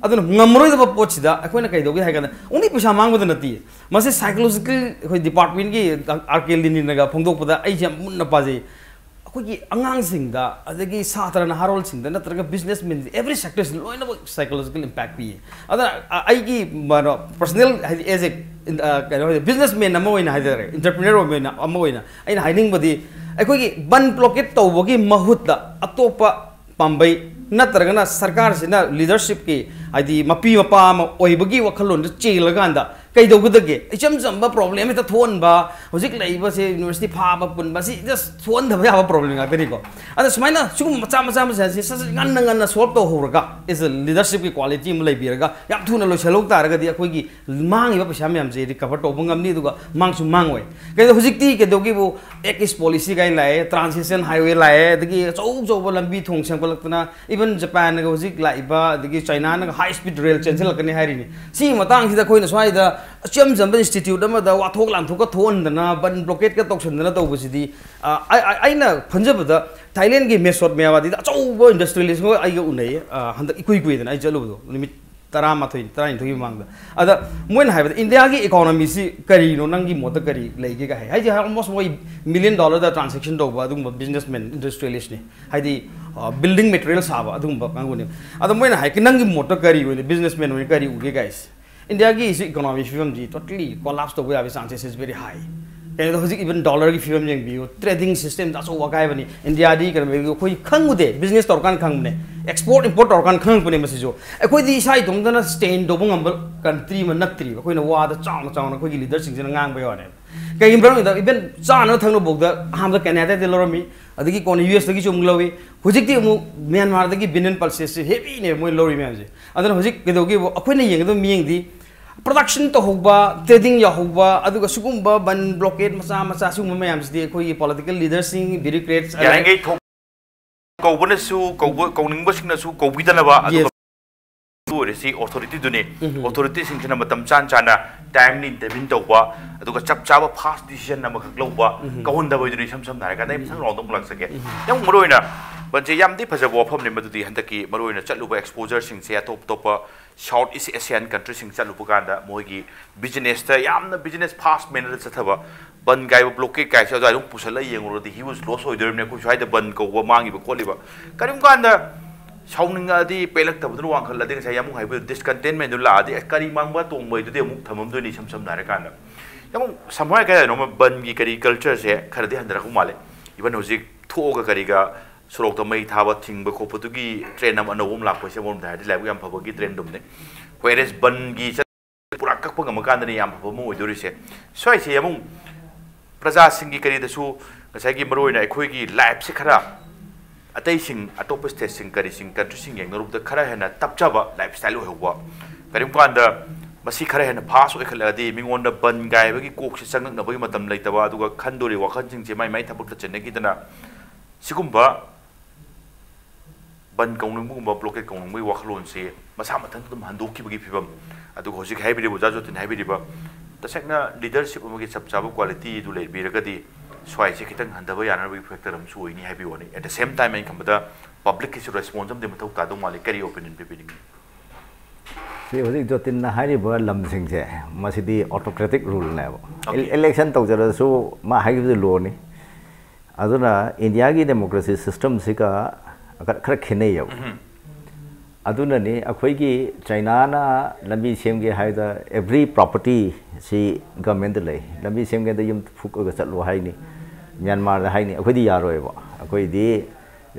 ꯑꯗꯨꯅ ꯉꯝꯃꯔꯣꯏꯗꯕ ꯄꯣꯠꯁꯤꯗ ꯑꯩꯈꯣꯏꯅ ꯀꯩꯗꯧꯒꯦ ꯍꯥꯏ ꯀꯥꯟꯗ, only ꯄꯩꯁꯥ ꯃꯥꯡꯕꯗ ꯅꯠꯇꯦ, ꯃꯁꯤ psychological, ꯑꯩꯈꯣꯏ department ꯀꯤ ꯑꯥꯔ ꯀꯦ ꯂꯤꯅꯤꯟꯅꯒ ꯐꯣꯡꯗꯣꯛꯄꯗ ꯑꯩꯁꯦ ꯌꯥꯝ ꯃꯨꯟꯅ ꯄꯥꯖꯩ꯫ ꯑꯩꯈꯣꯏꯒꯤ ꯑꯉꯥꯡꯁꯤꯡꯗ, ꯑꯗꯒꯤ ꯁꯥꯇ꯭ꯔ ꯅꯍꯥꯔꯣꯜꯁꯤꯡꯗ, ꯅꯠꯇ꯭ꯔꯒ businessman, every sector ꯁꯤꯗ ꯂꯣꯏꯅꯃꯛ psychological impact ꯄꯤꯌꯦ꯫ ꯑꯗꯨꯅ ꯑ-, ꯑꯩꯒꯤ, ꯀꯩꯅꯣ, personal, ꯍꯥꯏꯗꯤ, as a, ꯑ, ꯀꯩꯅꯣ, ꯍꯥꯏꯗꯤ, businessman ꯑꯃ ꯑꯣꯏꯅ ꯍꯥꯏꯇꯥꯔꯦ, entrepreneur ꯑꯃ ꯑꯣꯏꯅ, ꯑꯃ ꯑꯣꯏꯅ ꯑꯩꯅ ꯍꯥꯏꯅꯤꯡꯕꯗꯤ, ꯑꯩꯈꯣꯏꯒꯤ ꯕꯟ blockade ꯇꯧꯕꯒꯤ ꯃꯍꯨꯠꯇ ꯑꯇꯣꯞꯄ ꯄꯥꯝꯕꯩ, ꯅꯠꯇ꯭ꯔꯒꯅ ꯁꯔꯀꯥꯔꯁꯤꯅ leadership ꯀꯤ, ꯍꯥꯏꯗꯤ, ꯃꯄꯤ ꯃꯄꯥ ꯑꯃ ꯑꯣꯏꯕꯒꯤ ꯋꯥꯈꯜꯂꯣꯟꯗ ꯆꯦꯜꯂꯀꯥꯟꯗ ꯀꯩꯗꯧꯒꯗꯒꯦ? ꯏꯆꯝ ꯆꯝꯕ problem ꯍꯦꯛꯇ ꯊꯣꯛꯍꯟꯕ, ꯍꯧꯖꯤꯛ ꯂꯩꯔꯤꯕꯁꯦ university ꯐꯥꯕ ꯄꯨꯟꯕ, ꯁꯤ just ꯊꯣꯛꯍꯟꯗꯕ ꯌꯥꯕ problem ꯉꯥꯛꯇꯅꯤꯀꯣ꯫ ꯑꯗ ꯁꯨꯃꯥꯏꯅ ꯁꯤꯒꯨꯝꯕ ꯃꯆꯥ ꯃꯆꯥ ꯃꯆꯥꯁꯦ ꯁꯠ ꯁꯠ ꯉꯟꯅ ꯉꯟꯅ solve ꯇꯧꯍꯧꯔꯒ, as a leadership ꯀꯤ quality ꯑꯃ ꯂꯩꯕꯤꯔꯒ, ꯌꯥꯝ ꯊꯨꯅ ꯂꯣꯏꯁꯤꯜꯍꯧ ꯇꯥꯔꯒꯗꯤ ꯑꯩꯈꯣꯏꯒꯤ ꯃꯥꯡꯉꯤꯕ ꯄꯩꯁꯥ ꯃꯌꯥꯝꯁꯦ recover ꯇꯧꯕ ꯉꯝꯅꯤ, ꯑꯗꯨꯒ ꯃꯥꯡꯁꯨ ꯃꯥꯡꯉꯣꯏ꯫ ꯀꯩꯗꯣ ꯍꯧꯖꯤꯛꯇꯤ ꯀꯩꯗꯧꯒꯦꯕꯨ, Act East Policy ꯀꯥꯏꯅ ꯂꯥꯛꯑꯦ, transition highway ꯂꯥꯛꯑꯦ, ꯑꯗꯒꯤ ꯑꯆꯧ ꯑꯆꯧꯕ ꯂꯝꯕꯤ ꯊꯣꯡ ꯁꯦꯝꯒꯠꯂꯛꯇꯅ, even ꯖꯄꯥꯟꯅꯒ ꯍꯧꯖꯤꯛ ꯂꯥꯛꯏꯕ, ꯑꯗꯒꯤ ꯆꯥꯏꯅꯥꯅꯒ high speed rail ꯆꯦꯟꯁꯤꯜꯂꯛꯀꯅꯤ ꯍꯥꯏꯔꯤꯅꯤ꯫ ꯁꯤꯒꯤ ꯃꯇꯥꯡꯁꯤꯗ ꯑꯩꯈꯣꯏꯅ ꯁ꯭ꯋꯥꯏꯗ ꯏꯆꯝ ꯆꯝꯕ institute ꯑꯃꯗ ꯋꯥꯊꯣꯛ ꯂꯥꯟꯊꯣꯛꯀ ꯊꯣꯛꯍꯟꯗꯅ, ꯕꯟ blockade ꯀ ꯇꯧꯁꯟꯗꯅ ꯇꯧꯕꯁꯤꯗꯤ, ꯑ, ꯑꯩ-, ꯑꯩ-, ꯑꯩꯅ ꯈꯟꯖꯕꯗ ꯊꯥꯏꯂꯦꯟꯒꯤ ꯃꯦꯁꯣꯠ ꯃꯌꯥꯋꯥꯗꯤꯗ ꯑꯆꯧꯕ industrialist ꯍꯣꯏ ꯑꯩꯒ ꯎꯅꯩꯌꯦ, ꯑ, ꯍꯟꯗꯛ ꯏꯀꯨꯏ ꯀꯨꯏꯗꯅ ꯑꯩ ꯆꯠꯂꯨꯕꯗꯣ, ꯅꯨꯃꯤꯠ ꯇꯔꯥꯃꯥꯊꯣꯏ, ꯇꯔꯥꯅꯤꯊꯣꯏꯒꯤ ꯃꯃꯥꯡꯗ꯫ ꯑꯗ ꯃꯣꯏꯅ ꯍꯥꯏꯕꯗ, ꯏꯟꯗꯤꯌꯥꯒꯤ economy ꯁꯤ ꯀꯔꯤꯅꯣ, ꯅꯪꯒꯤ ꯃꯣꯠꯇ ꯀꯔꯤ ꯂꯩꯒꯦꯒ ꯍꯥꯏ꯫ ꯍꯥꯏꯗꯤ, almost ꯃꯣꯏ million dollar ꯗ transaction ꯇꯧꯕ ꯑꯗꯨꯒꯨꯝꯕ businessman, industrialist ꯅꯤ꯫ ꯍꯥꯏꯗꯤ, ꯑ, building material ꯁꯥꯕ ꯑꯗꯨꯒꯨꯝꯕ ꯀꯥꯡꯕꯨꯅꯦ꯫ ꯑꯗꯣ ꯃꯣꯏꯅ ꯍꯥꯏ, "ꯅꯪꯒꯤ ꯃꯣꯠꯇ ꯀꯔꯤ ꯑꯣꯏꯅ, businessman ꯑꯣꯏꯅ ꯀꯔꯤ ꯎꯒꯦ, guys?" ꯏꯟꯗꯤꯌꯥꯒꯤ ꯍꯧꯖꯤꯛ economy ꯐꯤꯕꯝꯁꯤ totally collapse ꯇꯧꯕ ꯌꯥꯕꯒꯤ chances is very high꯫ ꯀꯩꯅꯣꯗ ꯍꯧꯖꯤꯛ even dollar ꯒꯤ ꯐꯤꯕꯝ ꯌꯦꯡꯕꯤꯌꯨ, trading system ꯗ ꯑꯆꯧꯕ ꯑꯀꯥꯏꯕꯅꯤ꯫ ꯏꯟꯗꯤꯌꯥꯗꯤ ꯀꯩꯅꯣ, ꯑꯩꯈꯣꯏ ꯈꯪꯉꯨꯗꯦ, business ꯇꯧꯔꯀꯥꯟꯗ ꯈꯪꯕꯅꯦ, export import ꯇꯧꯔꯀꯥꯟꯗ ꯈꯪꯉꯛꯄꯅꯦ ꯃꯁꯤꯁꯨ꯫ ꯑꯩꯈꯣꯏꯗꯤ ꯏꯁꯥ ꯏꯇꯣꯝꯇꯅ sustain ꯇꯧꯕ ꯉꯝꯕ country ꯑꯃ ꯅꯠꯇ꯭ꯔꯤꯕ꯫ ꯑꯩꯈꯣꯏꯅ ꯋꯥꯗ ꯆꯥꯎꯅ ꯆꯥꯎꯅ ꯑꯩꯈꯣꯏꯒꯤ leader ꯁꯤꯡꯁꯤꯅ ꯉꯥꯡꯕꯩ ꯋꯥꯅꯦꯕ꯫ ꯀꯩꯒꯤꯅꯣ ꯍꯥꯏꯕꯗ, even ꯆꯥꯅꯕ ꯊꯛꯅꯕꯐꯥꯎꯗ ꯑꯍꯥꯟꯕꯗ ꯀꯦꯅꯥꯗꯥꯗꯒꯤ ꯂꯧꯔꯝꯃꯤ, ꯑꯗꯒꯤ ꯀꯣꯟꯅ ꯌꯨ ꯑꯦꯁ ꯇꯒꯤꯁꯨ ꯑꯃꯨꯛ ꯂꯧꯏ꯫ ꯍꯧꯖꯤꯛꯇꯤ ꯑꯃꯨꯛ ꯃ꯭ꯌꯥꯟꯃꯥꯔꯗꯒꯤ ꯕꯤꯅꯟ ꯄꯜꯁꯦꯁꯁꯦ heavy ꯅꯦ ꯃꯣꯏ ꯂꯧꯔꯤ ꯃꯌꯥꯝꯁꯦ꯫ ꯑꯗꯨꯅ ꯍꯧꯖꯤꯛ ꯀꯩꯗꯧꯒꯦꯕꯨ, ꯑꯩꯈꯣꯏꯅ ꯌꯦꯡꯒꯗꯕ ꯃꯤꯠꯌꯦꯡꯗꯤ production ꯇꯧꯍꯧꯕ, trading ꯌꯥꯎꯍꯧꯕ, ꯑꯗꯨꯒ ꯁꯤꯒꯨꯝꯕ ꯕꯟ blockade ꯃꯆꯥ ꯃꯆꯥ ꯁꯤꯒꯨꯝꯕ ꯃꯌꯥꯝꯁꯤꯗꯤ ꯑꯩꯈꯣꯏꯒꯤ political leader ꯁꯤꯡ, bureaucrats, ꯌꯥꯔꯤꯈꯩ ꯊꯣꯛ- ꯀꯧꯕꯅꯁꯨ ꯀꯧꯕ ꯀꯧꯅꯤꯡꯕꯁꯤꯡꯅꯁꯨ ꯀꯧꯕꯤꯗꯅꯕ, ꯑꯗꯨꯒ ꯑꯣꯏꯔꯁꯤ ꯑꯣꯊꯣꯔꯤꯇꯤꯗꯨꯅꯤ꯫ ꯑꯣꯊꯣꯔꯤꯇꯤꯁꯤꯡꯁꯤꯅ ꯃꯇꯝ ꯆꯥꯟ ꯆꯥꯅ ꯇꯥꯏꯝꯂꯤ ꯏꯟꯇꯔꯚꯤꯟ ꯇꯧꯕ, ꯑꯗꯨꯒ ꯆꯞ ꯆꯥꯕ ꯐꯥꯁ ꯗꯤꯁꯤꯖꯟ ꯑꯃꯈꯛ ꯂꯧꯕ, ꯀꯧꯍꯟꯗꯕ ꯑꯣꯏꯗꯣꯏꯅꯤ꯫ ꯏꯁꯝ ꯁꯝꯅ ꯍꯥꯏꯔꯀꯥꯟꯗ ꯑꯩ ꯃꯊꯪ ꯔꯥꯎꯟꯗ ꯑꯃꯨꯛ ꯂꯥꯛꯆꯒꯦ꯫ ꯌꯥꯝ ꯃꯔꯨ ꯑꯣꯏꯅ ꯕꯟꯁꯦ ꯌꯥꯝꯗꯤ ꯐꯖꯕ ꯋꯥꯐꯝꯅꯤ ꯃꯗꯨꯗꯤ꯫ ꯍꯟꯗꯛꯀꯤ ꯃꯔꯨ ꯑꯣꯏꯅ ꯆꯠꯂꯨꯕ ꯑꯦꯛꯁꯄꯣꯖꯔꯁꯤꯡꯁꯦ ꯑꯇꯣꯞ ꯑꯇꯣꯞꯄ ꯁꯥꯎꯠ ꯏꯁ ꯑꯦꯁꯤꯌꯥꯟ ꯀꯟꯇ꯭ꯔꯤꯁꯤꯡ ꯆꯠꯂꯨꯕ ꯀꯥꯟꯗ ꯃꯣꯏꯒꯤ ꯕꯤꯖꯤꯅꯦꯁꯇ ꯌꯥꯝꯅ ꯕꯤꯖꯤꯅꯦꯁ ꯐꯥꯁ ꯃꯦꯅꯔꯗ ꯆꯠꯊꯕ, ꯕꯟ ꯀꯥꯏꯕ, ꯕ꯭ꯂꯣꯀꯦꯠ ꯀꯥꯏꯁꯦ ꯑꯗꯨꯋꯥꯏꯗ ꯑꯃꯨꯛ ꯄꯨꯁꯜꯂꯒ ꯌꯦꯡꯉꯨꯔꯒꯗꯤ ꯍ꯭ꯌꯨꯖ ꯂꯣꯁ ꯑꯣꯏꯗꯣꯔꯤꯕꯅꯤ꯫ ꯑꯩꯈꯣꯏ ꯁ꯭ꯋꯥꯏꯗ ꯕꯟ ꯀꯧꯕ ꯃꯥꯡꯉꯤꯕ ꯈꯣꯠꯂꯤꯕ꯫ ꯀꯔꯤꯒꯨꯝꯕ ꯀꯥꯟꯗ ꯁꯥꯎꯅꯤꯡꯉꯛꯑꯗꯤ, ꯄꯦꯜꯂꯛꯇꯕꯗꯨꯅ ꯋꯥꯡꯈꯠꯂꯗꯤ, ꯉꯁꯥꯏ ꯌꯥꯝ ꯍꯥꯏꯕ ꯗꯤꯁꯀꯟꯇꯦꯟꯃꯦꯟꯗꯨ ꯂꯥꯛꯑꯗꯤ, ꯑꯁ, ꯀꯔꯤ ꯃꯥꯡꯕ ꯇꯣꯡꯕ ꯍꯥꯏꯗꯨꯗꯤ ꯑꯃꯨꯛ ꯊꯝꯃꯝꯗꯣꯏꯅꯤ꯫ ꯏꯁꯝ ꯁꯝꯅ ꯍꯥꯏꯔꯀꯥꯟꯗ ꯌꯥꯝ ꯁꯝꯅ ꯍꯥꯏꯔꯀꯥꯟꯗ ꯕꯟꯒꯤ ꯀꯔꯤ ꯀꯜꯆꯔꯁꯦ ꯈꯔꯗꯤ ꯍꯟꯊꯔꯛꯄ ꯃꯥꯜꯂꯦ꯫ ꯏꯚꯟ ꯍꯧꯖꯤꯛ ꯊꯣꯛꯑꯒ ꯀꯔꯤꯒ ꯁꯣꯔꯣꯛꯇ ꯃꯩ ꯊꯥꯕ ꯊꯤꯡꯕ ꯈꯣꯠꯄꯗꯨꯒꯤ ꯇ꯭ꯔꯦꯟ ꯑꯃ ꯑꯅꯧꯕ ꯑꯃ ꯂꯥꯛꯄꯁꯦ ꯑꯃꯔꯣꯝꯗ ꯍꯥꯏꯔꯗꯤ ꯂꯥꯏꯕꯛ ꯌꯥꯝ ꯐꯕꯒꯤ ꯇ꯭ꯔꯦꯟꯗꯨꯝꯅꯦ꯫ ꯋꯦꯔꯦꯁ ꯕꯟꯒꯤ ꯆꯠ-, ꯄꯨꯔꯥ ꯀꯛꯄ ꯉꯝꯃꯀꯥꯟꯗꯅꯤ ꯌꯥꯝ ꯐꯕ ꯑꯃ ꯑꯣꯏꯗꯣꯔꯤꯁꯦ꯫ ꯁ꯭ꯋꯥꯏꯁꯦ ꯑꯃꯨꯛ ꯄ꯭ꯔꯖꯥꯁꯤꯡꯒꯤ ꯀꯔꯤꯗꯁꯨ ꯉꯁꯥꯏꯒꯤ ꯃꯔꯨꯑꯣꯏꯅ ꯑꯩꯈꯣꯏꯒꯤ ꯂꯥꯏꯐꯁꯦ ꯈꯔ ꯑꯇꯩꯁꯤꯡ, ꯑꯇꯣꯞꯄ ꯁ꯭ꯇꯦꯠꯁꯤꯡ, ꯀꯔꯤꯁꯤꯡ, ꯀꯟꯇ꯭ꯔꯤꯁꯤꯡ ꯌꯦꯡꯅꯔꯨꯕꯗ ꯈꯔ ꯍꯦꯟꯅ ꯇꯞꯆꯕ ꯂꯥꯏꯐ ꯁ꯭ꯇꯥꯏꯜ ꯑꯣꯏꯍꯧꯕ꯫ ꯀꯔꯤꯒꯨꯝꯕ ꯀꯥꯟꯗ ꯃꯁꯤ ꯈꯔ ꯍꯦꯟꯅ ꯐꯥꯁ ꯑꯣꯏꯈꯠꯂꯛꯑꯗꯤ ꯃꯤꯉꯣꯟꯗ ꯕꯟ ꯀꯥꯏꯕꯒꯤ ꯀꯣꯛꯁꯦ ꯆꯪꯉꯛꯅꯕꯒꯤ ꯃꯇꯝ ꯂꯩꯇꯕ, ꯑꯗꯨꯒ ꯈꯟꯗꯣꯔꯤ ꯋꯥꯈꯜꯁꯤꯡꯁꯦ ꯃꯥꯏ ꯃꯥꯏ ꯊꯕꯛꯇ ꯆꯦꯟꯅꯈꯤꯗꯅ ꯁꯤꯒꯨꯝꯕ ꯕꯟ ꯀꯧꯅꯤꯡꯕꯒꯨꯝꯕ, ꯕ꯭ꯂꯣꯀꯦꯠ ꯀꯧꯅꯤꯡꯕꯒꯤ ꯋꯥꯈꯜꯂꯣꯟꯁꯤ ꯃꯁꯥ ꯃꯊꯟꯇ ꯑꯗꯨꯝ ꯍꯟꯗꯣꯛꯈꯤꯕꯒꯤ ꯐꯤꯕꯝ꯫ ꯑꯗꯨꯒ ꯍꯧꯖꯤꯛ ꯍꯥꯏꯕꯤꯔꯤꯕ ꯑꯣꯖꯥ ꯖꯣꯇꯤꯟ ꯍꯥꯏꯕꯤꯔꯤꯕ ꯇꯁꯦꯡꯅ ꯂꯤꯗꯔꯁꯤꯞ ꯑꯃꯒꯤ ꯆꯞ ꯆꯥꯕ ꯀ꯭ꯋꯥꯂꯤꯇꯤ ꯑꯗꯨ ꯂꯩꯕꯤꯔꯒꯗꯤ ꯁ꯭ꯋꯥꯏꯁꯦ ꯈꯤꯇꯪ ꯍꯟꯊꯕ ꯌꯥꯅꯕꯒꯤ ꯐꯦꯛꯇꯔ ꯑꯃꯁꯨ ꯑꯣꯏꯅꯤ ꯍꯥꯏꯕꯒꯤ ꯋꯥꯅꯤ꯫ At the same time ꯑꯩꯅ ꯈꯟꯕꯗ ꯄꯕ꯭ꯂꯤꯛꯀꯤꯁꯨ ꯔꯦꯁꯄꯣꯟꯁ ꯑꯃꯗꯤ ꯃꯊꯧ ꯇꯥꯗꯧ ꯃꯥꯜꯂꯤ꯫ ꯀꯔꯤ ꯑꯣꯄꯤꯅꯤꯌꯟ ꯄꯤꯕꯤꯅꯤꯡꯉꯤ? ꯁꯤ ꯍꯧꯖꯤꯛ ꯖꯣꯇꯤꯟꯅ ꯍꯥꯏꯔꯤꯕ ꯂꯝꯁꯤꯡꯁꯦ, ꯃꯁꯤꯗꯤ ꯑꯣꯇꯣꯀ꯭ꯔꯦꯇꯤꯛ ꯔꯨꯜꯅꯦꯕ꯫ ꯏꯂꯦꯛꯁꯟ ꯇꯧꯖꯔꯁꯨ ꯃꯥ ꯍꯥꯏꯈꯤꯕꯗꯨ ꯂꯣꯅꯤ꯫ ꯑꯗꯨꯅ ꯏꯟꯗꯤꯌꯥꯒꯤ ꯗꯦꯃꯣꯀ꯭ꯔꯦꯁꯤ ꯁꯤꯁꯇꯝꯁꯤꯒ ꯈꯔ ꯈꯦꯠꯅꯩꯌꯦꯕ꯫ ꯑꯗꯨꯅꯅꯤ ꯑꯩꯈꯣꯏꯒꯤ ꯆꯩꯅꯥꯅ ꯂꯝꯕꯤ ꯁꯦꯝꯒꯦ ꯍꯥꯏꯗ ꯑꯦꯚ꯭ꯔꯤ ꯄ꯭ꯔꯣꯄꯔꯇꯤ ꯁꯤ ꯒꯃꯦꯟꯗ ꯂꯩ꯫ ꯂꯝꯕꯤ ꯁꯦꯝꯒꯦꯗ ꯌꯨꯝ ꯐꯨꯛꯑꯒ ꯆꯠꯂꯣ ꯍꯥꯏꯅꯤ꯫ ꯃ꯭ꯌꯥꯟꯃꯥꯔꯗ ꯍꯥꯏꯅꯤ꯫ ꯑꯩꯈꯣꯏꯗꯤ ꯌꯥꯔꯣꯏꯕ꯫ ꯑꯩꯈꯣꯏꯗꯤ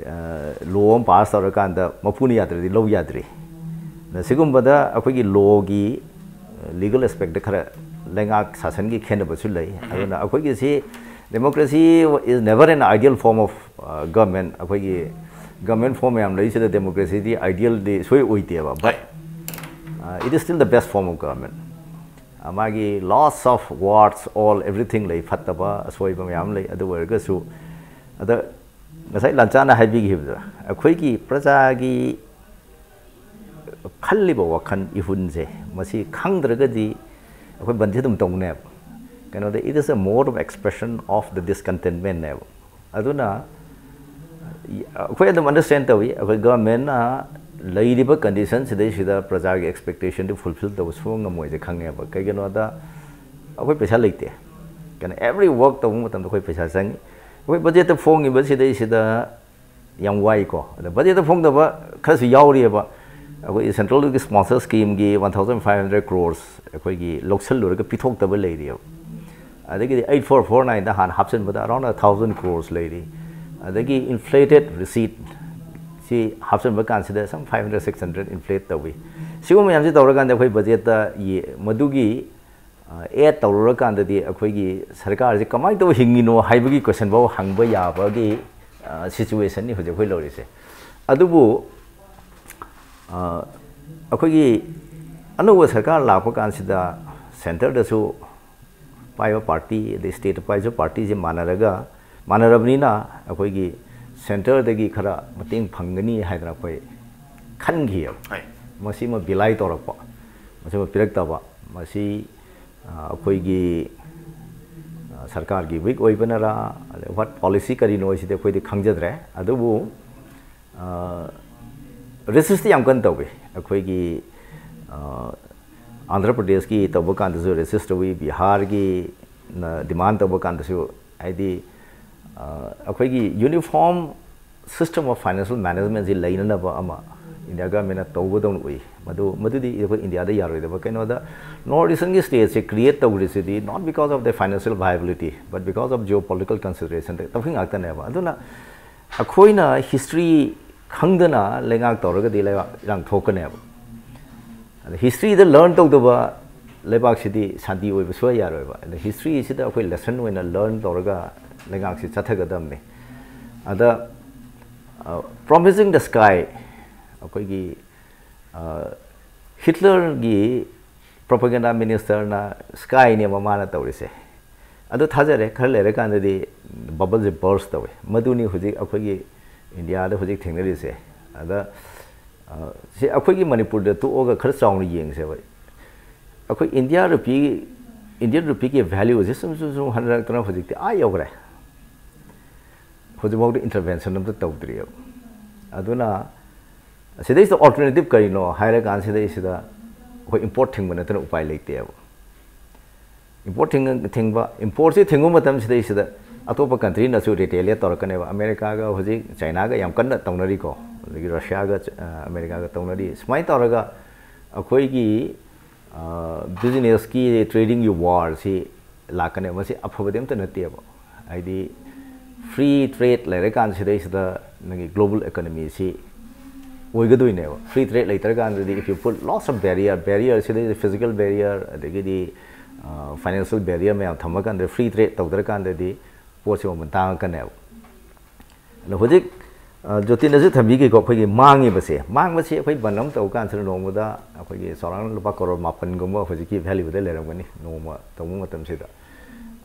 ꯂꯣ ꯑꯃ ꯄꯥꯁ ꯇꯧꯔꯀꯥꯟꯗ ꯃꯄꯨꯅ ꯌꯥꯗ꯭ꯔꯗꯤ ꯂꯧ ꯌꯥꯗ꯭ꯔꯤ꯫ ꯑꯗ ꯁꯤꯒꯨꯝꯕꯗ ꯑꯩꯈꯣꯏꯒꯤ ꯂꯣꯒꯤ ꯂꯤꯒꯜ ꯑꯦꯁꯄꯦꯛꯇ ꯈꯔ ꯂꯩꯉꯥꯛ ꯁꯥꯁꯟꯒꯤ ꯈꯦꯠꯅꯕꯁꯨ ꯂꯩ꯫ ꯑꯗꯨꯅ ꯑꯩꯈꯣꯏꯒꯤꯁꯤ democracy is never an ideal form of government꯫ ꯑꯩꯈꯣꯏꯒꯤ ꯒꯃꯦꯟ ꯐꯣꯝ ꯃꯌꯥꯝ ꯂꯩꯔꯤꯁꯤꯗ ꯗꯦꯃꯣꯀ꯭ꯔꯦꯁꯤꯗꯤ ꯑꯥꯏꯗꯤꯌꯦꯜꯗꯤ ꯁꯣꯏ ꯑꯣꯏꯗꯦꯕ꯫ But it is still the best form of government꯫ ꯃꯥꯒꯤ lots of warts, all, everything ꯂꯩ, ꯐꯠꯇꯕ ꯑꯁꯣꯏꯕ ꯃꯌꯥꯝ ꯂꯩ꯫ ꯑꯗꯨ ꯑꯣꯏꯔꯒꯁꯨ ꯑꯗ ꯉꯁꯥꯏ ꯂꯥꯟꯆꯥꯅ ꯍꯥꯏꯕꯤꯈꯤꯕꯗꯣ, ꯑꯩꯈꯣꯏꯒꯤ ꯄ꯭ꯔꯖꯥꯒꯤ ꯈꯜꯂꯤꯕ ꯋꯥꯈꯜ ꯏꯍꯨꯟꯁꯦ, ꯃꯁꯤ ꯈꯪꯗ꯭ꯔꯒꯗꯤ ꯑꯩꯈꯣꯏ ꯕꯟꯗꯤ ꯑꯗꯨꯝ ꯇꯧꯅꯦꯕ꯫ ꯀꯩꯅꯣꯗ, it is a mode of expression of the discontentment ꯅꯦꯕ꯫ ꯑꯗꯨꯅ ꯑꯩꯈꯣꯏ ꯑꯗꯨꯝ understand ꯇꯧꯏ, ꯑꯩꯈꯣꯏ ꯒꯚꯔꯟꯃꯦꯟꯅ ꯂꯩꯔꯤꯕ condition ꯁꯤꯗꯩꯁꯤꯗ ꯄ꯭ꯔꯖꯥꯒꯤ expectation ꯗꯨ fulfill ꯇꯧꯕ ꯁꯨꯡꯉꯝ ꯉꯝꯃꯣꯏꯁꯦ ꯈꯪꯉꯦꯕ꯫ ꯀꯩꯒꯤꯅꯣꯗ, ꯑꯩꯈꯣꯏ ꯄꯩꯁꯥ ꯂꯩꯇꯦ꯫ ꯀꯩꯅꯣ, every work ꯇꯧꯕ ꯃꯇꯝꯗ ꯑꯩꯈꯣꯏ ꯄꯩꯁꯥ ꯆꯪꯉꯤ꯫ ꯑꯩꯈꯣꯏ ꯕꯖꯦꯠꯇ ꯐꯣꯡꯉꯤꯕ ꯁꯤꯗꯩꯁꯤꯗ ꯌꯥꯝ ꯋꯥꯏꯀꯣ꯫ ꯑꯗ ꯕꯖꯦꯠꯇ ꯐꯣꯡꯗꯕ ꯈꯔꯁꯨ ꯌꯥꯎꯔꯤꯑꯕ꯫ ꯑꯩꯈꯣꯏ ꯁꯦꯟꯇ꯭ꯔꯦꯜꯒꯤ sponsor scheme ꯒꯤ one thousand five hundred crores ꯑꯩꯈꯣꯏꯒꯤ ꯂꯧꯁꯜꯂꯨꯔꯒ ꯄꯤꯊꯣꯛꯇꯕ ꯂꯩꯔꯤꯑꯕ꯫ ꯑꯗꯒꯤꯗꯤ eight four four nine ꯗ ꯍꯥꯟꯅ ꯍꯥꯞꯆꯤꯟꯕꯗ around a thousand crores ꯂꯩꯔꯤ꯫ ꯑꯗꯒꯤ inflated receipt ꯁꯤ ꯍꯥꯞꯆꯤꯟꯕ ꯀꯥꯟꯁꯤꯗ some five hundred, six hundred inflate ꯇꯧꯏ꯫ ꯁꯤꯒꯨꯝꯕ ꯃꯌꯥꯝꯁꯤ ꯇꯧꯔꯀꯥꯟꯗ ꯑꯩꯈꯣꯏ ꯕꯖꯦꯠꯇ ꯌꯦ-, ꯃꯗꯨꯒꯤ, ꯑ, add ꯇꯧꯔꯨꯔꯀꯥꯟꯗꯗꯤ ꯑꯩꯈꯣꯏꯒꯤ ꯁꯔꯀꯥꯔꯁꯤ ꯀꯃꯥꯏꯅ ꯇꯧꯕ ꯍꯤꯡꯉꯤꯅꯣ ꯍꯥꯏꯕꯒꯤ question ꯐꯥꯎ ꯍꯪꯕ ꯌꯥꯕꯒꯤ, ꯑ, situation ꯅꯤ ꯍꯧꯖꯤꯛ ꯑꯩꯈꯣꯏ ꯂꯩꯔꯤꯁꯦ꯫ ꯑꯗꯨꯕꯨ, ꯑ, ꯑꯩꯈꯣꯏꯒꯤ ꯑꯅꯧꯕ ꯁꯔꯀꯥꯔ ꯂꯥꯛꯄ ꯀꯥꯟꯁꯤꯗ centre ꯗꯁꯨ ꯄꯥꯏꯕ party ꯑꯗꯩ state ꯇ ꯄꯥꯏꯕ party ꯁꯦ ꯃꯥꯟꯅꯔꯒ, ꯃꯥꯟꯅꯔꯕꯅꯤꯅ ꯑꯩꯈꯣꯏꯒꯤ centre ꯗꯒꯤ ꯈꯔ ꯃꯇꯦꯡ ꯐꯪꯒꯅꯤ ꯍꯥꯏꯗꯅ ꯑꯩꯈꯣꯏ ꯈꯟꯈꯤꯑꯕ꯫ ꯍꯣꯏ꯫ ꯃꯁꯤꯃ ꯕꯤꯂꯥꯏ ꯇꯧꯔꯛꯄ, ꯃꯁꯤꯃ ꯄꯤꯔꯛꯇꯕ, ꯃꯁꯤ, ꯑ, ꯑꯩꯈꯣꯏꯒꯤ, ꯑ, ꯁꯔꯀꯥꯔꯒꯤ weak ꯑꯣꯏꯕꯅꯔꯥ, ꯑꯗꯩ what policy ꯀꯔꯤꯅꯣ ꯍꯥꯏꯁꯤꯗꯤ ꯑꯩꯈꯣꯏꯗꯤ ꯈꯪꯖꯗ꯭ꯔꯦ꯫ ꯑꯗꯨꯕꯨ, ꯑ, resist ꯇꯤ ꯌꯥꯝ ꯀꯟꯅ ꯇꯧꯏ꯫ ꯑꯩꯈꯣꯏꯒꯤ, ꯑ, ꯑꯟꯙ꯭ꯔ ꯄ꯭ꯔꯗꯦꯁꯀꯤ ꯇꯧꯕ ꯀꯥꯟꯗꯁꯨ resist ꯇꯧꯏ, ꯕꯤꯍꯥꯔꯒꯤꯅ demand ꯇꯧꯕ ꯀꯥꯟꯗꯁꯨ, ꯍꯥꯏꯗꯤ, ꯑ, ꯑꯩꯈꯣꯏꯒꯤ uniform system of financial management ꯁꯤ ꯂꯩꯅꯅꯕ ꯑꯃ ꯏꯟꯗꯤꯌꯥ ꯒꯚꯔꯟꯃꯦꯟꯅ ꯇꯧꯕꯗꯧꯅ ꯎꯏ꯫ ꯃꯗꯨ, ꯃꯗꯨꯗꯤ ꯑꯩꯈꯣꯏ ꯏꯟꯗꯤꯌꯥꯗ ꯌꯥꯔꯣꯏꯗꯕ꯫ ꯀꯩꯅꯣꯗ, North Eastern ꯒꯤ state say create ꯇꯧꯔꯤꯁꯤꯗꯤ not because of the financial viability, but because of geopolitical consideration ꯇꯧꯕ ꯉꯥꯛꯇꯅꯦꯕ꯫ ꯑꯗꯨꯅ ꯑꯩꯈꯣꯏꯅ history ꯈꯪꯗꯅ ꯂꯩꯉꯥꯛ ꯇꯧꯔꯒꯗꯤ ꯂꯩꯕꯥꯛ ꯏꯔꯥꯡ ꯊꯣꯛꯀꯅꯦꯕ꯫ ꯑꯗ history ꯗ learn ꯇꯧꯗꯕ ꯂꯩꯕꯥꯛꯁꯤꯗꯤ ꯁꯥꯟꯇꯤ ꯑꯣꯏꯕ ꯁꯨꯡꯌꯥ ꯌꯥꯔꯣꯏꯕ꯫ ꯑꯗ history ꯁꯤꯗ ꯑꯩꯈꯣꯏ lesson ꯑꯣꯏꯅ learn ꯇꯧꯔꯒ ꯂꯩꯉꯥꯛꯁꯤ ꯆꯠꯊꯒꯗꯕꯅꯤ꯫ ꯑꯗ, ꯑ, Promising the Sky, ꯑꯩꯈꯣꯏꯒꯤ, ꯑ, ꯍꯤꯠꯂꯔꯒꯤ propaganda minister ꯅ sky ꯅꯦꯕ ꯃꯥꯅ ꯇꯧꯔꯤꯁꯦ꯫ ꯑꯗꯣ ꯊꯥꯖꯔꯦ, ꯈꯔ ꯂꯩꯔꯀꯥꯟꯗꯗꯤ ꯕꯕꯜꯁꯦ ꯕꯔꯁ ꯇꯧꯋꯦ꯫ ꯃꯗꯨꯅꯤ ꯍꯧꯖꯤꯛ ꯑꯩꯈꯣꯏꯒꯤ ꯏꯟꯗꯤꯌꯥꯗ ꯍꯧꯖꯤꯛ ꯊꯦꯡꯅꯔꯤꯁꯦ꯫ ꯑꯗ ꯁꯤ ꯑꯩꯈꯣꯏꯒꯤ ꯃꯅꯤꯄꯨꯔꯗ ꯇꯣꯛꯑꯒ ꯈꯔ ꯆꯥꯎꯅ ꯌꯦꯡꯁꯦꯕ꯫ ꯑꯩꯈꯣꯏ ꯏꯟꯗꯤꯌꯥ ꯔꯨꯄꯤ, ꯏꯟꯗꯤꯌꯟ ꯔꯨꯄꯤꯒꯤ ꯚꯦꯂ꯭ꯌꯨꯁꯦ ꯁꯨꯝ ꯁꯨꯝ ꯁꯨꯝ ꯍꯟꯊꯔꯛꯇꯅ ꯍꯧꯖꯤꯛꯇꯤ ꯑꯥ ꯌꯧꯈ꯭ꯔꯦ꯫ ꯍꯧꯖꯤꯛꯐꯥꯎꯗ ꯏꯟꯇꯔꯚꯦꯟꯁꯟ ꯑꯝꯇ ꯇꯧꯗ꯭ꯔꯤꯑꯕ꯫ ꯑꯗꯨꯅ ꯁꯤꯗꯩꯁꯤꯗ ꯑꯣꯜꯇꯔꯅꯦꯇꯤꯞ ꯀꯔꯤꯅꯣ ꯍꯥꯏꯔꯀꯥꯟ ꯁꯤꯗꯩꯁꯤꯗ ꯑꯩꯈꯣꯏ ꯏꯝꯄꯣꯔꯠ ꯊꯤꯡꯕ ꯅꯠꯇꯅ ꯎꯄꯥꯏ ꯂꯩꯇꯦꯕ꯫ ꯏꯝꯄꯣꯔꯠ ꯊꯤꯡ-, ꯊꯤꯡꯕ, ꯏꯝꯄꯣꯔꯠꯁꯤ ꯊꯤꯡꯕ ꯃꯇꯝꯁꯤꯗꯩꯁꯤꯗ ꯑꯇꯣꯞꯄ ꯀꯟꯇ꯭ꯔꯤꯅꯁꯨ ꯔꯤꯇꯦꯂꯤꯌꯦꯠ ꯇꯧꯔꯛꯀꯅꯦꯕ꯫ ꯑꯃꯦꯔꯤꯀꯥꯒ ꯍꯧꯖꯤꯛ ꯆꯥꯏꯅꯥꯒ ꯌꯥꯝ ꯀꯟꯅ ꯇꯧꯅꯔꯤꯀꯣ, ꯑꯗꯒꯤ ꯔꯁꯤꯌꯥꯒ, ꯑ, ꯑꯃꯦꯔꯤꯀꯥꯒ ꯇꯧꯅꯔꯤ꯫ ꯁꯨꯃꯥꯏꯅ ꯇꯧꯔꯒ ꯑꯩꯈꯣꯏꯒꯤ ꯕꯤꯖꯤꯅꯦꯁꯀꯤ, ꯇ꯭ꯔꯦꯗꯤꯡꯒꯤ ꯋꯥꯔꯁꯤ ꯂꯥꯛꯀꯅꯦꯕ꯫ ꯃꯁꯤ ꯑꯐꯕꯗꯤ ꯑꯝꯇ ꯅꯠꯇꯦꯕ꯫ ꯍꯥꯏꯗꯤ ꯐ꯭ꯔꯤ ꯇ꯭ꯔꯦꯗ ꯂꯩꯔꯀꯥꯟ ꯁꯤꯗꯩꯁꯤꯗ ꯅꯪꯒꯤ ꯒ꯭ꯂꯣꯕꯜ ꯏꯀꯣꯅꯣꯃꯤꯁꯤ ꯑꯣꯏꯒꯗꯣꯏꯅꯦꯕ꯫ ꯐ꯭ꯔꯤ ꯇ꯭ꯔꯦꯗ ꯂꯩꯇ꯭ꯔꯀꯥꯟꯗꯗꯤ, if you put lots of barrier, barrier ꯁꯤꯗꯩꯁꯤꯗ ꯐꯤꯖꯤꯀꯦꯜ ꯕꯦꯔꯤꯌꯔ, ꯑꯗꯒꯤꯗꯤ ꯐꯥꯏꯅꯥꯟꯁꯤꯌꯦꯜ ꯕꯦꯔꯤꯌꯔ ꯃꯌꯥꯝ ꯊꯝꯃꯀꯥꯟꯗ ꯐ꯭ꯔꯤ ꯇ꯭ꯔꯦꯗ ꯇꯧꯗ꯭ꯔꯀꯥꯟꯗꯗꯤ ꯄꯣꯠꯁꯤ ꯃꯃꯜ ꯇꯥꯡꯉꯛꯀꯅꯦꯕ꯫ ꯑꯗꯣ ꯍꯧꯖꯤꯛ, ꯑ, ꯖꯣꯇꯤꯟꯅꯁꯨ ꯊꯝꯕꯤꯈꯤꯀꯣ, ꯑꯩꯈꯣꯏꯒꯤ ꯃꯥꯡꯉꯤꯕꯁꯦ, ꯃꯥꯡꯕꯁꯤ ꯑꯩꯈꯣꯏ ꯕꯟ ꯑꯃ ꯇꯧꯕ ꯀꯥꯟꯁꯤꯗ ꯅꯣꯡꯃꯗ ꯑꯩꯈꯣꯏꯒꯤ ꯆꯥꯎꯔꯥꯛꯅ ꯂꯨꯄꯥ ꯀꯔꯣꯔ ꯃꯥꯄꯟꯒꯨꯝꯕ ꯍꯧꯖꯤꯛꯀꯤ ꯚꯦꯂ꯭ꯌꯨꯗ ꯂꯩꯔꯝꯒꯅꯤ ꯅꯣꯡꯃ ꯇꯧꯕ ꯃꯇꯝꯁꯤꯗ꯫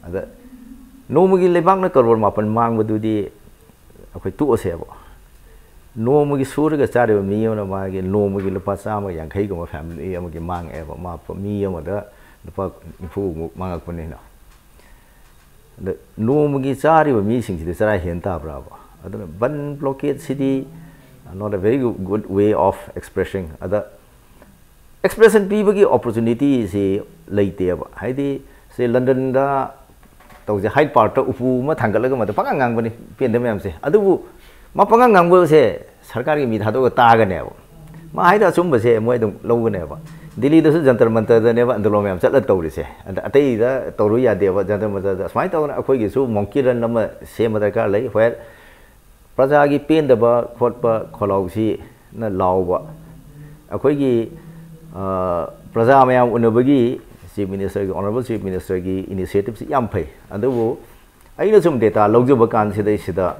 ꯑꯗ ꯅꯣꯡꯃꯒꯤ ꯂꯩꯕꯥꯛꯅ ꯀꯔꯣꯔ ꯃꯥꯄꯟ ꯃꯥꯡꯕꯗꯨꯗꯤ ꯑꯩꯈꯣꯏ ꯇꯣꯛꯑꯁꯦꯕ꯫ ꯅꯣꯡꯃꯒꯤ ꯁꯨꯔꯒ ꯆꯥꯔꯤꯕ ꯃꯤ ꯑꯃꯅ ꯃꯥꯒꯤ ꯅꯣꯡꯃꯒꯤ ꯂꯨꯄꯥ ꯆꯥꯝꯃ ꯌꯥꯡꯈꯩꯒꯨꯝꯕ ꯐꯦꯃꯤꯂꯤ ꯑꯃꯒꯤ ꯃꯥꯡꯉꯛꯑꯦꯕ, ꯃꯥ ꯃꯤ ꯑꯃꯗ ꯂꯨꯄꯥ ꯅꯤꯐꯨꯃꯨꯛ ꯃꯥꯡꯉꯛꯄꯅꯤꯅ꯫ ꯑꯗ ꯅꯣꯡꯃꯒꯤ ꯆꯥꯔꯤꯕ ꯃꯤꯁꯤꯡꯁꯤꯗꯤ ꯆꯔꯥ ꯍꯦꯟ ꯇꯥꯕ꯭ꯔꯥꯕ? ꯑꯗꯨꯅ ꯕꯟ ꯕ꯭ꯂꯣꯀꯦꯠꯁꯤꯗꯤ not a very good way of expressing꯫ ꯑꯗ ꯑꯦꯛꯁꯄ꯭ꯔꯦꯁꯟ ꯄꯤꯕꯒꯤ ꯑꯣꯄꯣꯔꯆꯨꯅꯤꯇꯤꯁꯤ ꯂꯩꯇꯦꯕ꯫ ꯍꯥꯏꯗꯤ ꯁꯦ ꯂꯟꯗꯟꯗ ꯇꯧꯁꯦ, ꯍꯥꯏꯠ ꯄꯥꯔꯛꯇ ꯎꯄꯨ ꯑꯃ ꯊꯥꯡꯒꯠꯂꯒ ꯃꯗ ꯄꯉꯥꯡ ꯉꯥꯡꯕꯅꯤ ꯄꯦꯟꯗꯕ ꯃꯌꯥꯝꯁꯦ꯫ ꯑꯗꯨꯕꯨ ꯃꯥ ꯄꯉꯥꯡ ꯉꯥꯡꯕꯁꯦ ꯁꯔꯀꯥꯔꯒꯤ ꯃꯤ ꯊꯥꯗꯣꯛꯑꯒ ꯇꯥꯒꯅꯦꯕ꯫ ꯃꯥ ꯍꯥꯏꯗꯣ ꯑꯆꯨꯝꯕꯁꯦ ꯃꯣꯏ ꯑꯗꯨꯝ ꯂꯧꯒꯅꯦꯕ꯫ ꯗꯤꯜꯂꯤꯗꯁꯨ ꯖꯟꯇꯔ ꯃꯟꯇꯔꯗꯅꯦꯕ ꯑꯟꯗꯣꯂꯣꯟ ꯃꯌꯥꯝ ꯆꯠꯂ ꯇꯧꯔꯤꯁꯦ꯫ ꯑꯗ ꯑꯇꯩꯗ ꯇꯧꯔꯨ ꯌꯥꯗꯦꯕ꯫ ꯖꯟꯇꯔ ꯃꯟꯇꯔꯗ ꯑꯁꯨꯃꯥꯏꯅ ꯇꯧꯗꯅ ꯑꯩꯈꯣꯏꯒꯤꯁꯨ ꯃꯣꯡꯀꯤ ꯔꯟ ꯑꯃ ꯁꯦꯝꯕ ꯗꯔꯀꯥꯔ ꯂꯩ꯫ ꯍꯣꯏ, ꯄ꯭ꯔꯖꯥꯒꯤ ꯄꯦꯟꯗꯕ ꯈꯣꯠꯄ ꯈꯣꯜꯂꯥꯎꯁꯤꯅ ꯂꯥꯎꯕ꯫ ꯑꯩꯈꯣꯏꯒꯤ, ꯑ, ꯄ꯭ꯔꯖꯥ ꯃꯌꯥꯝ ꯎꯅꯕꯒꯤ ꯆꯤꯐ ꯃꯤꯅꯤꯁꯇꯔꯒꯤ, ꯑꯣꯅꯔꯦꯕꯜ ꯆꯤꯐ ꯃꯤꯅꯤꯁꯇꯔꯒꯤ ꯏꯅꯤꯁꯤꯌꯦꯇꯤꯞꯁꯤ ꯌꯥꯝ ꯐꯩ꯫ ꯑꯗꯨꯕꯨ ꯑꯩꯅ ꯁꯨꯝ ꯗꯦꯇꯥ ꯂꯧꯖꯕ ꯀꯥꯟꯁꯤꯗꯩꯁꯤꯗ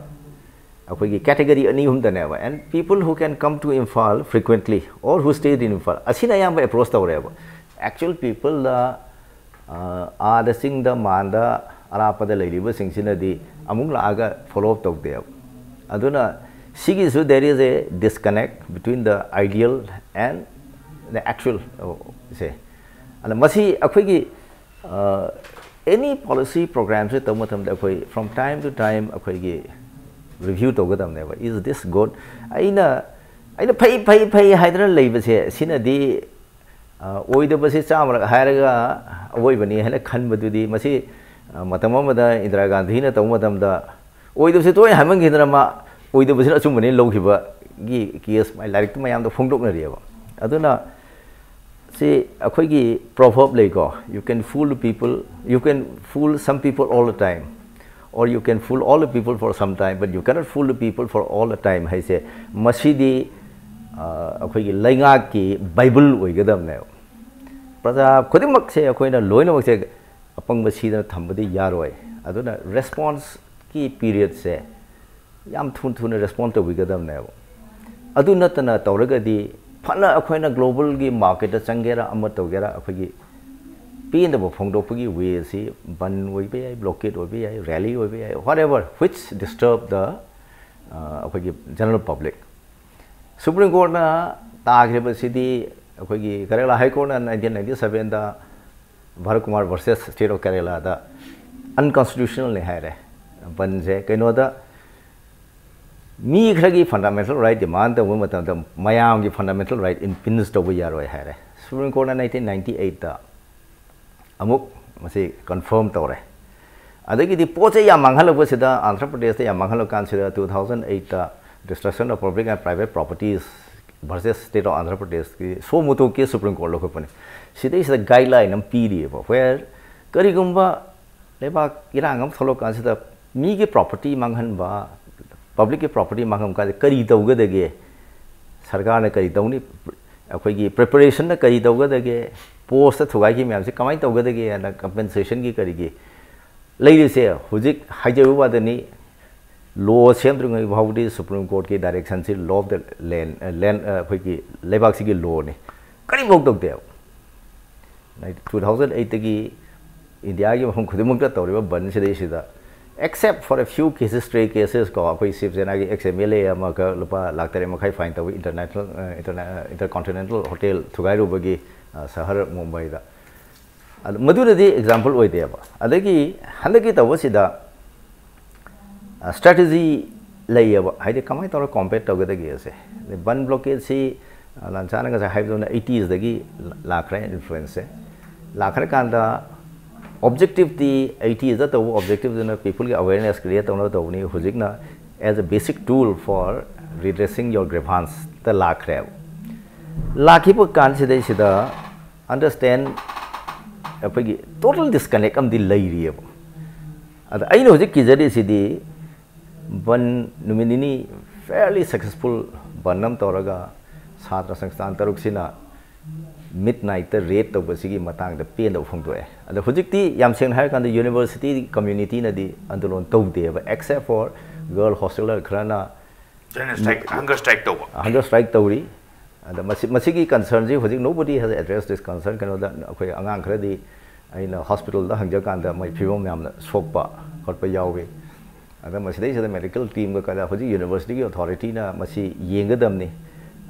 ꯑꯩꯈꯣꯏꯒꯤ ꯀꯦꯇꯦꯒꯣꯔꯤ ꯑꯅꯤ ꯑꯍꯨꯝꯗꯅꯦꯕ, and people who can come to Imphal frequently or who stayed in Imphal, ꯑꯁꯤꯅ ꯑꯌꯥꯝꯕ ꯑꯦꯄ꯭ꯔꯣꯁ ꯇꯧꯔꯦꯕ꯫ Actual people ꯗ ꯑꯥꯗ ꯆꯤꯡꯗ ꯃꯥꯟꯗ ꯑꯔꯥꯞꯄꯗ ꯂꯩꯔꯤꯕꯁꯤꯡꯁꯤꯅꯗꯤ ꯑꯃꯨꯛ ꯂꯥꯛꯑꯒ follow up ꯇꯧꯗꯦꯕ꯫ ꯑꯗꯨꯅ ꯁꯤꯒꯤꯁꯨ there is a disconnect between the ideal and the actual ꯁꯦ꯫ ꯑꯗ ꯃꯁꯤ ꯑꯩꯈꯣꯏꯒꯤ any policy programꯁꯦ ꯇꯧꯕ ꯃꯇꯝꯗ ꯑꯩꯈꯣꯏ from time to time ꯑꯩꯈꯣꯏꯒꯤ review ꯇꯧꯒꯗꯕꯅꯦꯕ꯫ Is this good? ꯑꯩꯅ ꯑꯩꯅ ꯐꯩ ꯐꯩ ꯐꯩ ꯍꯥꯏꯗꯅ ꯂꯩꯕꯁꯦ ꯁꯤꯅꯗꯤ ꯑꯣꯏꯗꯕꯁꯦ ꯆꯥꯝꯃꯔꯛ ꯍꯥꯏꯔꯒ ꯑꯋꯣꯏꯕꯅꯤ ꯍꯥꯏꯅ ꯈꯟꯕꯗꯨꯗꯤ ꯃꯁꯤ ꯃꯇꯝ ꯑꯃꯗ ꯏꯟꯗꯤꯔꯥ ꯒꯥꯟꯙꯤꯅ ꯇꯧꯕ ꯃꯇꯝꯗ ꯑꯣꯏꯗꯕꯁꯦ ꯇꯣꯏꯅ ꯍꯥꯏꯃꯟꯈꯤꯗꯅ ꯃꯥ ꯑꯣꯏꯗꯕꯁꯤꯅ ꯑꯆꯨꯝꯕꯅꯤ ꯂꯧꯈꯤꯕꯒꯤ case ꯃꯥꯏ ꯂꯥꯏꯔꯤꯛꯇ ꯃꯌꯥꯝꯗ ꯐꯣꯡꯗꯣꯛꯅꯔꯤꯑꯕ꯫ ꯑꯗꯨꯅ ꯁꯤ ꯑꯩꯈꯣꯏꯒꯤ proverb ꯂꯩꯀꯣ, you can fool people, you can fool some people all the time, or you can fool all the people for some time, but you cannot fool the people for all the time ꯍꯥꯏꯁꯦ ꯃꯁꯤꯗꯤ ꯑꯩꯈꯣꯏꯒꯤ ꯂꯩꯉꯥꯛꯀꯤ Bible ꯑꯣꯏꯒꯗꯕꯅꯦꯕ꯫ ꯄ꯭ꯔꯖꯥ ꯈꯨꯗꯤꯡꯃꯛꯁꯦ ꯑꯩꯈꯣꯏꯅ ꯂꯣꯏꯅꯃꯛꯁꯦ ꯑꯄꯪꯕ ꯁꯤꯗꯅ ꯊꯝꯕꯗꯤ ꯌꯥꯔꯣꯏ꯫ ꯑꯗꯨꯅ responseꯀꯤ periodꯁꯦ ꯌꯥꯝ ꯊꯨ ꯊꯨꯅ respond ꯇꯧꯕꯤꯒꯗꯕꯅꯦꯕ꯫ ꯑꯗꯨ ꯅꯠꯇꯅ ꯇꯧꯔꯒꯗꯤ ꯐꯅ ꯑꯩꯈꯣꯏꯅ globalꯒꯤ marketꯇ ꯆꯪꯒꯦꯔꯥ ꯑꯃ ꯇꯧꯒꯦꯔꯥ ꯑꯩꯈꯣꯏꯒꯤ ꯄꯦꯟꯗꯕ ꯐꯣꯡꯗꯣꯛꯄꯒꯤ way ꯑꯁꯤ ꯕꯟ ꯑꯣꯏꯕ ꯌꯥꯏ, blockade ꯑꯣꯏꯕ ꯌꯥꯏ, rally ꯑꯣꯏꯕ ꯌꯥꯏ, whatever which disturb the ꯑꯩꯈꯣꯏꯒꯤ general public꯫ Supreme Courtꯅ ꯇꯥꯈ꯭ꯔꯤꯕꯁꯤꯗꯤ ꯑꯩꯈꯣꯏꯒꯤ Kerala High Courtꯅ nineteen ninety sevenꯗ Bharat Kumar versus State of Keralaꯗ unconstitutionalꯅꯤ ꯍꯥꯏꯔꯦ꯫ ꯕꯟꯁꯦ ꯀꯩꯅꯣꯗ ꯃꯤ ꯈꯔꯒꯤ fundamental right demand ꯇꯧꯕ ꯃꯇꯝꯗ ꯃꯌꯥꯝꯒꯤ fundamental right impinge ꯇꯧꯕ ꯌꯥꯔꯣꯏ ꯍꯥꯏꯔꯦ꯫ Supreme Courtꯅ nineteen ninety eightꯇ ꯑꯃꯨꯛ ꯃꯁꯤ confirm ꯇꯧꯔꯦ꯫ ꯑꯗꯒꯤꯗꯤ ꯄꯣꯠꯁꯦ ꯌꯥꯝ ꯃꯥꯡꯍꯜꯂꯛꯄꯁꯤꯗ, ꯑꯟꯙ꯭ꯔ ꯄ꯭ꯔꯗꯦꯁꯇ ꯌꯥꯝ ꯃꯥꯡꯍꯜꯂꯛ ꯀꯥꯟꯁꯤꯗ, two thousand eightꯇ Destruction of Public and Private Properties versus State of Andhra Pradeshꯀꯤ suo motu case Supreme Court ꯂꯧꯈꯠꯄꯅꯤ꯫ ꯁꯤꯗꯩꯁꯤꯗ guideline ꯑꯃ ꯄꯤꯔꯤꯑꯕ, where ꯀꯔꯤꯒꯨꯝꯕ ꯂꯩꯕꯥꯛ ꯏꯔꯥꯡ ꯑꯃ ꯊꯣꯛꯂꯛ ꯀꯥꯟꯁꯤꯗ ꯃꯤꯒꯤ property ꯃꯥꯡꯍꯟꯕ, publicꯀꯤ property ꯃꯥꯡꯍꯟꯕ ꯀꯥꯟꯗ ꯀꯔꯤ ꯇꯧꯒꯗꯒꯦ? ꯁꯔꯀꯥꯔꯅ ꯀꯔꯤ ꯇꯧꯅꯤ? ꯑꯩꯈꯣꯏꯒꯤ preparationna ꯀꯔꯤ ꯇꯧꯒꯗꯒꯦ? Postꯇ ꯊꯨꯒꯥꯏꯈꯤꯕ ꯃꯌꯥꯝꯁꯦ ꯀꯃꯥꯏꯅ ꯇꯧꯒꯗꯒꯦ ꯍꯥꯏꯅ compensationꯒꯤ ꯀꯔꯤꯒꯤ ꯂꯩꯔꯤꯁꯦ ꯍꯧꯖꯤꯛ ꯍꯥꯏꯖꯕ ꯋꯥꯗꯅꯤ, law ꯁꯦꯝꯗ꯭ꯔꯤꯉꯩ ꯐꯥꯎꯕꯗꯤ Supreme Courtꯀꯤ directionꯁꯤ law of the land, land, ꯑꯩꯈꯣꯏꯒꯤ ꯂꯩꯕꯥꯛꯁꯤꯒꯤ lawꯅꯤ꯫ ꯀꯔꯤꯐꯧ ꯇꯧꯗꯦꯕ꯫ ꯇꯨ ꯊꯥꯎꯖꯟ ꯑꯩꯠꯇꯒꯤ ꯏꯟꯗꯤꯌꯥꯒꯤ ꯃꯐꯝ ꯈꯨꯗꯤꯡꯃꯛꯇ ꯇꯧꯔꯤꯕ ꯕꯟ ꯁꯤꯗꯩꯁꯤꯗ, except for a few cases, stray cases ꯀꯣ, ꯑꯩꯈꯣꯏ ꯁꯤꯕ ꯁꯦꯅꯥꯒꯤ ꯑꯦꯛꯁ ꯑꯦꯝ ꯑꯦꯜ ꯑꯦ ꯑꯃꯈꯛ ꯂꯨꯄꯥ ꯂꯥꯛ ꯇꯔꯦꯠ ꯃꯈꯥꯏ ꯐꯥꯏꯟ ꯇꯧꯏ, ꯏꯟꯇꯔꯅꯦꯁꯅꯦꯜ ꯏꯟꯇꯔꯅꯦ ꯏꯟꯇꯔꯀꯣꯟꯇꯤꯅꯦꯟꯇꯦꯜ ꯍꯣꯇꯦꯜ ꯊꯨꯒꯥꯏꯔꯨꯕꯒꯤ, ꯑ, ꯁꯍꯔ ꯃꯨꯝꯕꯥꯏꯗ꯫ ꯑꯗꯨ ꯃꯗꯨꯅꯗꯤ ꯑꯦꯛꯖꯥꯝꯄꯜ ꯑꯣꯏꯗꯦꯕ꯫ ꯑꯗꯒꯤ ꯍꯟꯗꯛꯀꯤ ꯇꯧꯕꯁꯤꯗ ꯁ꯭ꯇ꯭ꯔꯦꯇꯦꯖꯤ ꯂꯩꯌꯦꯕ, ꯍꯥꯏꯗꯤ ꯀꯃꯥꯏꯅ ꯇꯧꯔꯒ ꯀꯣꯝꯕꯦꯠ ꯇꯧꯒꯗꯒꯦꯁꯦ꯫ ꯑꯗꯩ ꯕꯟ ꯕ꯭ꯂꯣꯀꯦꯠꯁꯤ, ꯑ, ꯂꯥꯟꯆꯥꯅ ꯉꯁꯥꯏ ꯍꯥꯏꯕꯗꯧꯅ ꯑꯩꯇꯤꯁꯗꯒꯤ ꯂꯥꯛꯈ꯭ꯔꯦ ꯏꯟꯐ꯭ꯂꯨꯌꯦꯟꯁꯁꯦ꯫ ꯂꯥꯛꯈ꯭ꯔꯀꯥꯟꯗ ꯑꯣꯕꯖꯦꯛꯇꯤꯞꯇꯤ, ꯑꯩꯇꯤꯁꯗ ꯇꯧꯕ ꯑꯣꯕꯖꯦꯛꯇꯤꯞꯇꯨꯅ ꯄꯤꯄꯜꯒꯤ ꯑꯋꯦꯔꯅꯦꯁ ꯀ꯭ꯔꯤꯌꯦꯠ ꯇꯧꯅꯕ ꯇꯧꯕꯅꯤ꯫ ꯍꯧꯖꯤꯛꯅ as a basic tool for redressing your grievanceꯇ ꯂꯥꯛꯈ꯭ꯔꯦꯕ꯫ ꯂꯥꯛꯈꯤꯕ ꯀꯥꯟꯁꯤꯗꯩꯁꯤꯗ ꯑꯟꯗꯔꯁ꯭ꯇꯦꯟ ꯑꯩꯈꯣꯏꯒꯤ ꯇꯣꯇꯦꯜ ꯗꯤꯁꯀꯅꯦꯛ ꯑꯃꯗꯤ ꯂꯩꯔꯤꯑꯕ꯫ ꯑꯗ ꯑꯩꯅ ꯍꯧꯖꯤꯛ ꯀꯤꯖꯔꯤꯁꯤꯗꯤ ꯕꯟ ꯅꯨꯃꯤꯠ ꯅꯤꯅꯤ ꯐꯦꯌꯔꯂꯤ ꯁꯛꯁꯦꯁꯐꯨꯜ ꯕꯟ ꯑꯃ ꯇꯧꯔꯒ ꯁꯥꯇ꯭ꯔ ꯁꯪꯁꯊꯥꯟ ꯇꯔꯨꯛꯁꯤꯅ ꯃꯤꯗ ꯅꯥꯏꯠꯇ ꯔꯦꯗ ꯇꯧꯕꯁꯤꯒꯤ ꯃꯇꯥꯡꯗ ꯄꯦꯟꯗꯕ ꯐꯣꯡꯗꯣꯛꯑꯦ꯫ ꯑꯗ ꯍꯧꯖꯤꯛꯇꯤ ꯌꯥꯝ ꯁꯦꯡꯅ ꯍꯥꯏꯔꯀꯥꯟꯗ ꯌꯨꯅꯤꯚꯔꯁꯤꯇꯤ ꯀꯝꯃ꯭ꯌꯨꯅꯤꯇꯤꯅꯗꯤ ꯑꯟꯗꯣꯂꯣꯟ ꯇꯧꯗꯦꯕ, except for girl hosteler ꯈꯔꯅ ꯍꯪꯒꯔ ꯁ꯭ꯇ꯭ꯔꯥꯏꯛ ꯍꯪꯒꯔ ꯁ꯭ꯇ꯭ꯔꯥꯏꯛ ꯇꯧꯕ꯫ ꯍꯪꯒꯔ ꯁ꯭ꯇ꯭ꯔꯥꯏꯛ ꯇꯧꯔꯤ꯫ ꯑꯗ ꯃꯁꯤ, ꯃꯁꯤꯒꯤ ꯀꯟꯁꯔꯟꯁꯤ ꯍꯧꯖꯤꯛ nobody has addressed this concern꯫ ꯀꯩꯅꯣꯗ ꯑꯩꯈꯣꯏ ꯑꯉꯥꯡ ꯈꯔꯗꯤ ꯑꯩꯅ ꯍꯣꯁꯄꯤꯇꯥꯜꯗ ꯍꯪꯖꯀꯥꯟꯗ ꯃꯣꯏ ꯐꯤꯕꯝ ꯌꯥꯝꯅ ꯁꯣꯛꯄ ꯈꯣꯠꯄ ꯌꯥꯎꯏ꯫ ꯑꯗ ꯃꯁꯤꯗꯩꯁꯤꯗ ꯃꯦꯗꯤꯀꯦꯜ ꯇꯤꯝꯒ ꯀꯗ ꯍꯧꯖꯤꯛ ꯌꯨꯅꯤꯚꯔꯁꯤꯇꯤꯒꯤ ꯑꯣꯊꯣꯔꯤꯇꯤꯅ ꯃꯁꯤ ꯌꯦꯡꯒꯗꯕꯅꯤ꯫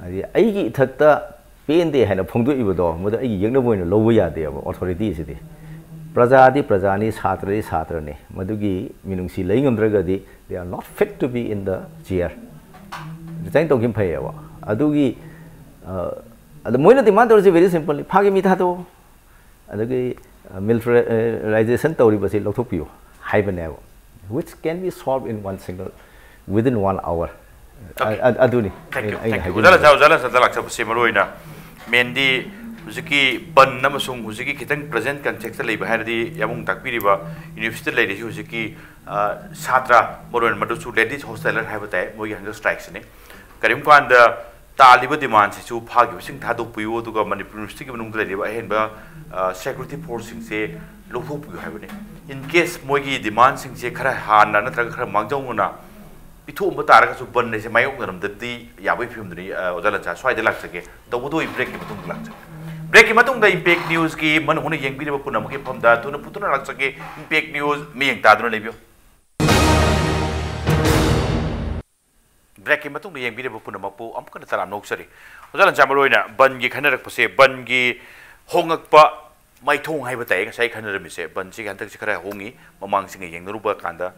ꯍꯥꯏꯗꯤ ꯑꯩꯒꯤ ꯏꯊꯛꯇ ꯄꯦꯟꯗꯦ ꯍꯥꯏꯅ ꯐꯣꯡꯗꯣꯛꯏꯕꯗꯣ ꯃꯗꯨ ꯑꯩꯒꯤ ꯌꯦꯛꯅꯕ ꯑꯣꯏꯅ ꯂꯧꯕ ꯌꯥꯗꯦꯕ ꯑꯣꯊꯣꯔꯤꯇꯤꯁꯤꯗꯤ꯫ ꯄ꯭ꯔꯖꯥꯗꯤ ꯄ꯭ꯔꯖꯥꯅꯤ, ꯁꯥꯇ꯭ꯔꯗꯤ ꯁꯥꯇ꯭ꯔꯅꯤ꯫ ꯃꯗꯨꯒꯤ ꯃꯤꯅꯨꯡꯁꯤ ꯂꯩ ꯉꯝꯗ꯭ꯔꯒꯗꯤ they are not fit to be in the chair꯫ Resign ꯇꯧꯈꯤꯕ ꯐꯩꯌꯦꯕ꯫ ꯑꯗꯨꯒꯤ, ꯑ, ꯑꯗ ꯃꯣꯏꯅ ꯗꯤꯃꯥꯟ ꯇꯧꯔꯤꯁꯦ very simply, ꯐꯥꯒꯤ ꯃꯤ ꯊꯥꯗꯣꯛꯑꯣ, ꯑꯗꯒꯤ, ꯑ, ꯃꯤꯂꯤꯇꯔꯥꯏꯖꯦꯁꯟ ꯇꯧꯔꯤꯕꯁꯤ ꯂꯧꯊꯣꯛꯄꯤꯌꯨ ꯍꯥꯏꯕꯅꯦꯕ, which can be solved in one single, within one hour꯫ ꯑ-, ꯑ-, ꯑꯗꯨꯅꯤ꯫ Thank you, ꯑꯩꯅ thank you꯫ ꯍꯥꯏꯖꯅꯤꯡꯉꯤꯁꯦ꯫ ꯑꯣꯖꯥ ꯂꯟꯆꯥ, ꯑꯣꯖꯥ ꯂꯟꯆꯥꯗ ꯂꯥꯛꯆꯕꯁꯦ ꯃꯔꯨ ꯑꯣꯏꯅ ꯃꯦꯟꯗꯤ ꯍꯧꯖꯤꯛꯀꯤ ꯕꯟ ꯑꯃꯁꯨꯡ ꯍꯧꯖꯤꯛꯀꯤ ꯈꯤꯇꯪ ꯄ꯭ꯔꯖꯦꯟ ꯀꯟꯇꯦꯛꯁꯇ ꯂꯩꯕ ꯍꯥꯏꯔꯗꯤ ꯌꯥꯝꯕꯨꯡ ꯇꯥꯛꯄꯤꯔꯤꯕ ꯌꯨꯅꯤꯚꯔꯁꯤꯇꯤꯗ ꯂꯩꯔꯤꯁꯤ ꯍꯧꯖꯤꯛꯀꯤ, ꯑ, ꯁꯥꯇ꯭ꯔ, ꯃꯔꯨ ꯑꯣꯏꯅ ꯃꯗꯨꯁꯨ ꯂꯦꯗꯤꯁ ꯍꯣꯁꯇꯦꯂꯔ ꯍꯥꯏꯕ ꯇꯥꯏ, ꯃꯣꯏꯒꯤ ꯍꯪꯒꯔ ꯁ꯭ꯇ꯭ꯔꯥꯏꯛꯁꯤꯅꯤ꯫ ꯀꯔꯤꯒꯨꯝꯕ ꯀꯥꯟꯗ ꯇꯥꯜꯂꯤꯕ ꯗꯤꯃꯥꯟꯁꯤꯁꯨ ꯐꯥꯈꯤꯕꯁꯤꯡ ꯊꯥꯗꯣꯛꯄꯤꯌꯨ, ꯑꯗꯨꯒ ꯃꯅꯤꯄꯨꯔ ꯌꯨꯅꯤꯚꯔꯁꯤꯇꯤꯒꯤ ꯃꯅꯨꯡꯗ ꯂꯩꯔꯤꯕ ꯑꯍꯦꯟꯕ, ꯑ, ꯁꯦꯀ꯭ꯌꯨꯔꯤꯇꯤ ꯐꯣꯔꯁꯁꯤꯡꯁꯦ ꯂꯧꯊꯣꯛꯄꯤꯌꯨ ꯍꯥꯏꯕꯅꯤ꯫ In case ꯃꯣꯏꯒꯤ ꯗꯤꯃꯥꯟꯁꯤꯡꯁꯦ ꯈꯔ ꯍꯥꯟꯅ ꯅꯠꯇ꯭ꯔꯒ ꯈꯔ ꯃꯥꯡꯖꯧꯅꯅ ꯄꯤꯊꯣꯛꯑꯝꯕ ꯇꯥꯔꯒꯁꯨ ꯕꯟ ꯍꯥꯏꯁꯦ ꯃꯥꯌꯣꯛꯅꯔꯝꯗꯕꯗꯤ ꯌꯥꯕꯒꯤ ꯐꯤꯕꯝꯗꯨꯅꯤ꯫ ꯑ, ꯑꯣꯖꯥ ꯂꯟꯆꯥ, ꯁ꯭ꯋꯥꯏꯗ ꯂꯥꯛꯆꯒꯦ, ꯇꯧꯕꯇꯕꯨ ꯑꯩ ꯕ꯭ꯔꯦꯛꯀꯤ ꯃꯇꯨꯡꯗ ꯂꯥꯛꯆꯒꯦ꯫ ꯕ꯭ꯔꯦꯛꯀꯤ ꯃꯇꯨꯡꯗ ꯏꯝꯄꯦꯛ ꯅ꯭ꯌꯨꯁꯀꯤ ꯃꯅꯨꯡ ꯍꯨꯠꯅ ꯌꯦꯡꯕꯤꯔꯤꯕ ꯄꯨꯝꯅꯃꯛꯀꯤ ꯃꯐꯝꯗ ꯊꯨꯅ ꯄꯨꯊꯨꯅ ꯂꯥꯛꯆꯒꯦ꯫ ꯏꯝꯄꯦꯛ ꯅ꯭ꯌꯨꯁ ꯃꯤꯠꯌꯦꯡ ꯇꯥꯗꯨꯅ ꯂꯩꯕꯤꯌꯨ꯫ ꯕ꯭ꯔꯦꯛꯀꯤ ꯃꯇꯨꯡꯗ ꯌꯦꯡꯕꯤꯔꯤꯕ ꯄꯨꯝꯅꯃꯛꯄꯨ ꯑꯃꯨꯛ ꯍꯟꯅ ꯇꯔꯥꯝꯅ ꯑꯣꯛꯆꯔꯤ꯫ ꯑꯣꯖꯥ ꯂꯟꯆꯥ, ꯃꯔꯨꯑꯣꯏꯅ ꯕꯟꯒꯤ ꯈꯟꯅꯔꯛꯄꯁꯦ, ꯕꯟꯒꯤ ꯍꯣꯉꯛꯄ ꯃꯥꯏꯊꯣꯡ ꯍꯥꯏꯕ ꯇꯥꯏ꯫ ꯉꯁꯥꯏ ꯈꯟꯅꯔꯝꯃꯤꯁꯦ, ꯕꯟꯁꯤꯒꯤ ꯍꯟꯗꯛꯁꯦ ꯈꯔ ꯍꯣꯡꯉꯤ, ꯃꯃꯥꯡꯁꯤꯡꯒ ꯌꯦꯡꯅꯔꯨꯕ ꯀꯥꯟꯗ꯫